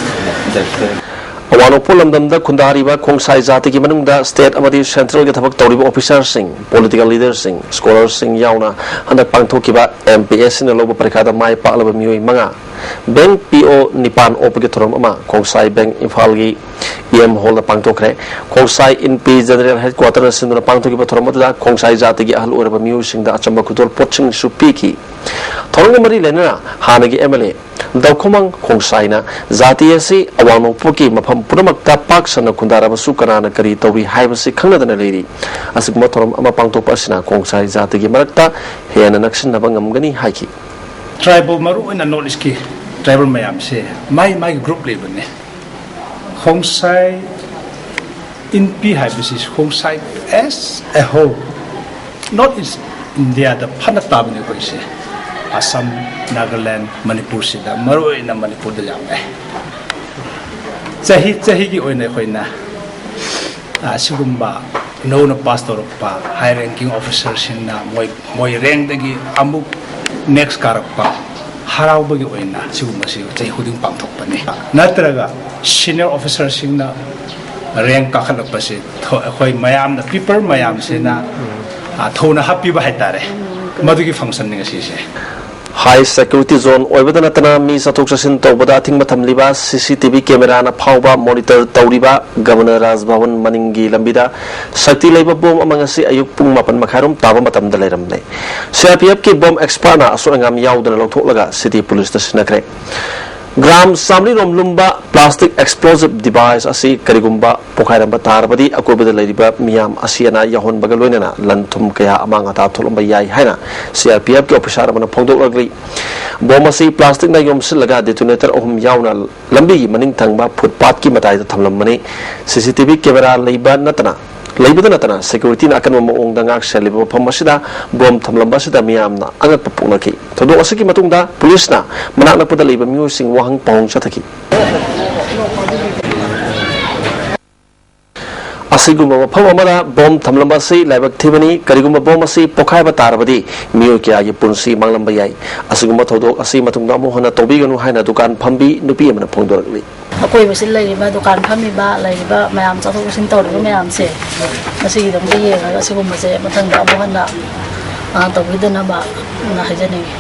ꯑꯋꯥꯡ ꯅꯣꯡꯄꯣꯛ ꯂꯝꯗꯝꯗ ꯈꯨꯟꯗꯥꯔꯤꯕ ꯈꯣꯡꯁꯥꯏ ꯖꯥꯇꯤꯒꯤ ꯃꯅꯨꯡꯗ state ꯑꯃꯗꯤ central-ꯒꯤ ꯊꯕꯛ ꯇꯧꯔꯤꯕ officer-ꯁꯤꯡ, political leader-ꯁꯤꯡ, scholar-ꯁꯤꯡ ꯌꯥꯎꯅ ꯍꯟꯗꯛ ꯄꯥꯡꯊꯣꯛꯈꯤꯕ M P S C-ꯅ ꯂꯧꯕ ꯄꯔꯤꯈꯥꯗ ꯃꯥꯏ ꯄꯥꯛꯂꯕ ꯃꯤꯑꯣꯏ ꯃꯉꯥ, bank P O ꯅꯤꯄꯥꯟ ꯑꯣꯛꯄꯒꯤ ꯊꯧꯔꯝ ꯑꯃ ꯈꯣꯡꯁꯥꯏ bank ꯏꯝꯐꯥꯜꯒꯤ E M hall-ꯗ ꯄꯥꯡꯊꯣꯛꯈ꯭ꯔꯦ꯫ ꯈꯣꯡꯁꯥꯏ ꯏꯟꯄꯤ general headquarter-ꯅ ꯁꯤꯟꯗꯨꯅ ꯄꯥꯡꯊꯣꯛꯈꯤꯕ ꯊꯧꯔꯝ ꯑꯗꯨꯗ ꯈꯣꯡꯁꯥꯏ ꯖꯥꯇꯤꯒꯤ ꯑꯍꯜ ꯑꯣꯏꯔꯕ ꯃꯤꯑꯣꯏꯁꯤꯡꯗ ꯑꯆꯝꯕ ꯈꯨꯗꯣꯜ ꯄꯣꯠꯁꯤꯡꯁꯨ ꯄꯤꯈꯤ꯫ ꯊꯧꯔꯝꯒ ꯃꯔꯤ ꯂꯩꯅꯅ ꯍꯥꯟꯅꯒꯤ M L A ꯗꯧꯈꯣꯃꯪ ꯈꯣꯡꯁꯥꯏꯅ ꯖꯥꯇꯤ ꯑꯁꯤ ꯑꯋꯥꯡ ꯅꯣꯡꯄꯣꯛꯀꯤ ꯃꯐꯝ ꯄꯨꯝꯅꯃꯛꯇ ꯄꯥꯛ ꯁꯟꯅ ꯈꯨꯟꯗꯥꯔꯕꯁꯨ ꯀꯅꯥꯅ ꯀꯔꯤ ꯇꯧꯔꯤ ꯍꯥꯏꯕꯁꯤ ꯈꯪꯅꯗꯅ ꯂꯩꯔꯤ꯫ ꯑꯁꯤꯒꯨꯝꯕ ꯊꯧꯔꯝ ꯑꯃ ꯄꯥꯡꯊꯣꯛꯄ ꯑꯁꯤꯅ ꯈꯣꯡꯁꯥꯏ ꯖꯥꯇꯤꯒꯤ ꯃꯔꯛꯇ ꯍꯦꯟꯅ ꯅꯛꯁꯤꯟꯅꯕ ꯉꯝꯒꯅꯤ ꯍꯥꯏꯈꯤ꯫ Tribal ꯃꯔꯨ ꯑꯣꯏꯅ North East-ꯀꯤ tribal ꯃꯌꯥꯝꯁꯦ ꯃꯥꯒꯤ ꯃꯥꯒꯤ group ꯂꯩꯕꯅꯦ꯫ ꯈꯣꯡꯁꯥꯏ ꯏꯟꯄꯤ ꯍꯥꯏꯕꯁꯤ ꯈꯣꯡꯁꯥꯏ as a whole North East India-ꯗ ꯐꯅ ꯇꯥꯕꯅꯦ ꯑꯩꯈꯣꯏꯁꯦ꯫ ꯑꯁꯥꯝ, ꯅꯥꯒꯥꯂꯦꯟ, ꯃꯅꯤꯄꯨꯔꯁꯤꯗ, ꯃꯔꯨꯑꯣꯏꯅ ꯃꯅꯤꯄꯨꯔꯗ ꯌꯥꯝ ꯂꯩ꯫ ꯆꯍꯤ ꯆꯍꯤꯒꯤ ꯑꯣꯏꯅ ꯑꯩꯈꯣꯏꯅ ꯑꯁꯤꯒꯨꯝꯕ ꯅꯧꯅ ꯄꯥꯁ ꯇꯧꯔꯛꯄ ꯍꯥꯏ ꯔꯦꯡꯀꯤꯡ ꯑꯣꯐꯤꯁꯔꯁꯤꯡꯅ ꯃꯣꯏ ꯃꯣꯏ ꯔꯦꯡꯗꯒꯤ ꯑꯃꯨꯛ ꯅꯦꯛꯁ ꯀꯥꯔꯛꯄ ꯍꯔꯥꯎꯕꯒꯤ ꯑꯣꯏꯅ ꯁꯤꯒꯨꯝꯕꯁꯤ ꯆꯍꯤ ꯈꯨꯗꯤꯡ ꯄꯥꯡꯊꯣꯛꯄꯅꯤ꯫ ꯅꯠꯇ꯭ꯔꯒ ꯁꯤꯅꯤꯌꯔ ꯑꯣꯐꯤꯁꯔꯁꯤꯡꯅ ꯔꯦꯡ ꯀꯥꯈꯠꯂꯛꯄꯁꯤ ꯊꯣ- ꯑꯩꯈꯣꯏ ꯃꯌꯥꯝꯅ, ꯄꯤꯄꯜ ꯃꯌꯥꯝꯁꯤꯅ, ꯑ, ꯊꯧꯅ ꯍꯥꯞꯄꯤꯕ ꯍꯥꯏꯇꯥꯔꯦ꯫ ꯃꯗꯨꯒꯤ ꯐꯪꯁꯟꯅꯤ ꯉꯁꯤꯁꯦ꯫ ꯍꯥꯏ ꯁꯦꯀ꯭ꯌꯨꯔꯤꯇꯤ ꯖꯣꯟ ꯑꯣꯏꯕꯗ ꯅꯠꯇꯅ ꯃꯤ ꯆꯠꯊꯣꯛ ꯆꯠꯁꯤꯟ ꯇꯧꯕꯗ ꯑꯊꯤꯡꯕ ꯊꯝꯂꯤꯕ ꯁꯤ ꯁꯤ ꯇꯤ ꯚꯤ ꯀꯦꯃꯦꯔꯥꯅ ꯐꯥꯎꯕ ꯃꯣꯅꯤꯇꯔ ꯇꯧꯔꯤꯕ ꯒꯕꯔꯅꯔ ꯔꯥꯖ ꯚꯕꯟ ꯃꯅꯤꯡꯒꯤ ꯂꯝꯕꯤꯗ ꯁꯛꯇꯤ ꯂꯩꯕ ꯕꯣꯝ ꯑꯃ ꯉꯁꯤ ꯑꯌꯨꯛ ꯄꯨꯡ ꯃꯥꯄꯟ ꯃꯈꯥꯏꯔꯣꯝ ꯇꯥꯕ ꯃꯇꯝꯗ ꯂꯩꯔꯝꯂꯦ꯫ ꯁꯤ ꯑꯥꯔ ꯄꯤ ꯑꯦꯐꯀꯤ ꯕꯣꯝ ꯑꯦꯛꯁꯄꯥꯔꯠꯅ ꯑꯁꯣꯏ ꯑꯉꯥꯝ ꯌꯥꯎꯗꯅ ꯂꯧꯊꯣꯛꯂꯒ ꯁꯤꯇꯤ ꯄꯨꯂꯤꯁꯇ ꯁꯤꯟꯅꯈ꯭ꯔꯦ꯫ ꯒ꯭ꯔꯥꯝ ꯆꯥꯃꯔꯤ ꯔꯣꯝ ꯂꯨꯝꯕ ꯄ꯭ꯂꯥꯁꯇꯤꯛ ꯑꯦꯛꯁꯄ꯭ꯂꯣꯖꯤꯞ ꯗꯤꯚꯥꯏꯁ ꯑꯁꯤ ꯀꯔꯤꯒꯨꯝꯕ ꯄꯣꯈꯥꯏꯔꯝꯕ ꯇꯥꯔꯕꯗꯤ ꯑꯀꯣꯏꯕꯗ ꯂꯩꯔꯤꯕ ꯃꯤꯌꯥꯝ ꯑꯁꯤ ꯑꯅꯥ ꯌꯥꯎꯍꯟꯕꯒ ꯂꯣꯏꯅꯅ ꯂꯟ ꯊꯨꯝ ꯀꯌꯥ ꯑꯃꯥꯡ ꯑꯇꯥ ꯊꯣꯛꯂꯝꯕ ꯌꯥꯏ ꯍꯥꯏꯅ ꯁꯤ ꯑꯥꯔ ꯄꯤ ꯑꯦꯐꯀꯤ ꯑꯣꯐꯤꯁꯥꯔ ꯑꯃꯅ ꯐꯣꯡꯗꯣꯛꯂꯛꯂꯤ꯫ ꯕꯣꯝ ꯑꯁꯤ ꯄ꯭ꯂꯥꯁꯇꯤꯛꯅ ꯌꯣꯝꯁꯤꯜꯂꯒ ꯗꯦꯇꯣꯅꯦꯇꯔ ꯑꯍꯨꯝ ꯌꯥꯎꯅ ꯂꯝꯕꯤꯒꯤ ꯃꯅꯤꯡ ꯊꯪꯕ ꯐꯨꯠꯄꯥꯠꯀꯤ ꯃꯇꯥꯏꯗ ꯊꯝꯂꯝꯕꯅꯤ꯫ ꯁꯤ ꯁꯤ ꯇꯤ ꯚꯤ ꯀꯦꯃꯦꯔꯥ ꯂꯩꯕ ꯅꯠꯇꯅ ꯂꯩꯕꯗ ꯅꯠꯇꯅ ꯁꯦꯀ꯭ꯌꯨꯔꯤꯇꯤꯅ ꯑꯀꯟꯕ ꯃꯑꯣꯡꯗ ꯉꯥꯛ ꯁꯦꯜꯂꯤꯕ ꯃꯐꯝ ꯑꯁꯤꯗ ꯕꯣꯝ ꯊꯝꯂꯝꯕ ꯑꯁꯤꯗ ꯃꯤꯌꯥꯝꯅ ꯑꯉꯛꯄ ꯄꯣꯛꯅꯈꯤ꯫ ꯊꯧꯗꯣꯛ ꯑꯁꯤꯒꯤ ꯃꯇꯨꯡꯗ ꯄꯨꯂꯤꯁꯅ ꯃꯅꯥꯛ ꯅꯛꯄꯗ ꯂꯩꯕ ꯃꯤꯑꯣꯏꯁꯤꯡ ꯋꯥꯍꯪ ꯄꯥꯎꯍꯪ ꯆꯠꯊꯈꯤ꯫ ꯑꯁꯤꯒꯨꯝꯕ ꯃꯐꯝ ꯑꯃꯗ ꯕꯣꯝ ꯊꯝꯂꯝꯕ ꯑꯁꯤ ꯂꯥꯏꯕꯛ ꯊꯤꯕꯅꯤ꯫ ꯀꯔꯤꯒꯨꯝꯕ ꯕꯣꯝ ꯑꯁꯤ ꯄꯣꯈꯥꯏꯕ ꯇꯥꯔꯕꯗꯤ ꯃꯤꯑꯣꯏ ꯀꯌꯥꯒꯤ ꯄꯨꯟꯁꯤ ꯃꯥꯡꯂꯝꯕ ꯌꯥꯏ꯫ ꯑꯁꯤꯒꯨꯝꯕ ꯊꯧꯗꯣꯛ ꯑꯁꯤ ꯃꯇꯨꯡꯗ ꯑꯃꯨꯛ ꯍꯟꯅ ꯇꯧꯕꯤꯒꯅꯨ ꯍꯥꯏꯅ ꯗꯨꯀꯥꯟ ꯐꯝꯕꯤ ꯅꯨꯄꯤ ꯑꯃꯅ ꯐꯣꯡꯗꯣꯔꯛꯂꯤ꯫ ꯑꯀꯣꯏꯕꯁꯤꯗ ꯂꯩꯔꯤꯕ ꯗꯨꯀꯥꯟ ꯐꯝꯃꯤꯕ, ꯂꯩꯔꯤꯕ ꯃꯌꯥꯝ, ꯆꯠꯊꯣꯛ ꯆꯠꯁꯤꯟ ꯇꯧꯔꯤꯕ ꯃꯌꯥꯝꯁꯦ, ꯃꯁꯤꯒꯤꯗꯃꯛꯇ ꯌꯦꯡꯉꯒ ꯑꯁꯤꯒꯨꯝꯕꯁꯦ ꯃꯊꯪꯗ ꯑꯃꯨꯛ ꯍꯟꯅ, ꯑ, ꯇꯧꯕꯤꯗꯅꯕ ꯍꯥꯏꯖꯅꯤꯡꯉꯤ꯫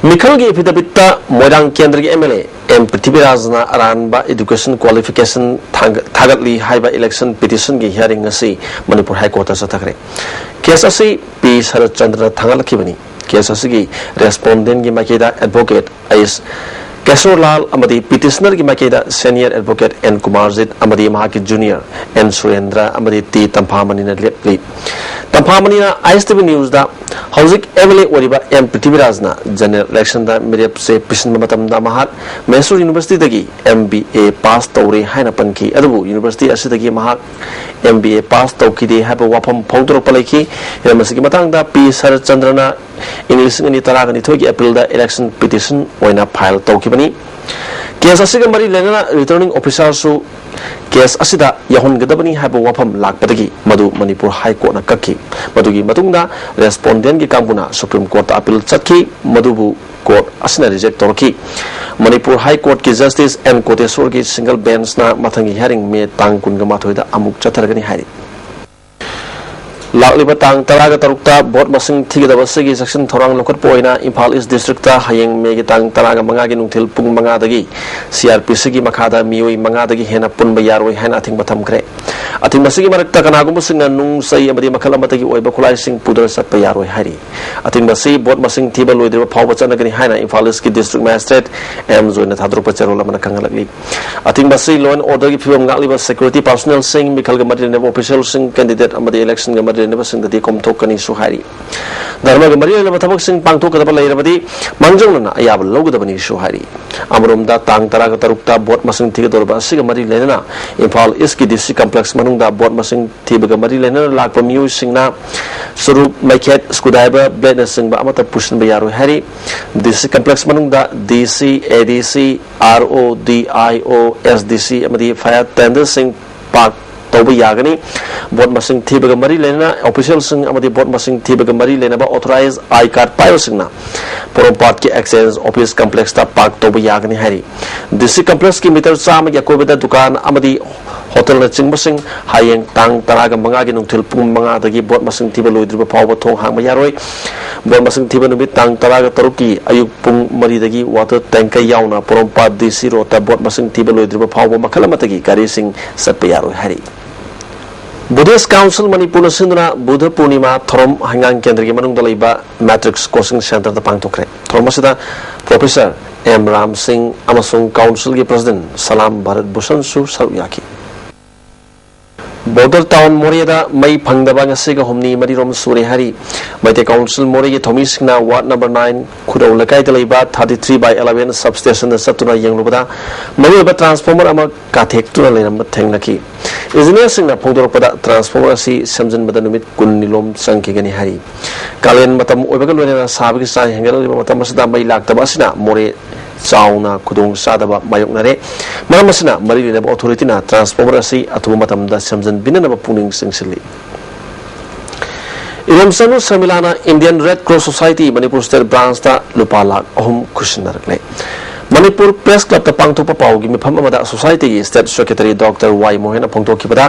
ꯃꯤꯈꯜꯒꯤ ꯑꯦꯐꯤꯗꯦꯕꯤꯠꯇ ꯃꯣꯏꯔꯥꯡ ꯀꯦꯟꯗ꯭ꯔꯒꯤ ꯑꯦꯝ ꯑꯦꯜ ꯑꯦ ꯑꯦꯝ ꯄ꯭ꯔꯤꯊꯤꯕꯤꯔꯥꯖꯅ ꯑꯔꯥꯟꯕ ꯏꯗꯨꯀꯦꯁꯟ ꯀ꯭ꯋꯥꯂꯤꯐꯤꯀꯦꯁꯟ ꯊꯥꯡꯒ-, ꯊꯥꯒꯠꯂꯤ ꯍꯥꯏꯕ ꯏꯂꯦꯛꯁꯟ ꯄꯤꯇꯤꯁꯟꯒꯤ ꯍꯤꯌꯥꯔꯤꯡ ꯑꯁꯤ ꯃꯅꯤꯄꯨꯔ ꯍꯥꯏ ꯀꯣꯔꯠꯇ ꯆꯠꯊꯈ꯭ꯔꯦ꯫ ꯀꯦꯁ ꯑꯁꯤ ꯄꯤ ꯁꯔꯠꯆꯟꯗ꯭ꯔꯅ ꯊꯥꯡꯒꯠꯂꯛꯈꯤꯕꯅꯤ꯫ ꯀꯦꯁ ꯑꯁꯤꯒꯤ ꯔꯦꯁꯄꯣꯟꯗꯦꯟꯒꯤ ꯃꯥꯏꯀꯩꯗ ꯑꯦꯗꯚꯣꯀꯦꯠ ꯑꯩꯁ ꯀꯦꯁꯣꯔꯂꯥꯜ ꯑꯃꯗꯤ ꯄꯤꯇꯤꯁꯅꯔꯒꯤ ꯃꯥꯏꯀꯩꯗ ꯁꯦꯅꯤꯌꯔ ꯑꯦꯗꯚꯣꯀꯦꯠ ꯑꯦꯟ ꯀꯨꯃꯥꯔꯖꯤꯠ ꯑꯃꯗꯤ ꯃꯍꯥꯛꯀꯤ ꯖꯨꯅꯤꯌꯔ ꯑꯦꯟ ꯁꯨꯔꯦꯟꯗ꯭ꯔ ꯑꯃꯗꯤ ꯇꯤ ꯇꯝꯐꯥꯃꯅꯤꯅ ꯂꯦꯞꯂꯤ꯫ ꯇꯝꯐꯥꯃꯅꯤꯅ ꯑꯥꯏ ꯑꯦꯁ ꯇꯤ ꯚꯤ ꯅ꯭ꯌꯨꯁꯇ ꯍꯧꯖꯤꯛ ꯑꯦꯝ ꯑꯦꯜ ꯑꯦ ꯑꯣꯏꯔꯤꯕ ꯑꯦꯝ ꯄ꯭ꯔꯤꯊꯤꯕꯤꯔꯥꯖꯅ ꯖꯦꯅꯔꯦꯜ ꯏꯂꯦꯛꯁꯟꯗ ꯃꯤꯔꯦꯞ ꯆꯦ ꯄꯤꯁꯤꯟꯕ ꯃꯇꯝꯗ ꯃꯍꯥꯛ masoor ꯌꯨꯅꯤꯚꯔꯁꯤꯇꯤꯗꯒꯤ M B A pass ꯇꯧꯔꯦ ꯍꯥꯏꯅ ꯄꯟꯈꯤ꯫ ꯑꯗꯨꯕꯨ ꯌꯨꯅꯤꯚꯔꯁꯤꯇꯤ ꯑꯁꯤꯗꯒꯤ ꯃꯍꯥꯛ ꯑꯦꯝ ꯕꯤ ꯑꯦ ꯄꯥꯁ ꯇꯧꯈꯤꯗꯦ ꯍꯥꯏꯕ ꯋꯥꯐꯝ ꯐꯣꯡꯗꯣꯔꯛꯄ ꯂꯩꯈꯤ꯫ ꯍꯤꯔꯝ ꯑꯁꯤꯒꯤ ꯃꯇꯥꯡꯗ ꯄꯤ ꯁꯔꯠꯆꯟꯗ꯭ꯔꯅ ꯏꯪ ꯂꯤꯁꯤꯡ ꯑꯅꯤ ꯇꯔꯥꯒ ꯅꯤꯊꯣꯏꯒꯤ ꯑꯦꯄ꯭ꯔꯤꯜꯗ election petition ꯑꯣꯏꯅ file ꯇꯧꯈꯤꯕꯅꯤ꯫ Case ꯑꯁꯤꯒ ꯃꯔꯤ ꯂꯩꯅꯅ returning officerꯁꯨ case ꯑꯁꯤꯗ ꯌꯥꯎꯍꯟꯒꯗꯕꯅꯤ ꯍꯥꯏꯕ ꯋꯥꯐꯝ ꯂꯥꯛꯄꯗꯒꯤ ꯃꯗꯨ ꯃꯅꯤꯄꯨꯔ High Courtꯅ ꯀꯛꯈꯤ꯫ ꯃꯗꯨꯒꯤ ꯃꯇꯨꯡꯗ respondentꯀꯤ ꯀꯥꯡꯕꯨꯅ Supreme Courtꯇ appeal ꯆꯠꯈꯤ, ꯃꯗꯨꯕꯨ court ꯑꯁꯤꯅ reject ꯇꯧꯔꯛꯈꯤ꯫ Manipur High Courtꯀꯤ Justice N ꯀꯣꯇꯦꯁꯣꯔꯒꯤ single benchꯅ ꯃꯊꯪꯒꯤ hearing May ꯇꯥꯡ ꯀꯨꯟꯒ ꯃꯥꯊꯣꯏꯗ ꯑꯃꯨꯛ ꯆꯠꯊꯔꯒꯅꯤ ꯍꯥꯏꯔꯤ꯫ ꯂꯥꯛꯂꯤꯕ ꯇꯥꯡ ꯇꯔꯥꯒ ꯇꯔꯨꯛꯇ vote ꯃꯁꯤꯡ ꯊꯤꯒꯗꯕ ꯑꯁꯤꯒꯤ ꯆꯦꯛꯁꯤꯟ ꯊꯧꯔꯥꯡ ꯂꯧꯈꯠꯄ ꯑꯣꯏꯅ ꯏꯝꯐꯥꯜ East Districtꯇ ꯍꯌꯦꯡ Mayꯒꯤ ꯇꯥꯡ ꯇꯔꯥꯒ ꯃꯉꯥꯒꯤ ꯅꯨꯡꯊꯤꯜ ꯄꯨꯡ ꯃꯉꯥꯗꯒꯤ C R P Cꯒꯤ ꯃꯈꯥꯗ ꯃꯤꯑꯣꯏ ꯃꯉꯥꯗꯒꯤ ꯍꯦꯟꯅ ꯄꯨꯟꯕ ꯌꯥꯔꯣꯏ ꯍꯥꯏꯅ ꯑꯊꯤꯡꯕ ꯊꯝꯈ꯭ꯔꯦ꯫ ꯑꯊꯤꯡꯕ ꯑꯁꯤꯒꯤ ꯃꯔꯛꯇ ꯀꯅꯥꯒꯨꯝꯕꯁꯤꯡꯅ ꯅꯨꯡ, ꯆꯩ ꯑꯃꯗꯤ ꯃꯈꯜ ꯑꯃꯠꯇꯒꯤ ꯑꯣꯏꯕ ꯈꯨꯠꯂꯥꯏꯁꯤꯡ ꯄꯨꯗꯨꯅ ꯆꯠꯄ ꯌꯥꯔꯣꯏ ꯍꯥꯏꯔꯤ꯫ ꯑꯊꯤꯡꯕ ꯑꯁꯤ vote ꯃꯁꯤꯡ ꯊꯤꯕ ꯂꯣꯏꯗ꯭ꯔꯤꯕ ꯐꯥꯎꯕ ꯆꯠꯅꯒꯅꯤ ꯍꯥꯏꯅ ꯏꯝꯐꯥꯜ Eastꯀꯤ District Magistrate M ꯖꯣꯏꯅ ꯊꯥꯗꯣꯔꯛꯄ ꯆꯦꯔꯣꯜ ꯑꯃꯅ ꯈꯪꯍꯜꯂꯛꯂꯤ꯫ ꯑꯊꯤꯡꯕ ꯑꯁꯤ law and orderꯒꯤ ꯐꯤꯕꯝ ꯉꯥꯛꯂꯤꯕ security personnelꯁꯤꯡ, ꯃꯤꯈꯜꯒ ꯃꯔꯤ ꯂꯩꯅꯕ officialꯁꯤꯡ, candidate ꯑꯃꯗꯤ electionꯒ ꯃꯔꯤ ꯂꯩꯅꯕꯁꯤꯡꯗꯗꯤ ꯀꯣꯝꯊꯣꯛꯀꯅꯤꯁꯨ ꯍꯥꯏꯔꯤ꯫ ꯙꯔꯃꯒ ꯃꯔꯤ ꯂꯩꯅꯕ ꯊꯕꯛꯁꯤꯡ ꯄꯥꯡꯊꯣꯛꯀꯗꯕ ꯂꯩꯔꯕꯗꯤ ꯃꯥꯡꯖꯧꯅꯅ ꯑꯌꯥꯕ ꯂꯧꯒꯗꯕꯅꯤꯁꯨ ꯍꯥꯏꯔꯤ꯫ ꯑꯃꯔꯣꯝꯗ ꯇꯥꯡ ꯇꯔꯥꯒ ꯇꯔꯨꯛꯇ vote ꯃꯁꯤꯡ ꯊꯤꯒꯗꯧꯔꯤꯕ ꯑꯁꯤꯒ ꯃꯔꯤ ꯂꯩꯅꯅ ꯏꯝꯐꯥꯜ Eastꯀꯤ D C complex ꯃꯅꯨꯡꯗ vote ꯃꯁꯤꯡ ꯊꯤꯕꯒ ꯃꯔꯤ ꯂꯩꯅꯅ ꯂꯥꯛꯄ ꯃꯤꯑꯣꯏꯁꯤꯡꯅ ꯆꯨꯔꯨꯞ, ꯃꯩꯈꯦꯠ, screwdriver, bladeꯅꯆꯤꯡꯕ ꯑꯃꯠꯇ ꯄꯨꯁꯤꯟꯕ ꯌꯥꯔꯣꯏ ꯍꯥꯏꯔꯤ꯫ D C complex ꯃꯅꯨꯡꯗ D C, A D C, R O, D I O, S D C ꯑꯃꯗꯤ fire tenderꯁꯤꯡ park ꯇꯧꯕ ꯌꯥꯒꯅꯤ꯫ Vote ꯃꯁꯤꯡ ꯊꯤꯕꯒ ꯃꯔꯤ ꯂꯩꯅꯅ officialꯁꯤꯡ ꯑꯃꯗꯤ vote ꯃꯁꯤꯡ ꯊꯤꯕꯒ ꯃꯔꯤ ꯂꯩꯅꯕ authorized I card ꯄꯥꯏꯕꯁꯤꯡꯅ ꯄꯣꯔꯣꯝꯄꯥꯠꯀꯤ exchange office complexꯇ park ꯇꯧꯕ ꯌꯥꯒꯅꯤ ꯍꯥꯏꯔꯤ꯫ D C complexꯀꯤ meter ꯆꯥꯝꯃꯒꯤ ꯑꯀꯣꯏꯕꯗ ꯗꯨꯀꯥꯟ ꯑꯃꯗꯤ hotelꯅꯆꯤꯡꯕꯁꯤꯡ ꯍꯌꯦꯡ ꯇꯥꯡ ꯇꯔꯥꯒ ꯃꯉꯥꯒꯤ ꯅꯨꯡꯊꯤꯜ ꯄꯨꯡ ꯃꯉꯥꯗꯒꯤ vote ꯃꯁꯤꯡ ꯊꯤꯕ ꯂꯣꯏꯗ꯭ꯔꯤꯕ ꯐꯥꯎꯕ ꯊꯣꯡ ꯍꯥꯡꯕ ꯌꯥꯔꯣꯏ꯫ Vote ꯃꯁꯤꯡ ꯊꯤꯕ ꯅꯨꯃꯤꯠ ꯇꯥꯡ ꯇꯔꯥꯒ ꯇꯔꯨꯛꯀꯤ ꯑꯌꯨꯛ ꯄꯨꯡ ꯃꯔꯤꯗꯒꯤ water tank ꯌꯥꯎꯅ ꯄꯣꯔꯣꯝꯄꯥꯠ D C roadꯇ vote ꯃꯁꯤꯡ ꯊꯤꯕ ꯂꯣꯏꯗ꯭ꯔꯤꯕ ꯐꯥꯎꯕ ꯃꯈꯜ ꯑꯃꯠꯇꯒꯤ ꯒꯥꯔꯤꯁꯤꯡ ꯆꯠꯄ ꯌꯥꯔꯣꯏ ꯍꯥꯏꯔꯤ꯫ Buddhist Council ꯃꯅꯤꯄꯨꯔꯅ ꯁꯤꯟꯗꯨꯅ ꯕꯨꯙ ꯄꯨꯔꯅꯤꯃꯥ ꯊꯧꯔꯝ ꯍꯩꯉꯥꯡ ꯀꯦꯟꯗ꯭ꯔꯒꯤ ꯃꯅꯨꯡꯗ ꯂꯩꯕ Matrix Coaching Centreꯗ ꯄꯥꯡꯊꯣꯛꯈ꯭ꯔꯦ꯫ ꯊꯧꯔꯝ ꯑꯁꯤꯗ Professor M ꯔꯥꯝ ꯁꯤꯡ ꯑꯃꯁꯨꯡ Councilꯒꯤ President ꯁꯂꯥꯝ ꯚꯥꯔꯠ ꯚꯨꯁꯟꯁꯨ ꯁꯔꯨꯛ ꯌꯥꯈꯤ꯫ ꯕꯣꯔꯗꯔ ꯇꯥꯎꯟ ꯃꯣꯔꯦꯗ ꯃꯩ ꯐꯪꯗꯕ ꯉꯁꯤꯒ ꯍꯨꯝꯅꯤ ꯃꯔꯤꯔꯣꯝ ꯁꯨꯔꯦ ꯍꯥꯏꯔꯤ꯫ ꯃꯩꯇꯩ ꯀꯥꯎꯟꯁꯤꯜ ꯃꯣꯔꯦꯒꯤ ꯊꯧꯃꯤꯁꯤꯡꯅ ꯋꯥꯔꯗ ꯅꯝꯕꯔ ꯅꯥꯏꯟ ꯈꯨꯔꯧ ꯂꯩꯀꯥꯏꯗ ꯂꯩꯕ thirty three by eleven ꯁꯕꯁ꯭ꯇꯦꯁꯟꯗ ꯆꯠꯇꯨꯅ ꯌꯦꯡꯂꯨꯕꯗ ꯃꯔꯨꯑꯣꯏꯕ ꯇ꯭ꯔꯥꯟꯁꯐꯣꯔꯃꯔ ꯑꯃ ꯀꯥꯊꯦꯛꯇꯨꯅ ꯂꯩꯔꯝꯕ ꯊꯦꯡꯅꯈꯤ꯫ ꯏꯟꯖꯤꯅꯤꯌꯔꯁꯤꯡꯅ ꯐꯣꯡꯗꯣꯔꯛꯄꯗ ꯇ꯭ꯔꯥꯟꯁꯐꯣꯔꯃꯔ ꯑꯁꯤ ꯁꯦꯝꯖꯤꯟꯕꯗ ꯅꯨꯃꯤꯠ ꯀꯨꯟꯅꯤ ꯂꯣꯝ ꯆꯪꯈꯤꯒꯅꯤ ꯍꯥꯏꯔꯤ꯫ ꯀꯥꯂꯦꯟ ꯃꯇꯝ ꯑꯣꯏꯕꯒ ꯂꯣꯏꯅꯅ ꯁꯥꯕꯒꯤ ꯆꯥꯡ ꯍꯦꯟꯒꯠꯂꯛꯂꯤꯕ ꯃꯇꯝ ꯑꯁꯤꯗ ꯃꯩ ꯂꯥꯛꯇꯕ ꯑꯁꯤꯅ ꯃꯣꯔꯦ ꯆꯥꯎꯅ ꯈꯨꯗꯣꯡ ꯆꯥꯗꯕ ꯃꯥꯌꯣꯛꯅꯔꯦ꯫ ꯃꯔꯝ ꯑꯁꯤꯅ ꯃꯔꯤ ꯂꯩꯅꯕ ꯑꯣꯊꯣꯔꯤꯇꯤꯅ ꯇ꯭ꯔꯥꯟꯁꯐꯣꯔꯃꯔ ꯑꯁꯤ ꯑꯊꯨꯕ ꯃꯇꯝꯗ ꯁꯦꯝꯖꯤꯟꯕꯤꯅꯅꯕ ꯄꯨꯛꯅꯤꯡ ꯆꯤꯡꯁꯤꯜꯂꯤ꯫ ꯏꯔꯣꯝꯆꯅꯨ ꯁꯔꯃꯤꯂꯥꯅ Indian red cross society Manipur state ꯕ꯭ꯔꯥꯟꯁꯇ ꯂꯨꯄꯥ ꯂꯥꯈ ꯑꯍꯨꯝ ꯈꯨꯠꯁꯤꯟꯅꯔꯛꯂꯦ꯫ ꯃꯅꯤꯄꯨꯔ ꯄ꯭ꯔꯦꯁ ꯀ꯭ꯂꯕꯇ ꯄꯥꯡꯊꯣꯛꯄ ꯄꯥꯎꯒꯤ ꯃꯤꯐꯝ ꯑꯃꯗ ꯁꯣꯁꯥꯏꯇꯤꯒꯤ ꯁ꯭ꯇꯦꯠ ꯁꯦꯀ꯭ꯔꯦꯇꯔꯤ ꯗꯣꯛꯇꯔ ꯋꯥꯏ ꯃꯣꯍꯦꯟꯅ ꯐꯣꯡꯗꯣꯛꯈꯤꯕꯗ,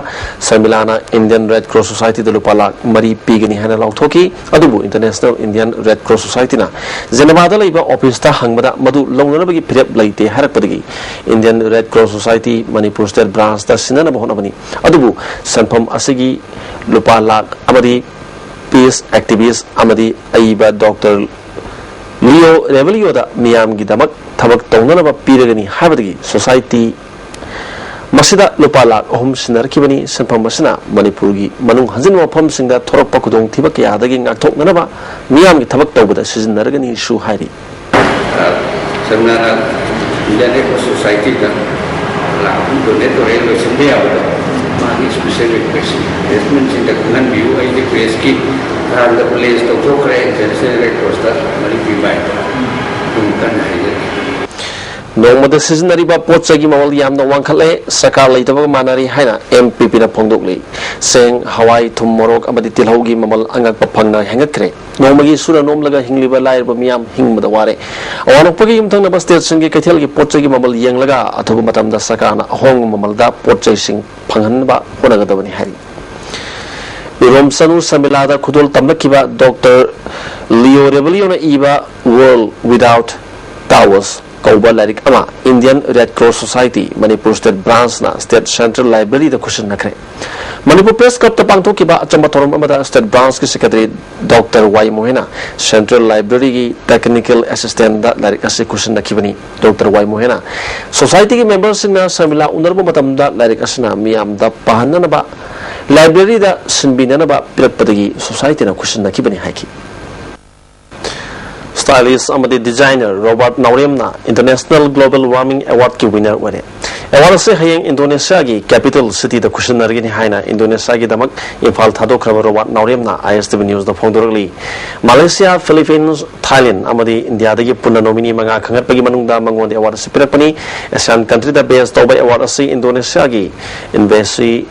ꯁꯔꯃꯤꯂꯥꯅ ꯏꯟꯗꯤꯌꯟ ꯔꯦꯗ ꯀ꯭ꯔꯣꯁ ꯁꯣꯁꯥꯏꯇꯤꯗ ꯂꯨꯄꯥ ꯂꯥꯈ ꯃꯔꯤ ꯄꯤꯒꯅꯤ ꯍꯥꯏꯅ ꯂꯥꯎꯊꯣꯛꯈꯤ꯫ ꯑꯗꯨꯕꯨ ꯏꯟꯇꯔꯅꯦꯁꯅꯦꯜ ꯏꯟꯗꯤꯌꯟ ꯔꯦꯗ ꯀ꯭ꯔꯣꯁ ꯁꯣꯁꯥꯏꯇꯤꯅ ꯖꯦꯅꯦꯚꯥꯗ ꯂꯩꯕ ꯑꯣꯐꯤꯁꯇ ꯍꯪꯕꯗ ꯃꯗꯨ ꯂꯧꯅꯅꯕꯒꯤ ꯐꯤꯔꯦꯞ ꯂꯩꯇꯦ ꯍꯥꯏꯔꯛꯄꯗꯒꯤ Indian red cross society Manipur state ꯕ꯭ꯔꯥꯟꯁꯇ ꯁꯤꯟꯅꯅꯕ ꯍꯣꯠꯅꯕꯅꯤ꯫ ꯑꯗꯨꯕꯨ ꯁꯦꯟꯐꯝ ꯑꯁꯤꯒꯤ ꯂꯨꯄꯥ ꯂꯥꯈ ꯑꯃꯗꯤ ꯄꯤꯁ ꯑꯦꯛꯇꯤꯚꯤꯁ ꯑꯃꯗꯤ ꯑꯏꯕ ꯗꯣꯛꯇꯔ ꯂꯤꯑꯣ ꯔꯦꯕꯦꯂꯤꯑꯣꯗ ꯃꯤꯌꯥꯝꯒꯤꯗꯃꯛ ꯊꯕꯛ ꯇꯧꯅꯅꯕ ꯄꯤꯔꯒꯅꯤ ꯍꯥꯏꯕꯗꯒꯤ ꯁꯣꯁꯥꯏꯇꯤ ꯃꯁꯤꯗ ꯂꯨꯄꯥ ꯂꯥꯈ ꯑꯍꯨꯝ ꯁꯤꯟꯅꯔꯛꯈꯤꯕꯅꯤ꯫ ꯁꯦꯟꯐꯝ ꯑꯁꯤꯅ ꯃꯅꯤꯄꯨꯔꯒꯤ ꯃꯅꯨꯡ ꯍꯟꯖꯤꯟꯕ ꯃꯐꯝꯁꯤꯡꯗ ꯊꯣꯔꯛꯄ ꯈꯨꯗꯣꯡꯊꯤꯕ ꯀꯌꯥꯗꯒꯤ ꯉꯥꯛꯊꯣꯛꯅꯅꯕ ꯃꯤꯌꯥꯝꯒꯤ ꯊꯕꯛ ꯇꯧꯕꯗ ꯁꯤꯖꯤꯟꯅꯔꯒꯅꯤꯁꯨ ꯍꯥꯏꯔꯤ꯫ ꯁꯝꯅ ꯍꯥꯏꯔꯕꯗ ꯏꯟꯗꯤꯌꯟ ꯔꯦꯗ ꯀ꯭ꯔꯣꯁ ꯁꯣꯁꯥꯏꯇꯤꯗ ꯂꯥꯛ ꯑꯍꯨꯝ ꯗꯣꯅꯦꯠ ꯇꯧꯔꯦ ꯂꯣꯏꯁꯤꯟꯕ ꯌꯥꯕꯗꯣ, ꯃꯥꯒꯤ ꯁ꯭ꯄꯦꯁꯦꯜ ꯔꯤꯀ꯭ꯋꯦꯁ ꯔꯤꯀ꯭ꯋꯦꯁꯃꯦꯟꯁꯤꯡꯗ ꯈꯪꯍꯟꯕꯤꯌꯨ꯫ ꯑꯩꯒꯤ ꯄ꯭ꯔꯦꯁꯀꯤ ꯃꯔꯥꯡꯗ ꯄ꯭ꯂꯦꯁ ꯇꯧꯊꯣꯛꯈ꯭ꯔꯦ ꯏꯟꯇꯔꯅꯦꯁꯅꯦꯜ ꯔꯦꯗ ꯀ꯭ꯔꯣꯁꯇ ꯃꯅꯤꯄꯨꯔꯤ ꯃꯥꯏꯗ ꯑꯗꯨꯝ ꯀꯟꯅ ꯍꯥꯏꯖꯔꯤ꯫ ꯅꯣꯡꯃꯗ ꯁꯤꯖꯤꯟꯅꯔꯤꯕ ꯄꯣꯠ ꯆꯩꯒꯤ ꯃꯃꯜ ꯌꯥꯝꯅ ꯋꯥꯡꯈꯠꯂꯦ, ꯁꯔꯀꯥꯔ ꯂꯩꯇꯕꯒ ꯃꯥꯟꯅꯔꯦ ꯍꯥꯏꯅ ꯑꯦꯝ ꯄꯤ ꯄꯤꯅ ꯐꯣꯡꯗꯣꯛꯂꯤ꯫ ꯆꯦꯡ, ꯍꯋꯥꯏ, ꯊꯨꯝ, ꯃꯣꯔꯣꯛ ꯑꯃꯗꯤ ꯇꯤꯜꯍꯧꯒꯤ ꯃꯃꯜ ꯑꯉꯛꯄ ꯐꯪꯅ ꯍꯦꯟꯒꯠꯈ꯭ꯔꯦ꯫ ꯅꯣꯡꯃꯒꯤ ꯁꯨꯅ ꯅꯣꯝꯂꯒ ꯍꯤꯡꯂꯤꯕ ꯂꯥꯏꯔꯕ ꯃꯤꯌꯥꯝ ꯍꯤꯡꯕꯗ ꯋꯥꯔꯦ꯫ ꯑꯋꯥꯡ ꯅꯣꯛꯄꯒꯤ ꯌꯨꯝꯊꯪꯅꯕ ꯁ꯭ꯇꯦꯠꯁꯤꯡꯒꯤ ꯀꯩꯊꯦꯜꯒꯤ ꯄꯣꯠ ꯆꯩꯒꯤ ꯃꯃꯜ ꯌꯦꯡꯂꯒ ꯑꯊꯨꯕ ꯃꯇꯝꯗ ꯁꯔꯀꯥꯔꯅ ꯑꯍꯣꯡꯕ ꯃꯃꯜꯗ ꯄꯣꯠ ꯆꯩꯁꯤꯡ ꯐꯪꯍꯟꯅꯕ ꯍꯣꯠꯅꯒꯗꯕꯅꯤ ꯍꯥꯏꯔꯤ꯫ ꯏꯔꯣꯝꯆꯅꯨ ꯁꯔꯃꯤꯂꯥꯗ ꯈꯨꯗꯣꯜ ꯇꯝꯂꯛꯈꯤꯕ ꯗꯣꯛꯇꯔ ꯂꯤꯑꯣ ꯔꯦꯕꯦꯂꯤꯑꯣꯅ ꯏꯕ World Without Towers ꯀꯧꯕ ꯂꯥꯏꯔꯤꯛ ꯑꯃ Indian red cross society Manipur state ꯕ꯭ꯔꯥꯟꯁꯅ ꯁ꯭ꯇꯦꯠ ꯁꯦꯟꯇ꯭ꯔꯦꯜ ꯂꯥꯏꯕ꯭ꯔꯦꯔꯤꯗ ꯈꯨꯠꯁꯤꯟꯅꯈ꯭ꯔꯦ꯫ ꯃꯅꯤꯄꯨꯔ ꯄ꯭ꯔꯦꯁ ꯀ꯭ꯂꯕꯇ ꯄꯥꯡꯊꯣꯛꯈꯤꯕ ꯑꯆꯝꯕ ꯊꯧꯔꯝ ꯑꯃꯗ ꯁ꯭ꯇꯦꯠ ꯕ꯭ꯔꯥꯟꯁꯀꯤ secretary doctor Y Mohen central ꯂꯥꯏꯕ꯭ꯔꯦꯔꯤꯒꯤ ꯇꯦꯛꯅꯤꯀꯦꯜ ꯑꯦꯁꯤꯁꯇꯦꯟꯗ ꯂꯥꯏꯔꯤꯛ ꯑꯁꯤ ꯈꯨꯠꯁꯤꯟꯅꯈꯤꯕꯅꯤ꯫ ꯗꯣꯛꯇꯔ ꯋꯥꯏ ꯃꯣꯍꯦꯅ ꯁꯣꯁꯥꯏꯇꯤꯒꯤ ꯃꯦꯝꯕꯔꯁꯤꯡꯅ ꯁꯔꯃꯤꯂꯥ ꯎꯅꯔꯨꯕ ꯃꯇꯝꯗ ꯂꯥꯏꯔꯤꯛ ꯑꯁꯤꯅ ꯃꯤꯌꯥꯝꯗ ꯄꯥꯍꯟꯅꯅꯕ ꯂꯥꯏꯕ꯭ꯔꯦꯔꯤꯗ ꯁꯤꯟꯕꯤꯅꯅꯕ ꯄꯤꯔꯛꯄꯗꯒꯤ ꯁꯣꯁꯥꯏꯇꯤꯅ ꯈꯨꯠꯁꯤꯟꯅꯈꯤꯕꯅꯤ ꯍꯥꯏꯈꯤ꯫ ꯁ꯭ꯇꯥꯏꯂꯤꯁ ꯑꯃꯗꯤ ꯗꯤꯖꯥꯏꯅꯔ ꯔꯣꯕꯥꯔꯠ ꯅꯥꯎꯔꯦꯝꯅ ꯏꯟꯇꯔꯅꯦꯁꯅꯦꯜ ꯒ꯭ꯂꯣꯕꯦꯜ ꯋꯥꯔꯃꯤꯡ ꯑꯦꯋꯥꯔꯗꯀꯤ ꯋꯤꯅꯔ ꯑꯣꯏꯔꯦ꯫ ꯑꯦꯋꯥꯔꯗ ꯑꯁꯤ ꯍꯌꯦꯡ ꯏꯟꯗꯣꯅꯦꯁꯤꯌꯥꯒꯤ ꯀꯦꯄꯤꯇꯦꯜ ꯁꯤꯇꯤꯗ ꯈꯨꯠꯁꯤꯟꯅꯔꯒꯅꯤ ꯍꯥꯏꯅ ꯏꯟꯗꯣꯅꯦꯁꯤꯌꯥꯒꯤꯗꯃꯛ ꯏꯝꯐꯥꯜ ꯊꯥꯗꯣꯛꯈ꯭ꯔꯕ ꯔꯣꯕꯥꯔꯠ ꯅꯥꯎꯔꯦꯝꯅ ISTV Newsꯗ ꯐꯣꯡꯗꯣꯔꯛꯂꯤ꯫ ꯃꯥꯂꯦꯁꯤꯌꯥ, ꯐꯤꯂꯤꯄꯤꯟꯁ, ꯊꯥꯏꯂꯦꯟ ꯑꯃꯗꯤ ꯏꯟꯗꯤꯌꯥꯗꯒꯤ ꯄꯨꯟꯅ ꯅꯣꯃꯤꯅꯤ ꯃꯉꯥ ꯈꯟꯒꯠꯄꯒꯤ ꯃꯅꯨꯡꯗ ꯃꯉꯣꯟꯗ ꯑꯦꯋꯥꯔꯗ ꯑꯁꯤ ꯄꯤꯔꯛꯄꯅꯤ꯫ ꯑꯦꯁꯤꯌꯥꯟ ꯀꯟꯇ꯭ꯔꯤꯗ ꯕꯦꯖ ꯇꯧꯕ ꯑꯦꯋꯥꯔꯗ ꯑꯁꯤ ꯏꯟꯗꯣꯅꯦꯁꯤꯌꯥꯒꯤ ꯏꯟꯚꯦꯁꯤ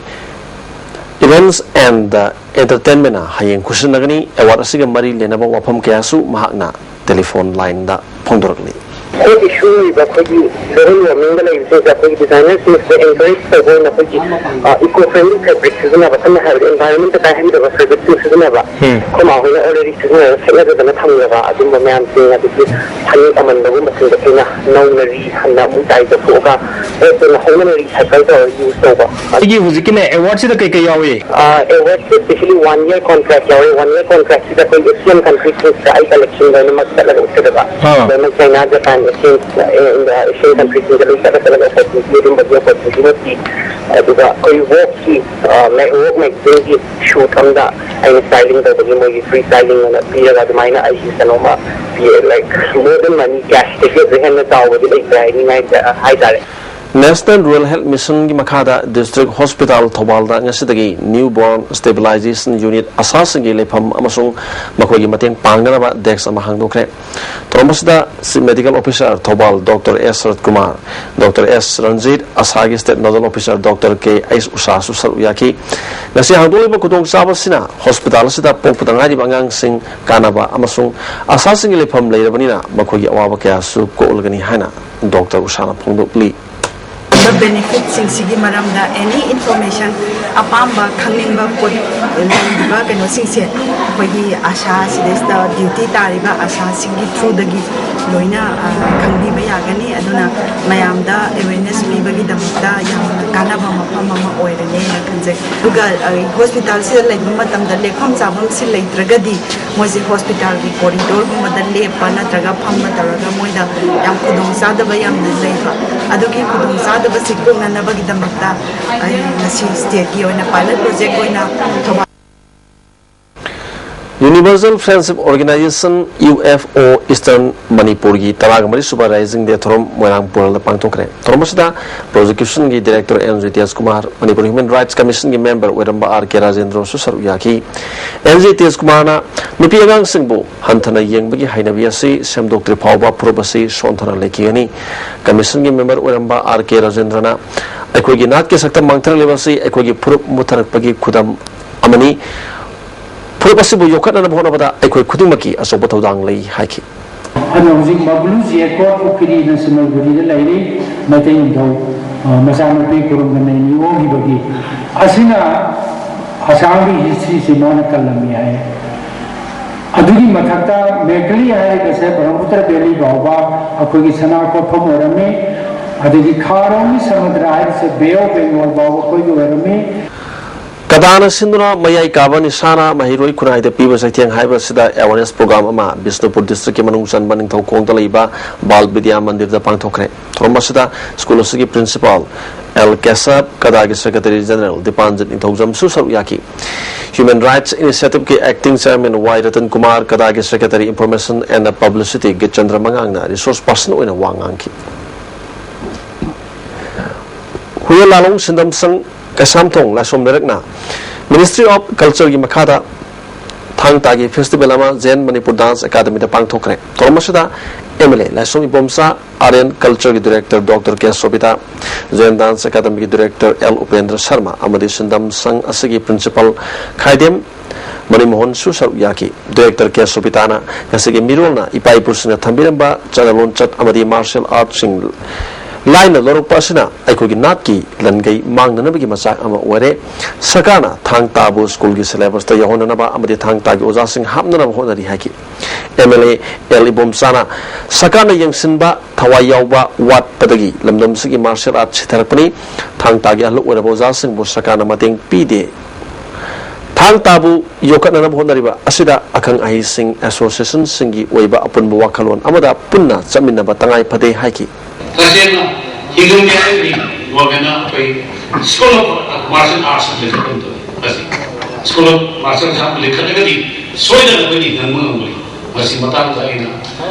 Events and Entertainmentꯅ ꯍꯌꯦꯡ ꯈꯨꯠꯁꯤꯟꯅꯒꯅꯤ꯫ ꯑꯦꯋꯥꯔꯗ ꯑꯁꯤꯒ ꯃꯔꯤ ꯂꯩꯅꯕ ꯋꯥꯐꯝ ꯀꯌꯥꯁꯨ ꯃꯍꯥꯛꯅ ꯇꯦꯂꯤꯐꯣꯟ ꯂꯥꯏꯟꯗ ꯐꯣꯡꯗꯣꯔꯛꯂꯤ꯫ ꯍꯣꯁ ꯏꯁꯨ ꯑꯣꯏꯕ ꯑꯩꯈꯣꯏꯒꯤ ꯒ꯭ꯂꯣꯕꯦꯜ ꯋꯥꯔꯃꯤꯡꯗ ꯂꯩꯕꯁꯤꯡꯁꯦ ꯑꯩꯈꯣꯏꯒꯤ ꯗꯤꯖꯥꯏꯅꯔꯁꯤꯡꯁꯤꯗ ꯑꯦꯟꯀꯔꯦꯖ ꯇꯧꯕ ꯑꯣꯏꯅ ꯑꯩꯈꯣꯏꯒꯤ ꯏꯀꯣ ꯐ꯭ꯔꯦꯟꯂꯤ ꯐꯦꯕ꯭ꯔꯤꯛ ꯁꯤꯖꯤꯟꯅꯕ, ꯁꯝꯅ ꯍꯥꯏꯔꯕꯗ ꯏꯟꯚꯥꯏꯔꯟꯃꯦꯟꯇ ꯀꯥꯏꯍꯟꯗꯕ ꯐꯦꯕ꯭ꯔꯤꯛꯁꯤꯡ ꯁꯤꯖꯤꯟꯅꯕ꯫ ꯑꯩꯈꯣꯏ ꯃꯥ ꯍꯣꯏꯅ ꯑꯣꯜꯔꯦꯗꯤ ꯁꯤꯖꯤꯟꯅꯔꯒ ꯁꯦꯠꯅꯖꯗꯅ ꯊꯝꯂꯕ ꯑꯗꯨꯝꯕ ꯃꯌꯥꯝꯁꯤꯡ, ꯑꯗꯒꯤ ꯐꯅꯦꯛ ꯑꯃꯟꯕꯒꯨꯝꯕꯁꯤꯡꯗꯣ ꯑꯩꯈꯣꯏꯅ ꯅꯧꯅ ꯔꯤ ꯍꯟꯅ ꯑꯃꯨꯛ ꯗꯥꯏ ꯇꯧꯊꯣꯛꯑꯒ ꯍꯣꯁꯇꯨꯅ ꯍꯧꯅꯅ ꯔꯤꯁꯥꯏꯀꯜ ꯇꯧꯔꯒ ꯌꯨꯁ ꯇꯧꯕ꯫ ꯑꯩꯒꯤ ꯍꯧꯖꯤꯛꯀꯤꯅꯦ ꯑꯦꯋꯥꯔꯗꯁꯤꯗ ꯀꯩ ꯀꯩ ꯌꯥꯎꯏ? ꯑꯦꯋꯥꯔꯗꯁꯦ ꯁ꯭ꯄꯦꯁꯤꯌꯦꯜꯂꯤ ꯋꯥꯟ ꯏꯌꯔ ꯀꯣꯟꯇ꯭ꯔꯦꯛ ꯌꯥꯎꯋꯦ꯫ ꯋꯥꯟ ꯏꯌꯔ ꯀꯣꯟꯇ꯭ꯔꯦꯛꯁꯤꯗ ꯑꯩꯈꯣꯏ ꯑꯦꯁꯤꯌꯥꯟ ꯀꯟꯇ꯭ꯔꯤꯁꯤꯡꯁꯤꯗ ꯑꯩ ꯀꯂꯦꯛꯁꯟ ꯂꯣꯏꯅꯃꯛ ꯆꯠꯂꯒ ꯎꯠꯀꯗꯕ꯫ ꯑꯥ꯫ ꯂꯣꯏꯅꯃꯛ ꯆꯥꯏꯅꯥ, ꯖꯄꯥꯟ, ꯑꯦꯁꯤꯌꯥꯟ, ꯑꯦꯁꯤꯌꯥꯟ ꯀꯟꯇ꯭ꯔꯤꯁꯤꯡꯗ ꯂꯣꯏ ꯆꯠꯂ ꯆꯠꯂꯒ ꯑꯣꯄꯣꯔꯆꯨꯅꯤꯇꯤ, ꯑꯗꯨꯝꯕꯒꯤ ꯑꯣꯄꯣꯔꯆꯨꯅꯤꯇꯤ ꯑꯃ ꯄꯤ꯫ ꯑꯗꯨꯒ ꯑꯩꯈꯣꯏ ꯋꯣꯛꯀꯤ ꯋꯣꯛ ꯃꯦꯒꯥꯖꯤꯟꯒꯤ ꯁꯨꯠ ꯑꯃꯗ ꯑꯩꯅ ꯁ꯭ꯇꯥꯏꯂꯤꯡ ꯇꯧꯕꯒꯤ ꯃꯣꯏꯒꯤ ꯐ꯭ꯔꯤ ꯁ꯭ꯇꯥꯏꯂꯤꯡ ꯑꯣꯏꯅ ꯄꯤꯔꯒ ꯑꯗꯨꯃꯥꯏꯅ ꯑꯩꯒꯤ ꯀꯩꯅꯣꯝꯃ ꯄꯤꯌꯦ꯫ ꯂꯥꯏꯛ, ꯃꯣꯔ ꯗꯦꯟ ꯃꯅꯤ, ꯀꯦꯁꯇꯒꯤ ꯑꯗꯨ ꯍꯦꯟꯅ ꯆꯥꯎꯕꯗꯤ ꯂꯩꯇ꯭ꯔꯦ ꯍꯥꯏꯅꯤꯡꯉꯥꯏ ꯍꯥꯏꯇꯥꯔꯦ꯫ National Rural Health Missionꯒꯤ ꯃꯈꯥꯗ ꯗꯤꯁꯇ꯭ꯔꯤꯛ ꯍꯣꯁꯄꯤꯇꯥꯜ ꯊꯧꯕꯥꯜꯗ ꯉꯁꯤꯗꯒꯤ Newborn Stabilization Unit ꯑꯁꯥꯁꯤꯡꯒꯤ ꯂꯩꯐꯝ ꯑꯃꯁꯨꯡ ꯃꯈꯣꯏꯒꯤ ꯃꯇꯦꯡ ꯄꯥꯡꯅꯅꯕ ꯗꯦꯁ꯭ꯛ ꯑꯃ ꯍꯥꯡꯗꯣꯛꯈ꯭ꯔꯦ꯫ ꯊꯧꯔꯝ ꯑꯁꯤꯗ chief medical officer Thoubal doctor S Saratkumar, doctor S Ranjit, ꯑꯁꯥꯒꯤ state nodal officer doctor K H ꯎꯁꯥꯁꯨ ꯁꯔꯨꯛ ꯌꯥꯈꯤ꯫ ꯉꯁꯤ ꯍꯥꯡꯗꯣꯛꯂꯤꯕ ꯈꯨꯗꯣꯡꯆꯥꯕ ꯑꯁꯤꯅ ꯍꯣꯁꯄꯤꯇꯥꯜ ꯑꯁꯤꯗ ꯄꯣꯛꯄꯗ ꯉꯥꯏꯔꯤꯕ ꯑꯉꯥꯡꯁꯤꯡ ꯀꯥꯟꯅꯕ ꯑꯃꯁꯨꯡ ꯑꯁꯥꯁꯤꯡꯒꯤ ꯂꯩꯐꯝ ꯂꯩꯔꯕꯅꯤꯅ ꯃꯈꯣꯏꯒꯤ ꯑꯋꯥꯕ ꯀꯌꯥꯁꯨ ꯀꯣꯛꯂꯒꯅꯤ ꯍꯥꯏꯅ ꯗꯣꯛꯇꯔ ꯎꯁꯥꯅ ꯐꯣꯡꯗꯣꯛꯂꯤ꯫ ꯕꯦꯅꯤꯐꯤꯠꯁꯤꯡꯁꯤꯒꯤ ꯃꯔꯝꯗ ꯑꯦꯅꯤ ꯏꯟꯐꯣꯔꯃꯦꯁꯟ ꯑꯄꯥꯝꯕ ꯈꯪꯅꯤꯡꯕ ꯄꯣꯠ ꯂꯩꯔꯤꯕ ꯀꯩꯅꯣꯁꯤꯡꯁꯦ ꯑꯩꯈꯣꯏꯒꯤ ꯑꯁꯥ ꯁꯤꯗꯩꯁꯤꯗ ꯗ꯭ꯌꯨꯇꯤ ꯇꯥꯔꯤꯕ ꯑꯁꯥꯁꯤꯡꯒꯤ ꯊ꯭ꯔꯨꯗꯒꯤ ꯂꯣꯏꯅ, ꯑ, ꯈꯪꯕꯤꯕ ꯌꯥꯒꯅꯤ꯫ ꯑꯗꯨꯅ ꯃꯌꯥꯝꯗ ꯑꯦꯋꯦꯔꯅꯦꯁ ꯄꯤꯕꯒꯤꯗꯃꯛꯇ ꯌꯥꯝꯅ ꯀꯥꯟꯅꯕ ꯃꯐꯝ ꯑꯃ ꯑꯣꯏꯔꯅꯦꯅ ꯈꯟꯖꯩ꯫ ꯑꯗꯨꯒ ꯑꯩ ꯍꯣꯁꯄꯤꯇꯥꯜꯁꯤꯗ ꯂꯩꯕ ꯃꯇꯝꯗ ꯂꯦꯞꯐꯝ ꯆꯥꯐꯝꯁꯤ ꯂꯩꯇ꯭ꯔꯒꯗꯤ ꯃꯣꯏꯁꯦ ꯍꯣꯁꯄꯤꯇꯥꯜꯒꯤ ꯀꯣꯔꯤꯗꯣꯔꯒꯨꯝꯕꯗ ꯂꯦꯞꯄ ꯅꯠꯇ꯭ꯔꯒ ꯐꯝꯕ ꯇꯧꯔꯒ ꯃꯣꯏꯗ ꯌꯥꯝ ꯈꯨꯗꯣꯡꯆꯥꯗꯕ ꯌꯥꯝꯅ ꯂꯩꯕ꯫ ꯑꯗꯨꯒꯤ ꯈꯨꯗꯣꯡꯆꯥꯗꯕꯁꯤ ꯀꯣꯛꯅꯅꯕꯒꯤꯗꯃꯛꯇ ꯑꯩ ꯉꯁꯤ ꯁ꯭ꯇꯦꯠꯀꯤ ꯑꯣꯏꯅ ꯄꯥꯏꯂꯠ ꯄ꯭ꯔꯣꯖꯦꯛ ꯑꯣꯏꯅ Thoubal Universal Friendship Organization, U F O, Eastern ꯃꯅꯤꯄꯨꯔꯒꯤ ꯇꯔꯥꯒ ꯃꯔꯤ ꯁꯨꯕ Rising Day ꯊꯧꯔꯝ ꯃꯣꯏꯔꯥꯡ ꯄꯨꯔꯦꯜꯗ ꯄꯥꯡꯊꯣꯛꯈ꯭ꯔꯦ꯫ ꯊꯧꯔꯝ ꯑꯁꯤꯗ ꯄ꯭ꯔꯣꯁꯤꯀ꯭ꯌꯨꯁꯟꯒꯤ director N J Tejkumar, Manipur human rights ꯀꯃꯤꯁꯟꯒꯤ ꯃꯦꯝꯕꯔ ꯑꯣꯏꯔꯝꯕ ꯑꯥꯔ ꯀꯦ ꯔꯥꯖꯦꯟꯗ꯭ꯔꯁꯨ ꯁꯔꯨꯛ ꯌꯥꯈꯤ꯫ ꯑꯦꯟ ꯖꯦ ꯇꯦꯖꯀꯨꯃꯥꯔꯅ ꯅꯨꯄꯤ ꯑꯉꯥꯡꯁꯤꯡꯕꯨ ꯍꯟꯊꯅ ꯌꯦꯡꯕꯒꯤ ꯍꯩꯅꯕꯤ ꯑꯁꯤ ꯁꯦꯝꯗꯣꯛꯇ꯭ꯔꯤ ꯐꯥꯎꯕ ꯐꯨꯔꯨꯞ ꯑꯁꯤ ꯁꯣꯟꯊꯅ ꯂꯩꯈꯤꯒꯅꯤ꯫ ꯀꯃꯤꯁꯟꯒꯤ ꯃꯦꯝꯕꯔ ꯑꯣꯏꯔꯝꯕ ꯑꯥꯔ ꯀꯦ ꯔꯥꯖꯦꯟꯗ꯭ꯔꯅ ꯑꯩꯈꯣꯏꯒꯤ ꯅꯥꯠꯀꯤ ꯁꯛꯇꯝ ꯃꯥꯡꯊꯔꯛꯂꯤꯕ ꯑꯁꯤ ꯑꯩꯈꯣꯏꯒꯤ ꯐꯨꯔꯨꯞ ꯃꯨꯠꯊꯔꯛꯄꯒꯤ ꯈꯨꯗꯝ ꯑꯃꯅꯤ꯫ ꯐꯨꯔꯨꯞ ꯑꯁꯤꯕꯨ ꯌꯣꯛꯈꯠꯅꯅꯕ ꯍꯣꯠꯅꯕꯗ ꯑꯩꯈꯣꯏ ꯈꯨꯗꯤꯡꯃꯛꯀꯤ ꯑꯆꯧꯕ ꯊꯧꯗꯥꯡ ꯂꯩ ꯍꯥꯏꯈꯤ꯫ ꯑꯗꯣ ꯍꯧꯖꯤꯛ ꯃꯒꯨꯂꯨ ꯖꯦꯀꯣꯠ ꯎꯈꯤꯔꯤꯅ ꯁꯤꯃꯜꯕꯨꯔꯤꯗ ꯂꯩꯔꯤ꯫ ꯃꯩꯇꯩ ꯅꯤꯡꯊꯧ, ꯑ, ꯃꯆꯥꯅꯨꯄꯤ ꯈꯨꯔꯨꯝꯗꯅ ꯅꯤꯉꯣꯜꯒꯤꯕꯒꯤ꯫ ꯑꯁꯤꯅ ꯑꯁꯥꯝꯒꯤ ꯍꯤꯁꯇ꯭ꯔꯤꯁꯤ ꯃꯥꯅ ꯀꯜꯂꯝꯃꯤ ꯍꯥꯏ꯫ ꯑꯗꯨꯒꯤ ꯃꯊꯛꯇ ꯃꯦꯀꯂꯤ ꯍꯥꯏꯔꯤꯕꯁꯦ ꯕ꯭ꯔꯍꯃꯄꯨꯇ꯭ꯔ ꯚꯦꯂꯤ ꯐꯥꯎꯕ ꯑꯩꯈꯣꯏꯒꯤ ꯁꯅꯥ ꯀꯣꯠꯐꯝ ꯑꯣꯏꯔꯝꯃꯤ꯫ ꯑꯗꯒꯤ ꯈꯥꯔꯣꯝꯒꯤ ꯁꯃꯨꯗ꯭ꯔ ꯍꯥꯏꯔꯤꯁꯦ ꯕꯦ ꯑꯣꯐ ꯕꯦꯡꯒꯣꯜ ꯐꯥꯎꯕ ꯑꯩꯈꯣꯏꯒꯤ ꯑꯣꯏꯔꯝꯃꯤ꯫ ꯀꯗꯥꯅ ꯁꯤꯟꯗꯨꯅ ꯃꯌꯥꯏ ꯀꯥꯕ ꯅꯤꯁꯥꯅ ꯃꯍꯩꯔꯣꯏ ꯈꯨꯟꯅꯥꯏꯗ ꯄꯤꯕ ꯆꯩꯊꯦꯡ ꯍꯥꯏꯕꯁꯤꯗ ꯑꯦꯋꯥꯔꯅꯦꯁ ꯄ꯭ꯔꯣꯒ꯭ꯔꯥꯝ ꯑꯃ ꯕꯤꯁꯅꯨꯄꯨꯔ ꯗꯤꯁꯇ꯭ꯔꯤꯛꯀꯤ ꯃꯅꯨꯡ ꯆꯟꯕ ꯅꯤꯡꯊꯧꯈꯣꯡꯗ ꯂꯩꯕ ꯕꯥꯜ ꯕꯤꯗ꯭ꯌꯥ ꯃꯟꯗꯤꯔꯗ ꯄꯥꯡꯊꯣꯛꯈ꯭ꯔꯦ꯫ ꯊꯧꯔꯝ ꯑꯁꯤꯗ ꯁ꯭ꯀꯨꯜ ꯑꯁꯤꯒꯤ ꯄ꯭ꯔꯤꯟꯁꯤꯄꯥꯜ ꯑꯦꯜ ꯀꯦꯁꯕ, ꯀꯗꯥꯒꯤ ꯁꯦꯀ꯭ꯔꯦꯇꯔꯤ ꯖꯦꯅꯔꯦꯜ ꯗꯤꯄꯥꯟꯖꯤꯠ ꯅꯤꯡꯊꯧꯖꯝꯁꯨ ꯁꯔꯨꯛ ꯌꯥꯈꯤ꯫ ꯍ꯭ꯌꯨꯃꯦꯟ ꯔꯥꯏꯠꯁ ꯏꯅꯤꯁꯤꯌꯦꯇꯤꯚꯀꯤ acting chairman Y Ratan Kumar, ꯀꯗꯥꯒꯤ secretary information and publicity Gitchandra ꯃꯉꯥꯡꯅ ꯔꯤꯁꯣꯔꯁ ꯄꯥꯔꯁꯟ ꯑꯣꯏꯅ ꯋꯥ ꯉꯥꯡꯈꯤ꯫ ꯍꯨꯏꯌꯦꯟ ꯂꯥꯂꯣꯡ ꯁꯤꯟꯗꯝ ꯁꯪ ꯀꯩꯁꯥꯝꯊꯣꯡ ꯂꯥꯏꯁ꯭ꯔꯝ ꯂꯩꯔꯛꯅ Ministry of Cultureꯒꯤ ꯃꯈꯥꯗ ꯊꯥꯡ ꯇꯥꯒꯤ ꯐꯦꯁꯇꯤꯚꯦꯜ ꯑꯃ ꯖꯦꯟ ꯃꯅꯤꯄꯨꯔ ꯗꯥꯟꯁ ꯑꯦꯀꯥꯗꯃꯤꯗ ꯄꯥꯡꯊꯣꯛꯈ꯭ꯔꯦ꯫ ꯊꯧꯔꯝ ꯑꯁꯤꯗ M L A Laishram Ibomcha, art and ꯀꯜꯆꯔꯒꯤ director doctor K Sobita, J N dance ꯑꯦꯀꯥꯗꯃꯤꯒꯤ ꯗꯤꯔꯦꯛꯇꯔ ꯑꯦꯜ ꯎꯄꯦꯟꯗ꯭ꯔ ꯁꯔꯃ ꯑꯃꯗꯤ ꯁꯤꯟꯗꯝ ꯁꯪ ꯑꯁꯤꯒꯤ ꯄ꯭ꯔꯤꯟꯁꯤꯄꯥꯜ ꯈꯥꯏꯗꯦꯝ ꯃꯅꯤꯃꯣꯍꯟꯁꯨ ꯁꯔꯨꯛ ꯌꯥꯈꯤ꯫ ꯗꯤꯔꯦꯛꯇꯔ ꯀꯦ ꯁꯣꯕꯤꯇꯥꯅ ꯉꯁꯤꯒꯤ ꯃꯤꯔꯣꯜꯅ ꯏꯄꯥ ꯏꯄꯨꯁꯤꯡꯅ ꯊꯝꯕꯤꯔꯝꯕ ꯆꯠꯅ ꯂꯣꯟꯆꯠ ꯑꯃꯗꯤ ꯃꯥꯔꯁꯤꯌꯦꯜ ꯑꯥꯔꯠꯁꯤꯡ ꯂꯥꯏꯅ ꯂꯧꯔꯛꯄ ꯑꯁꯤꯅ ꯑꯩꯈꯣꯏꯒꯤ ꯅꯥꯠꯀꯤ ꯂꯟꯒꯩ ꯃꯥꯡꯅꯅꯕꯒꯤ ꯃꯆꯥꯛ ꯑꯃ ꯑꯣꯏꯔꯦ꯫ ꯁꯔꯀꯥꯔꯅ ꯊꯥꯡ ꯇꯥꯕꯨ ꯁ꯭ꯀꯨꯜꯒꯤ ꯁꯤꯂꯦꯕꯁꯇ ꯌꯥꯎꯍꯟꯅꯅꯕ ꯑꯃꯗꯤ ꯊꯥꯡ ꯇꯥꯒꯤ ꯑꯣꯖꯥꯁꯤꯡ ꯍꯥꯞꯅꯅꯕ ꯍꯣꯠꯅꯔꯤ ꯍꯥꯏꯈꯤ꯫ ꯑꯦꯝ ꯑꯦꯜ ꯑꯦ ꯑꯦꯜ ꯏꯕꯣꯝꯆꯥꯅ ꯁꯔꯀꯥꯔꯅ ꯌꯦꯡꯁꯤꯟꯕ ꯊꯋꯥꯏ ꯌꯥꯎꯕ ꯋꯥꯠꯄꯗꯒꯤ ꯂꯝꯗꯝꯁꯤꯒꯤ ꯃꯥꯔꯁꯦꯜ ꯑꯥꯔꯠ ꯁꯤꯊꯔꯛꯄꯅꯤ꯫ ꯊꯥꯡ ꯇꯥꯒꯤ ꯑꯍꯜ ꯑꯣꯏꯔꯕ ꯑꯣꯖꯥꯁꯤꯡꯕꯨ ꯁꯔꯀꯥꯔꯅ ꯃꯇꯦꯡ ꯄꯤꯗꯦ꯫ ꯊꯥꯡ ꯇꯥꯕꯨ ꯌꯣꯛꯈꯠꯅꯅꯕ ꯍꯣꯠꯅꯔꯤꯕ ꯑꯁꯤꯗ ꯑꯈꯪ ꯑꯍꯩꯁꯤꯡ, ꯑꯦꯁꯣꯁꯤꯌꯦꯁꯟꯁꯤꯡꯒꯤ ꯑꯣꯏꯕ ꯑꯄꯨꯟꯕ ꯋꯥꯈꯜꯂꯣꯟ ꯑꯃꯗ ꯄꯨꯟꯅ ꯆꯠꯃꯤꯟꯅꯕ ꯇꯉꯥꯏ ꯐꯗꯦ ꯍꯥꯏꯈꯤ꯫ ꯇꯁꯦꯡꯅ ꯍꯤꯡꯍꯟꯒꯦ ꯍꯥꯏꯔꯒꯗꯤ ꯒꯣꯔꯃꯦꯟꯅ ꯑꯩꯈꯣꯏ ꯁ꯭ꯀꯨꯜ ꯑꯣꯐ ꯃꯥꯔꯁꯦꯜ ꯑꯥꯔꯠꯁ ꯑꯃ ꯂꯤꯡꯈꯠꯄ ꯑꯃ ꯊꯣꯛꯑꯦ꯫ ꯃꯁꯤ ꯁ꯭ꯀꯨꯜ ꯑꯣꯐ ꯃꯥꯔꯁꯦꯜ ꯑꯥꯔꯠꯁ ꯑꯃ ꯂꯤꯡꯈꯠꯂꯒꯗꯤ ꯁꯣꯏꯗꯅ ꯑꯩꯈꯣꯏꯅ ꯍꯤꯡꯍꯟꯕ ꯉꯝꯒꯅꯤ꯫ ꯃꯁꯤ ꯃꯇꯥꯡꯗ ꯑꯩꯅ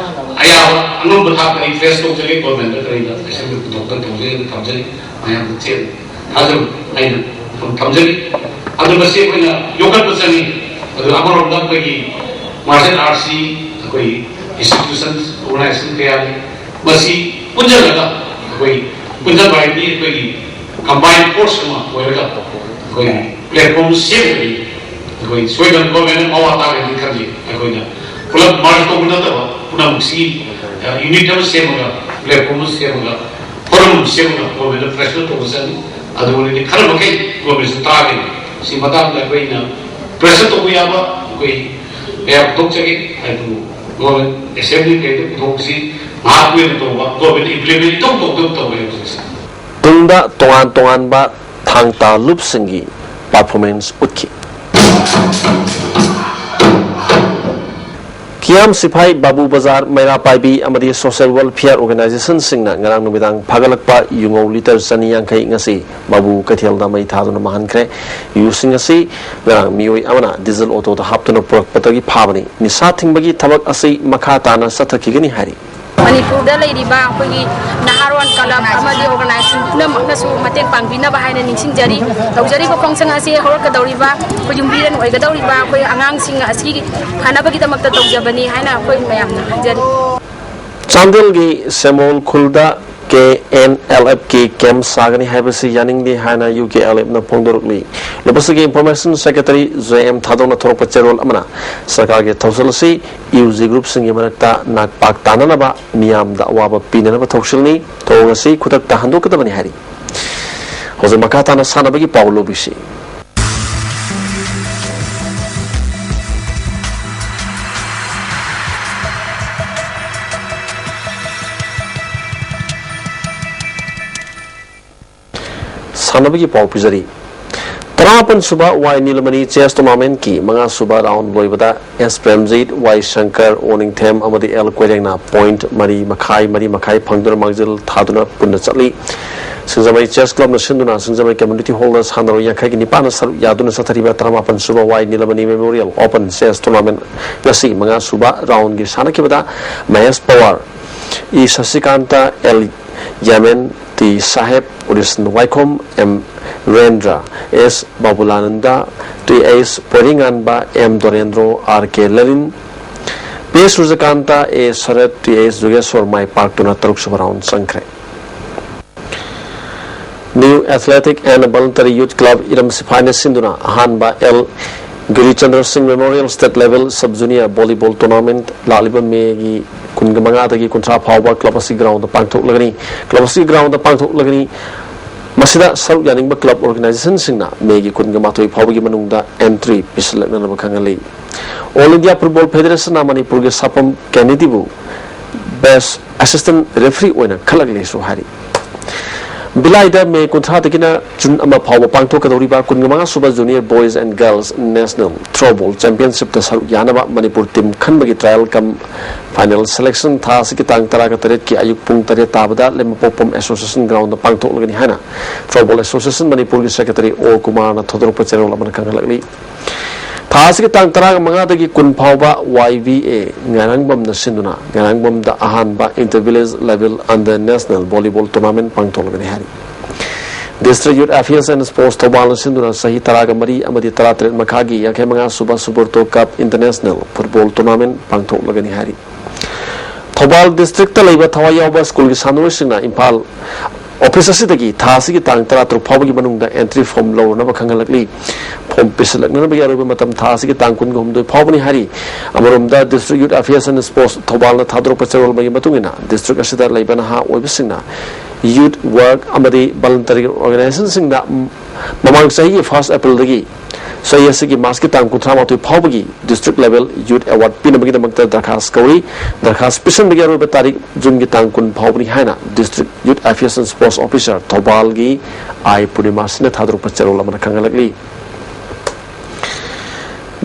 ꯑꯌꯥꯕ ꯑꯉꯝꯕ ꯊꯥꯛꯇ ꯑꯩ ꯐꯦꯁ ꯇꯧꯖꯒꯦ, ꯒꯣꯔꯃꯦꯟꯗ ꯀꯔꯤꯗ ꯑꯩꯁꯨ ꯄꯨꯊꯣꯛꯇꯅ ꯇꯧꯖꯒꯦꯅ ꯊꯝꯖꯔꯤ꯫ ꯃꯌꯥꯝꯗ ꯆꯦꯠꯅ ꯊꯥꯖꯕ ꯑꯩꯅ ꯁꯨꯝ ꯊꯝꯖꯔꯤ꯫ ꯑꯗꯨ ꯃꯁꯤ ꯑꯩꯈꯣꯏꯅ ꯌꯣꯛꯈꯠꯄ ꯆꯪꯉꯤ꯫ ꯑꯗꯨ ꯑꯃꯔꯣꯝꯗ ꯑꯩꯈꯣꯏꯒꯤ ꯃꯥꯔꯁꯦꯜ ꯑꯥꯔꯠꯁꯤ ꯑꯩꯈꯣꯏ ꯏꯟꯁꯇꯤꯇ꯭ꯌꯨꯁꯟ, ꯑꯣꯔꯒꯅꯥꯏꯖꯦꯁꯟ ꯀꯌꯥ ꯂꯩ꯫ ꯃꯁꯤ ꯄꯨꯟꯁꯤꯜꯂꯒ ꯑꯩꯈꯣꯏ ꯄꯨꯟꯁꯤꯟꯕ ꯍꯥꯏꯕꯗꯤ ꯑꯩꯈꯣꯏꯒꯤ ꯀꯝꯕꯥꯏꯟ ꯐꯣꯔꯁ ꯑꯃ ꯑꯣꯏꯔꯒ ꯑꯩꯈꯣꯏ ꯄ꯭ꯂꯦꯠꯐꯣꯝ ꯁꯦꯝꯒꯅꯤ꯫ ꯑꯩꯈꯣꯏ ꯁꯣꯏꯗꯅ ꯒꯣꯔꯃꯦꯟꯅ ꯃꯋꯥ ꯇꯥꯒꯅꯤ ꯈꯜꯂꯤ꯫ ꯑꯩꯈꯣꯏꯅ ꯄꯨꯂꯞ ꯃꯥꯔꯁ ꯇꯧꯕ ꯅꯠꯇꯕ ꯄꯨꯝꯅꯃꯛꯁꯤ ꯌꯨꯅꯤꯠ ꯑꯃ ꯁꯦꯝꯃꯒ, ꯄ꯭ꯂꯦꯠꯐꯣꯝ ꯑꯃ ꯁꯦꯝꯃꯒ, ꯐꯣꯔꯝ ꯑꯃ ꯁꯦꯝꯃꯒ ꯒꯣꯔꯃꯦꯟꯗ ꯄ꯭ꯔꯦꯁꯔ ꯇꯧꯕ ꯆꯪꯉꯤ꯫ ꯑꯗꯨ ꯑꯣꯏꯔꯗꯤ ꯈꯔ ꯃꯈꯩ ꯒꯣꯔꯃꯦꯟꯁꯨ ꯇꯥꯒꯅꯤ꯫ ꯁꯤ ꯃꯇꯥꯡꯗ ꯑꯩꯈꯣꯏꯅ ꯄ꯭ꯔꯦꯁꯔ ꯇꯧꯕ ꯌꯥꯕ ꯑꯩꯈꯣꯏ ꯀꯌꯥ ꯄꯨꯊꯣꯛꯆꯒꯦ꯫ ꯑꯗꯨꯕꯨ ꯒꯣꯔꯃꯦꯟ ꯑꯦꯁꯦꯝꯕ꯭ꯂꯤ ꯀꯩꯗ ꯄꯨꯊꯣꯛꯄꯁꯤ ꯉꯥꯏꯍꯥꯛꯀꯤ ꯑꯣꯏꯅ ꯇꯧꯕ, ꯒꯣꯔꯃꯦꯟ ꯏꯝꯄ꯭ꯂꯤꯃꯦꯟ ꯏꯇꯧ ꯇꯧꯗꯕ ꯇꯧꯋꯦ ꯍꯧꯖꯤꯛꯁꯦ꯫ ꯇꯨꯡꯗ ꯇꯣꯉꯥꯟ ꯇꯣꯉꯥꯟꯕ ꯊꯥꯡ ꯇꯥ ꯂꯨꯞꯁꯤꯡꯒꯤ ꯄꯔꯐꯣꯔꯃꯦꯟꯁ ꯎꯠꯈꯤ꯫ ꯀꯤꯌꯥꯝ ꯁꯤꯐꯥꯏ, ꯕꯥꯕꯨ ꯕꯖꯥꯔ, ꯃꯩꯔꯥ ꯄꯥꯏꯕꯤ ꯑꯃꯗꯤ ꯁꯣꯁꯤꯌꯦꯜ ꯋꯦꯜꯐꯤꯌꯔ ꯑꯣꯔꯒꯅꯥꯏꯖꯦꯁꯟꯁꯤꯡꯅ ꯉꯔꯥꯡ ꯅꯨꯃꯤꯗꯥꯡ ꯐꯥꯒꯠꯂꯛꯄ ꯌꯨꯉꯧ ꯂꯤꯇꯔ ꯆꯅꯤ ꯌꯥꯡꯈꯩ ꯉꯁꯤ ꯕꯥꯕꯨ ꯀꯩꯊꯦꯜꯗ ꯃꯩ ꯊꯥꯗꯨꯅ ꯃꯥꯡꯍꯟꯈ꯭ꯔꯦ꯫ ꯌꯨꯁꯤꯡ ꯑꯁꯤ ꯉꯔꯥꯡ ꯃꯤꯑꯣꯏ ꯑꯃꯅ ꯗꯤꯖꯜ ꯑꯣꯇꯣꯗ ꯍꯥꯞꯇꯨꯅ ꯄꯨꯔꯛꯄꯗꯒꯤ ꯐꯥꯕꯅꯤ꯫ ꯅꯤꯁꯥ ꯊꯤꯡꯕꯒꯤ ꯊꯕꯛ ꯑꯁꯤ ꯃꯈꯥ ꯇꯥꯅ ꯆꯠꯊꯈꯤꯒꯅꯤ ꯍꯥꯏꯔꯤ꯫ ꯃꯅꯤꯄꯨꯔꯗ ꯂꯩꯔꯤꯕ ꯑꯩꯈꯣꯏꯒꯤ ꯅꯍꯥꯔꯣꯟ ꯀ꯭ꯂꯕ ꯑꯃꯗꯤ ꯑꯣꯔꯒꯅꯥꯏꯖꯦꯁꯟ ꯄꯨꯝꯅꯃꯛꯅꯁꯨ ꯃꯇꯦꯡ ꯄꯥꯡꯕꯤꯅꯕ ꯍꯥꯏꯅ ꯅꯤꯡꯁꯤꯡꯖꯔꯤ꯫ ꯇꯧꯖꯔꯤꯕ ꯈꯣꯡꯆꯪ ꯑꯁꯤ ꯍꯧꯔꯛꯀꯗꯧꯔꯤꯕ ꯑꯩꯈꯣꯏ ꯌꯨꯝꯕꯤꯔꯦꯟ ꯑꯣꯏꯒꯗꯧꯔꯤꯕ ꯑꯩꯈꯣꯏ ꯑꯉꯥꯡꯁꯤꯡ ꯑꯁꯤꯒꯤ ꯐꯅꯕꯒꯤꯗꯃꯛꯇ ꯇꯧꯖꯕꯅꯤ ꯍꯥꯏꯅ ꯑꯩꯈꯣꯏ ꯃꯌꯥꯝꯅ ꯍꯥꯏꯖꯔꯤ꯫ ꯆꯥꯟꯗꯦꯜꯒꯤ ꯁꯦꯝꯕꯣꯜ ꯈꯨꯜꯗ ꯀꯦ ꯑꯦꯟ ꯑꯦꯜ ꯑꯦꯐꯀꯤ ꯀꯦꯝꯞ ꯁꯥꯒꯅꯤ ꯍꯥꯏꯕꯁꯤ ꯌꯥꯅꯤꯡꯗꯦ ꯍꯥꯏꯅ ꯌꯨ ꯀꯦ ꯑꯦꯜ ꯑꯦꯐꯅ ꯐꯣꯡꯗꯣꯔꯛꯂꯤ꯫ ꯂꯨꯕꯁꯤꯒꯤ ꯏꯟꯐꯣꯔꯃꯦꯁꯟ ꯁꯦꯀ꯭ꯔꯦꯇꯔꯤ ꯖꯦ ꯑꯦꯝ ꯊꯥꯗꯣꯛꯅ ꯊꯣꯔꯛꯄ ꯆꯦꯔꯣꯜ ꯑꯃꯅ ꯁꯔꯀꯥꯔꯒꯤ ꯊꯧꯁꯤꯜ ꯑꯁꯤ ꯌꯨ ꯖꯤ ꯒ꯭ꯔꯨꯞꯁꯤꯡꯒꯤ ꯃꯔꯛꯇ ꯅꯥꯛꯄꯥꯛ ꯇꯥꯅꯅꯕ, ꯃꯤꯌꯥꯝꯗ ꯑꯋꯥꯕ ꯄꯤꯅꯅꯕ ꯊꯧꯁꯤꯜꯅꯤ꯫ ꯊꯧꯑꯣꯡ ꯑꯁꯤ ꯈꯨꯗꯛꯇ ꯍꯟꯗꯣꯛꯀꯗꯕꯅꯤ ꯍꯥꯏꯔꯤ꯫ ꯍꯧꯖꯤꯛ ꯃꯈꯥ ꯇꯥꯅ ꯁꯥꯟꯅꯕꯒꯤ ꯄꯥꯎ ꯂꯧꯕꯤꯁꯤ꯫ ꯁꯥꯟꯅꯕꯒꯤ ꯄꯥꯎ ꯄꯤꯖꯔꯤ꯫ ꯇꯔꯥꯃꯥꯄꯟ ꯁꯨꯕ ꯋꯥꯏ ꯅꯤꯂꯃꯅꯤ ꯆꯦꯁ ꯇꯣꯔꯅꯥꯃꯦꯟꯠꯀꯤ ꯃꯉꯥ ꯁꯨꯕ ꯔꯥꯎꯟ ꯂꯣꯏꯕꯗ ꯑꯦꯁ ꯄ꯭ꯔꯦꯝꯖꯤꯠ, ꯋꯥꯏ ꯁꯪꯀꯔ, ꯑꯣ ꯅꯤꯡꯊꯦꯝ ꯑꯃꯗꯤ ꯑꯦꯜ ꯀꯣꯏꯔꯦꯡꯅ ꯄꯣꯏꯟꯠ ꯃꯔꯤ ꯃꯈꯥꯏ, ꯃꯔꯤ ꯃꯈꯥꯏ ꯐꯪꯗꯨꯅ ꯃꯥꯡꯖꯤꯜ ꯊꯥꯗꯨꯅ ꯄꯨꯟꯅ ꯆꯠꯂꯤ꯫ ꯁꯤꯡꯖꯃꯩ ꯆꯦꯁ ꯀ꯭ꯂꯕꯅ ꯁꯤꯟꯗꯨꯅ ꯁꯤꯡꯖꯃꯩ ꯀꯝꯃ꯭ꯌꯨꯅꯤꯇꯤ ꯍꯣꯜꯗ ꯁꯥꯟꯅꯔꯣꯏ ꯌꯥꯡꯈꯩꯒꯤ ꯅꯤꯄꯥꯟꯅ ꯁꯔꯨꯛ ꯌꯥꯗꯨꯅ ꯆꯠꯊꯔꯤꯕ ꯇꯔꯥꯃꯥꯄꯟ ꯁꯨꯕ Y Nilamani memorial open chess tournament ꯉꯁꯤ ꯃꯉꯥ ꯁꯨꯕ ꯔꯥꯎꯟꯒꯤ ꯁꯥꯟꯅꯈꯤꯕꯗ Mahesh Pawar, E Sasikant, L Yamen, T Saheb, Urison Waikhom, M Rendra, S Babulananda, T H Poiringanba, M Dorendro, R K Lalin, P Surajkant, A Sarat, T H Jugeshor ꯃꯥꯏ ꯄꯥꯛꯇꯨꯅ ꯇꯔꯨꯛ ꯁꯨꯕ ꯔꯥꯎꯟ ꯆꯪꯈ꯭ꯔꯦ꯫ New athletic and voluntary youth club ꯏꯔꯝ ꯁꯤꯐꯥꯏꯅ ꯁꯤꯟꯗꯨꯅ ꯑꯍꯥꯟꯕ L Girichandra Singh memorial state level sub junior volleyball tournament ꯂꯥꯛꯂꯤꯕ ꯃꯦꯒꯤ ꯀꯨꯟꯃꯉꯥꯗꯒꯤ ꯀꯨꯟꯊ꯭ꯔꯥ ꯐꯥꯎꯕ ꯀ꯭ꯂꯕ ꯑꯁꯤ ꯒ꯭ꯔꯥꯎꯟꯗ ꯄꯥꯡꯊꯣꯛꯂꯒꯅꯤ꯫ ꯀ꯭ꯂꯕ ꯑꯁꯤ ꯒ꯭ꯔꯥꯎꯟꯗ ꯄꯥꯡꯊꯣꯛꯂꯒꯅꯤ꯫ ꯃꯁꯤꯗ ꯁꯔꯨꯛ ꯌꯥꯅꯤꯡꯕ ꯀ꯭ꯂꯕ ꯑꯣꯔꯒꯅꯥꯏꯖꯦꯁꯟꯁꯤꯡꯅ ꯃꯦꯒꯤ ꯀꯨꯟꯒ ꯃꯥꯊꯣꯏ ꯐꯥꯎꯕꯒꯤ ꯃꯅꯨꯡꯗ ꯑꯦꯟꯇ꯭ꯔꯤ ꯄꯤꯁꯤꯜꯂꯛꯅꯅꯕ ꯈꯪꯍꯜꯂꯤ꯫ ꯑꯣꯜ ꯏꯟꯗꯤꯌꯥ ꯐꯨꯠꯕꯣꯜ ꯐꯦꯗꯦꯔꯦꯁꯟꯅ ꯃꯅꯤꯄꯨꯔꯒꯤ ꯁꯥꯄꯝ ꯀꯦꯅꯦꯗꯤꯕꯨ ꯕꯦꯁ ꯑꯦꯁꯤꯁꯇꯦꯟꯠ ꯔꯦꯐ꯭ꯔꯤ ꯑꯣꯏꯅ ꯈꯜꯂꯛꯂꯦꯁꯨ ꯍꯥꯏꯔꯤ꯫ ꯚꯤꯂꯥꯏꯗ ꯃꯦ ꯀꯨꯟꯊ꯭ꯔꯥꯗꯒꯤꯅ ꯖꯨꯟ ꯑꯃ ꯐꯥꯎꯕ ꯄꯥꯡꯊꯣꯛꯀꯗꯧꯔꯤꯕ ꯀꯨꯟꯃꯉꯥ ꯁꯨꯕ junior boys and girls national throwball ꯆꯦꯝꯄꯤꯌꯟꯁꯤꯞꯇ ꯁꯔꯨꯛ ꯌꯥꯅꯕ ꯃꯅꯤꯄꯨꯔ ꯇꯤꯝ ꯈꯟꯕꯒꯤ ꯇ꯭ꯔꯥꯌꯦꯜ ꯀꯝ ꯐꯥꯏꯅꯦꯜ ꯁꯦꯂꯦꯛꯁꯟ ꯊꯥ ꯑꯁꯤꯒꯤ ꯇꯥꯡ ꯇꯔꯥꯒ ꯇꯔꯦꯠꯀꯤ ꯑꯌꯨꯛ ꯄꯨꯡ ꯇꯔꯦꯠ ꯇꯥꯕꯗ ꯂꯩꯃꯄꯣꯛꯄꯝ ꯑꯦꯁꯣꯁꯤꯌꯦꯁꯟ ꯒ꯭ꯔꯥꯎꯟꯗ ꯄꯥꯡꯊꯣꯛꯂꯒꯅꯤ ꯍꯥꯏꯅ ꯊ꯭ꯔꯣꯕꯣꯜ ꯑꯦꯁꯣꯁꯤꯌꯦꯁꯟ ꯃꯅꯤꯄꯨꯔꯒꯤ ꯁꯦꯀ꯭ꯔꯦꯇꯔꯤ ꯑꯣ ꯀꯨꯃꯥꯔꯅ ꯊꯧꯗꯣꯔꯛꯄ ꯆꯦꯔꯣꯜ ꯑꯃꯅ ꯈꯪꯍꯜꯂꯛꯂꯤ꯫ ꯊꯥ ꯑꯁꯤꯒꯤ ꯇꯥꯡ ꯇꯔꯥꯃꯉꯥꯗꯒꯤ ꯀꯨꯟ ꯐꯥꯎꯕ ꯋꯥꯏ ꯚꯤ ꯑꯦ ꯉꯥꯏꯔꯥꯡꯕꯝꯅ ꯁꯤꯟꯗꯨꯅ ꯉꯥꯏꯔꯥꯡꯕꯝꯗ ꯑꯍꯥꯟꯕ Inter Village Level Under National Volleyball Tournament ꯄꯥꯡꯊꯣꯛꯂꯒꯅꯤ ꯍꯥꯏꯔꯤ꯫ District Youth Affairs and Sports ꯊꯧꯕꯥꯜꯅ ꯁꯤꯟꯗꯨꯅ ꯆꯍꯤ ꯇꯔꯥꯒ ꯃꯔꯤ ꯑꯃꯗꯤ ꯇꯔꯥꯇꯔꯦꯠ ꯃꯈꯥꯒꯤ ꯌꯥꯡꯈꯩ ꯃꯉꯥ ꯁꯨꯕ Subrata Cup International Football Tournament ꯄꯥꯡꯊꯣꯛꯂꯒꯅꯤ ꯍꯥꯏꯔꯤ꯫ ꯊꯧꯕꯥꯜ ꯗꯤꯁꯇ꯭ꯔꯤꯛꯇ ꯂꯩꯕ ꯊꯋꯥꯏ ꯌꯥꯎꯕ ꯁ꯭ꯀꯨꯜꯒꯤ ꯁꯥꯟꯅꯔꯣꯏꯁꯤꯡꯅ ꯏꯝꯐꯥꯜ ꯑꯣꯐꯤꯁ ꯑꯁꯤꯗꯒꯤ ꯊꯥ ꯑꯁꯤꯒꯤ ꯇꯥꯡ ꯇꯔꯥ ꯇꯔꯨꯛ ꯐꯥꯎꯕꯒꯤ ꯃꯅꯨꯡꯗ ꯑꯦꯟꯇ꯭ꯔꯤ ꯐꯣꯔꯝ ꯂꯧꯔꯨꯅꯕ ꯈꯪꯍꯜꯂꯛꯂꯤ꯫ ꯐꯣꯔꯝ ꯄꯤꯁꯤꯜꯂꯛꯅꯅꯕꯒꯤ ꯑꯔꯣꯏꯕ ꯃꯇꯝ ꯊꯥ ꯑꯁꯤꯒꯤ ꯇꯥꯡ ꯀꯨꯟꯒ ꯍꯨꯝꯗꯣꯏ ꯐꯥꯎꯕꯅꯤ ꯍꯥꯏꯔꯤ꯫ ꯑꯃꯔꯣꯝꯗ, District Youth Affairs and Sports ꯊꯧꯕꯥꯜꯅ ꯊꯥꯗꯣꯔꯛꯄ ꯆꯦꯔꯣꯜ ꯑꯃꯒꯤ ꯃꯇꯨꯡ ꯏꯟꯅ, ꯗꯤꯁꯇ꯭ꯔꯤꯛ ꯑꯁꯤꯗ ꯂꯩꯕ ꯅꯍꯥ ꯑꯣꯏꯕꯁꯤꯡꯅ ꯌꯨꯠ ꯋꯥꯔꯛ ꯑꯃꯗꯤ ꯚꯣꯂꯨꯟꯇꯔꯤ ꯑꯣꯔꯒꯅꯥꯏꯖꯦꯁꯟꯁꯤꯡꯗ ꯃꯃꯥꯡ ꯆꯍꯤꯒꯤ ꯐꯥꯔꯁ ꯑꯦꯄ꯭ꯔꯤꯜꯗꯒꯤ ꯆꯍꯤ ꯑꯁꯤꯒꯤ ꯃꯥꯔꯆꯀꯤ ꯇꯥꯡ ꯀꯨꯟꯊ꯭ꯔꯥ ꯃꯥꯊꯣꯏ ꯐꯥꯎꯕꯒꯤ ꯗꯤꯁꯇ꯭ꯔꯤꯛ ꯂꯦꯚꯦꯜ ꯌꯨꯠ ꯑꯦꯋꯥꯔꯗ ꯄꯤꯅꯕꯒꯤꯗꯃꯛꯇ ꯗꯔꯈꯥꯁ ꯀꯧꯔꯤ꯫ ꯗꯔꯈꯥꯁ ꯄꯤꯁꯤꯟꯕꯒꯤ ꯑꯔꯣꯏꯕ ꯇꯥꯔꯤꯛ ꯖꯨꯟꯒꯤ ꯇꯥꯡ ꯀꯨꯟ ꯐꯥꯎꯕꯅꯤ ꯍꯥꯏꯅ district youth affairs and sports officer ꯊꯧꯕꯥꯜꯒꯤ ꯑꯥꯏ ꯄꯨꯔꯅꯤꯃꯥ ꯁꯤꯡꯅ ꯊꯥꯗꯣꯔꯛꯄ ꯆꯦꯔꯣꯜ ꯑꯃꯅ ꯈꯪꯍꯜꯂꯛꯂꯤ꯫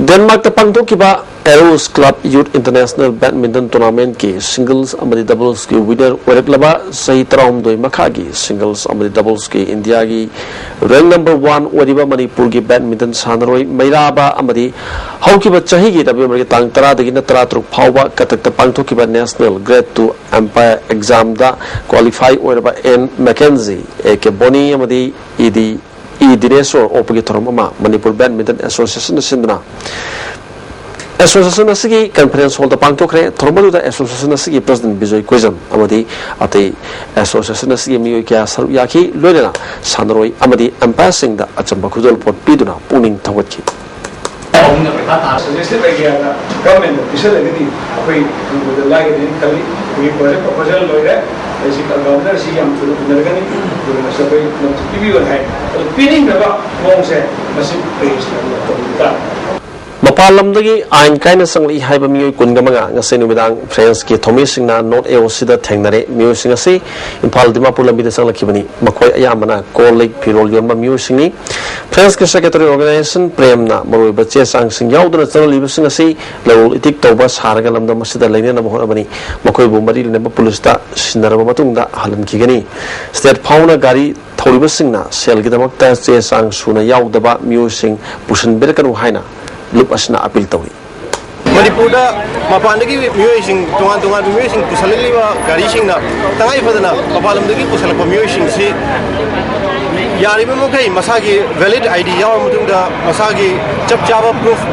ꯗꯦꯟꯃꯥꯔꯛꯇ ꯄꯥꯡꯊꯣꯛꯈꯤꯕ ꯑꯦꯔꯣꯁ ꯀ꯭ꯂꯕ ꯌꯨꯠ ꯏꯟꯇꯔꯅꯦꯁꯅꯦꯜ ꯕꯦꯗꯃꯤꯟꯇꯟ ꯇꯣꯔꯅꯥꯃꯦꯟꯠꯀꯤ ꯁꯤꯡꯒꯜꯁ ꯑꯃꯗꯤ ꯗꯕꯜꯁꯀꯤ ꯋꯤꯅꯔ ꯑꯣꯏꯔꯛꯂꯕ ꯆꯍꯤ ꯇꯔꯥꯍꯨꯝꯗꯣꯏ ꯃꯈꯥꯒꯤ ꯁꯤꯡꯒꯜꯁ ꯑꯃꯗꯤ ꯗꯕꯜꯁꯀꯤ ꯏꯟꯗꯤꯌꯥꯒꯤ ꯔꯦꯡꯛ ꯅꯝꯕꯔ ꯋꯥꯟ ꯑꯣꯏꯔꯤꯕ ꯃꯅꯤꯄꯨꯔꯒꯤ ꯕꯦꯗꯃꯤꯟꯇꯟ ꯁꯥꯟꯅꯔꯣꯏ ꯃꯩꯔꯥꯕ ꯑꯃꯗꯤ ꯍꯧꯈꯤꯕ ꯆꯍꯤꯒꯤ ꯅꯕꯦꯝꯕꯔꯒꯤ ꯇꯥꯡ ꯇꯔꯥꯗꯒꯤꯅ ꯇꯔꯥꯇꯔꯨꯛ ꯐꯥꯎꯕ ꯀꯇꯛꯇ ꯄꯥꯡꯊꯣꯛꯈꯤꯕ ꯅꯦꯁꯅꯦꯜ ꯒ꯭ꯔꯦꯗ ꯇꯨ ꯑꯝꯄꯥꯌꯔ ꯑꯦꯛꯖꯥꯝꯗ ꯀ꯭ꯋꯥꯂꯤꯐꯥꯏ ꯑꯣꯏꯔꯕ ꯑꯦꯟ ꯃꯦꯀꯦꯟꯖꯤ, ꯑꯦ ꯀꯦ ꯕꯣꯅꯤ ꯑꯃꯗꯤ ꯏ ꯗꯤ ꯏ ꯗꯤꯅꯦꯁꯣꯔ ꯑꯣꯛꯄꯒꯤ ꯊꯧꯔꯝ ꯑꯃ ꯃꯅꯤꯄꯨꯔ ꯕꯦꯗꯃꯤꯟꯇꯟ ꯑꯦꯁꯣꯁꯤꯌꯦꯁꯟꯅ ꯁꯤꯟꯗꯨꯅ ꯑꯦꯁꯣꯁꯤꯌꯦꯁꯟ ꯑꯁꯤꯒꯤ ꯀꯟꯐꯔꯦꯟꯁ ꯍꯣꯜꯗ ꯄꯥꯡꯊꯣꯛꯈ꯭ꯔꯦ꯫ ꯊꯧꯔꯝ ꯑꯗꯨꯗ ꯑꯦꯁꯣꯁꯤꯌꯦꯁꯟ ꯑꯁꯤꯒꯤ ꯄ꯭ꯔꯁꯤꯗꯦꯟꯠ ꯕꯤꯖꯣꯏ ꯀꯣꯏꯖꯝ ꯑꯃꯗꯤ ꯑꯇꯩ ꯑꯦꯁꯣꯁꯤꯌꯦꯁꯟ ꯑꯁꯤꯒꯤ ꯃꯤꯑꯣꯏ ꯀꯌꯥ ꯁꯔꯨꯛ ꯌꯥꯈꯤ꯫ ꯂꯣꯏꯅꯅ ꯁꯥꯟꯅꯔꯣꯏ ꯑꯃꯗꯤ ꯑꯝꯄꯥꯌꯔꯁꯤꯡꯗ ꯑꯆꯝꯕ ꯈꯨꯗꯣꯜꯄꯣꯠ ꯄꯤꯗꯨꯅ ꯄꯨꯛꯅꯤꯡ ꯊꯧꯒꯠꯈꯤ꯫ ꯑꯍꯨꯝꯅ ꯄꯩꯈꯥ ꯊꯥ ꯁꯖꯦꯁꯇꯦꯗ ꯑꯥꯏꯗꯤꯌꯥꯗ ꯒꯚꯔꯟꯃꯦꯟꯠꯅ ꯄꯤꯁꯜꯂꯒꯗꯤ ꯑꯩꯈꯣꯏ ꯈꯪꯕꯗ ꯂꯥꯏꯒꯅꯤ ꯈꯜꯂꯤ꯫ ꯑꯩꯈꯣꯏꯒꯤ ꯄ꯭ꯔꯣꯖꯦꯛ ꯄ꯭ꯔꯣꯄꯣꯖꯦꯜ ꯂꯣꯏꯔꯦ꯫ ꯑꯩꯁꯤ ꯒꯚꯔꯅꯔꯁꯤ ꯌꯥꯝ ꯊꯨꯅ ꯎꯅꯔꯒꯅꯤ꯫ ꯑꯗꯨꯒ ꯃꯁꯤ ꯑꯩꯈꯣꯏ ꯅꯣꯇꯤꯁ ꯄꯤꯕꯤꯌꯣꯅ ꯍꯥꯏ꯫ ꯑꯗꯨ ꯄꯤꯅꯤꯡꯅꯕ ꯃꯑꯣꯡꯁꯦ ꯃꯁꯤ ꯀꯩꯁꯤꯅ ꯇꯧꯕ ꯇꯥꯔꯦ꯫ ꯃꯄꯥꯟ ꯂꯝꯗꯒꯤ ꯑꯥꯏꯟ ꯀꯥꯏꯅ ꯆꯪꯂꯛꯏ ꯍꯥꯏꯕ ꯃꯤꯑꯣꯏ ꯀꯨꯟꯒ ꯃꯉꯥ ꯉꯁꯤ ꯅꯨꯃꯤꯗꯥꯡ ꯐ꯭ꯔꯦꯟꯁꯀꯤ ꯊꯧꯃꯤꯁꯤꯡꯅ ꯅꯣꯔꯠ ꯑꯦ ꯑꯣ ꯁꯤꯗ ꯊꯦꯡꯅꯔꯦ꯫ ꯃꯤꯑꯣꯏꯁꯤꯡ ꯑꯁꯤ ꯏꯝꯐꯥꯜ ꯗꯤꯃꯥꯄꯨꯔ ꯂꯝꯕꯤꯗ ꯆꯪꯂꯛꯈꯤꯕꯅꯤ꯫ ꯃꯈꯣꯏ ꯑꯌꯥꯝꯕꯅ ꯀꯣꯜ ꯂꯤꯛ ꯐꯤꯔꯣꯜ ꯌꯣꯟꯕ ꯃꯤꯑꯣꯏꯁꯤꯡꯅꯤ꯫ ꯐ꯭ꯔꯦꯟꯁꯀꯤ ꯁꯦꯀ꯭ꯔꯦꯇꯔꯤ ꯑꯣꯔꯒꯅꯥꯏꯖꯦꯁꯟ ꯄ꯭ꯔꯦꯝꯅ ꯃꯔꯨꯑꯣꯏꯕ ꯆꯦ ꯆꯥꯡꯁꯤꯡ ꯌꯥꯎꯗꯅ ꯆꯪꯂꯛꯂꯤꯕꯁꯤꯡ ꯑꯁꯤ ꯂꯂꯣꯟ ꯏꯇꯤꯛ ꯇꯧꯕ ꯁꯥꯔꯒ ꯂꯝꯗꯝ ꯑꯁꯤꯗ ꯂꯩꯅꯅꯕ ꯍꯣꯠꯅꯕꯅꯤ꯫ ꯃꯈꯣꯏꯕꯨ ꯃꯔꯤ ꯂꯩꯅꯕ ꯄꯨꯂꯤꯁꯇ ꯁꯤꯟꯅꯔꯕ ꯃꯇꯨꯡꯗ ꯍꯜꯍꯟꯈꯤꯒꯅꯤ꯫ ꯁ꯭ꯇꯦꯠ ꯐꯥꯎꯅ ꯒꯥꯔꯤ ꯊꯧꯔꯤꯕꯁꯤꯡꯅ ꯁꯦꯜꯒꯤꯗꯃꯛꯇ ꯆꯦ ꯆꯥꯡ ꯁꯨꯅ ꯌꯥꯎꯗꯕ ꯃꯤꯑꯣꯏꯁꯤꯡ ꯄꯨꯁꯤꯟꯕꯤꯔꯛꯀꯅꯨ ꯍꯥꯏꯅ ꯂꯨꯞ ꯑꯁꯤꯅ ꯑꯄꯤꯜ ꯇꯧꯔꯤ꯫ ꯃꯅꯤꯄꯨꯔꯗ ꯃꯄꯥꯟꯗꯒꯤ ꯃꯤꯑꯣꯏꯁꯤꯡ, ꯇꯣꯉꯥꯟ ꯇꯣꯉꯥꯟꯕ ꯃꯤꯑꯣꯏꯁꯤꯡ ꯄꯨꯁꯜꯂꯛꯂꯤꯕ ꯒꯥꯔꯤꯁꯤꯡꯅ ꯇꯉꯥꯏ ꯐꯗꯅ ꯃꯄꯥꯟ ꯂꯝꯗꯒꯤ ꯄꯨꯁꯜꯂꯛꯄ ꯃꯤꯑꯣꯏꯁꯤꯡꯁꯤ ꯌꯥꯔꯤꯕ ꯃꯈꯩ ꯃꯁꯥꯒꯤ ꯚꯦꯂꯤꯠ ꯑꯥꯏ ꯗꯤ ꯌꯥꯎꯔꯕ ꯃꯇꯨꯡꯗ, ꯃꯁꯥꯒꯤ ꯆꯞ ꯆꯥꯕ ꯄ꯭ꯔꯨꯐ,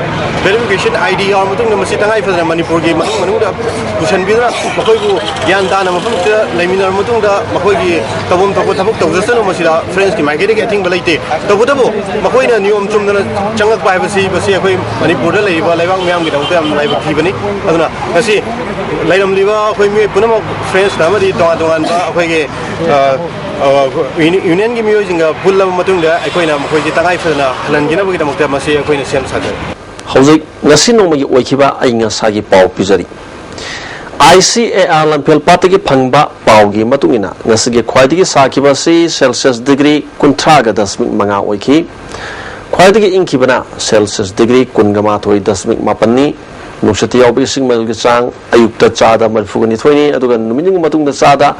ꯚꯦꯔꯤꯐꯤꯀꯦꯁꯟ ꯑꯥꯏ ꯗꯤ ꯌꯥꯎꯔꯕ ꯃꯇꯨꯡꯗ, ꯃꯁꯤ ꯇꯉꯥꯏ ꯐꯗꯅ ꯃꯅꯤꯄꯨꯔꯒꯤ ꯃꯅꯨꯡ ꯃꯅꯨꯡꯗ ꯄꯨꯁꯤꯟꯕꯤꯗꯨꯅ ꯃꯈꯣꯏꯕꯨ ꯒ꯭ꯌꯥꯟ ꯇꯥꯅ ꯃꯐꯝꯁꯤꯗ ꯂꯩꯃꯤꯟꯅꯔꯕ ꯃꯇꯨꯡꯗ, ꯃꯈꯣꯏꯒꯤ ꯇꯧꯐꯝ ꯊꯣꯛꯄ ꯊꯕꯛ ꯇꯧꯖꯁꯅꯨ꯫ ꯃꯁꯤꯗ ꯐ꯭ꯔꯦꯟꯁꯀꯤ ꯃꯥꯏꯀꯩꯗꯒꯤ ꯑꯊꯤꯡꯕ ꯂꯩꯇꯦ꯫ ꯇꯧꯕꯇꯕꯨ ꯃꯈꯣꯏꯅ ꯅꯤꯌꯣꯝ ꯆꯨꯝꯗꯅ ꯆꯪꯂꯛꯄ ꯍꯥꯏꯕꯁꯤ, ꯃꯁꯤ ꯑꯩꯈꯣꯏ ꯃꯅꯤꯄꯨꯔꯗ ꯂꯩꯔꯤꯕ ꯂꯩꯕꯥꯛ ꯃꯤꯌꯥꯝꯒꯤꯗꯃꯛꯇ ꯌꯥꯝꯅ ꯂꯥꯏꯕꯛ ꯊꯤꯕꯅꯤ꯫ ꯑꯗꯨꯅ ꯉꯁꯤ ꯂꯩꯔꯝꯂꯤꯕ ꯑꯩꯈꯣꯏ ꯃꯤꯑꯣꯏ ꯄꯨꯝꯅꯃꯛ, ꯐ꯭ꯔꯦꯟꯁꯇ ꯑꯃꯗꯤ ꯇꯣꯉꯥꯟ ꯇꯣꯉꯥꯟꯕ ꯑꯩꯈꯣꯏꯒꯤ, ꯑ, ꯑ, ꯌꯨꯅꯤ-, ꯌꯨꯅꯤꯌꯟꯒꯤ ꯃꯤꯑꯣꯏꯁꯤꯡꯒ ꯄꯨꯜꯂꯕ ꯃꯇꯨꯡꯗ, ꯑꯩꯈꯣꯏꯅ ꯃꯈꯣꯏꯁꯤ ꯇꯉꯥꯏ ꯐꯗꯅ ꯍꯜꯍꯟꯈꯤꯅꯕꯒꯤꯗꯃꯛꯇ ꯃꯁꯤ ꯑꯩꯈꯣꯏꯅ ꯁꯦꯝ ꯁꯥꯖꯔꯤ꯫ ꯍꯧꯖꯤꯛ ꯉꯁꯤ ꯅꯣꯡꯃꯒꯤ ꯑꯣꯏꯈꯤꯕ ꯑꯏꯪ ꯑꯁꯥꯒꯤ ꯄꯥꯎ ꯄꯤꯖꯔꯤ꯫ ꯑꯥꯏ ꯁꯤ ꯑꯦ ꯑꯥꯔ ꯂꯝꯐꯦꯜ ꯄꯥꯠꯇꯒꯤ ꯐꯪꯕ ꯄꯥꯎꯒꯤ ꯃꯇꯨꯡ ꯏꯟꯅ, ꯉꯁꯤꯒꯤ ꯈ꯭ꯋꯥꯏꯗꯒꯤ ꯁꯥꯈꯤꯕ ꯑꯁꯤ ꯁꯦꯜꯁꯤꯌꯁ ꯗꯤꯒ꯭ꯔꯤ ꯀꯨꯟꯊ꯭ꯔꯥꯒ ꯗꯁꯃꯤꯛ ꯃꯉꯥ ꯑꯣꯏꯈꯤ꯫ ꯈ꯭ꯋꯥꯏꯗꯒꯤ ꯏꯪꯈꯤꯕꯅ ꯁꯦꯜꯁꯤꯌꯁ ꯗꯤꯒ꯭ꯔꯤ ꯀꯨꯟꯒ ꯃꯥꯊꯣꯏ ꯗꯁꯃꯤꯛ ꯃꯥꯄꯟꯅꯤ꯫ ꯅꯨꯡꯁꯤꯠꯇ ꯌꯥꯎꯕ ꯏꯁꯤꯡ ꯃꯥꯏꯜꯒꯤ ꯆꯥꯡ ꯑꯌꯨꯛꯇ ꯆꯥꯗ ꯃꯔꯤꯐꯨꯒ ꯅꯤꯊꯣꯏꯅꯤ, ꯑꯗꯨꯒ ꯅꯨꯃꯤꯠ ꯌꯨꯡꯕ ꯃꯇꯨꯡꯗ ꯆꯥꯗ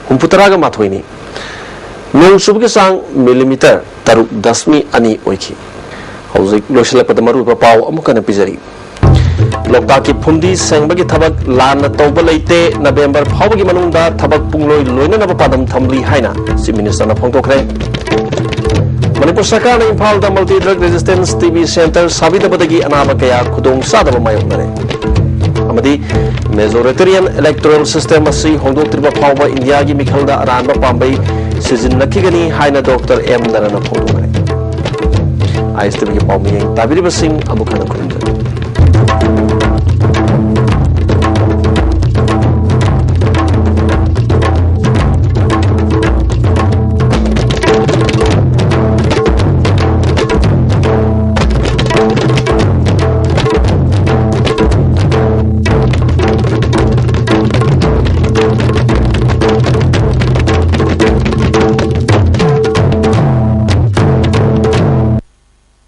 ꯍꯨꯝꯐꯨꯇꯔꯥꯒ ꯃꯥꯊꯣꯏꯅꯤ꯫ ꯅꯣꯡ ꯆꯨꯕꯒꯤ ꯆꯥꯡ ꯃꯤꯂꯤꯃꯤꯇꯔ ꯇꯔꯨꯛ ꯗꯁꯃꯤꯛ ꯑꯅꯤ ꯑꯣꯏꯈꯤ꯫ ꯍꯧꯖꯤꯛ ꯂꯣꯏꯁꯤꯜꯂꯛꯄꯗ ꯃꯔꯨꯑꯣꯏꯕ ꯄꯥꯎ ꯑꯃꯨꯛ ꯍꯟꯅ ꯄꯤꯖꯔꯤ꯫ ꯂꯣꯛꯇꯥꯛꯀꯤ ꯐꯨꯝꯗꯤ ꯁꯦꯡꯕꯒꯤ ꯊꯕꯛ ꯂꯥꯟꯅ ꯇꯧꯕ ꯂꯩꯇꯦ꯫ ꯅꯕꯦꯝꯕꯔ ꯐꯥꯎꯕꯒꯤ ꯃꯅꯨꯡꯗ ꯊꯕꯛ ꯄꯨꯡꯂꯣꯏ ꯂꯣꯏꯅꯅꯕ ꯄꯥꯟꯗꯝ ꯊꯝꯂꯤ ꯍꯥꯏꯅ ꯆꯤꯐ ꯃꯤꯅꯤꯁꯇꯔꯅ ꯐꯣꯡꯗꯣꯛꯈ꯭ꯔꯦ꯫ ꯃꯅꯤꯄꯨꯔ ꯁꯔꯀꯥꯔꯅ ꯏꯝꯐꯥꯜꯗ multi drug resistance T B centre ꯁꯥꯕꯤꯗꯕꯗꯒꯤ ꯑꯅꯥꯕ ꯀꯌꯥ ꯈꯨꯗꯣꯡ ꯆꯥꯗꯕ ꯃꯥꯌꯣꯛꯅꯔꯦ꯫ ꯑꯃꯗꯤ ꯃꯦꯖꯣꯔꯤꯇꯦꯔꯤꯌꯟ ꯏꯂꯦꯛꯇꯣꯔꯦꯜ ꯁꯤꯁꯇꯦꯝ ꯑꯁꯤ ꯍꯣꯡꯗꯣꯛꯇ꯭ꯔꯤꯕ ꯐꯥꯎꯕ ꯏꯟꯗꯤꯌꯥꯒꯤ ꯃꯤꯈꯜꯗ ꯑꯔꯥꯟꯕ ꯄꯥꯝꯕꯩ ꯁꯤꯖꯤꯟꯅꯈꯤꯒꯅꯤ ꯍꯥꯏꯅ ꯗꯣꯛꯇꯔ ꯑꯦꯝ ꯅꯔꯅ ꯐꯣꯡꯗꯣꯛꯈ꯭ꯔꯦ꯫ ꯑꯥꯏ ꯑꯦꯁ ꯇꯤ ꯚꯤꯒꯤ ꯄꯥꯎ ꯃꯤꯌꯦꯡ ꯇꯥꯕꯤꯔꯤꯕꯁꯤꯡ ꯑꯃꯨꯛ ꯍꯟꯅ ꯈꯨꯔꯨꯝꯖꯔꯤ꯫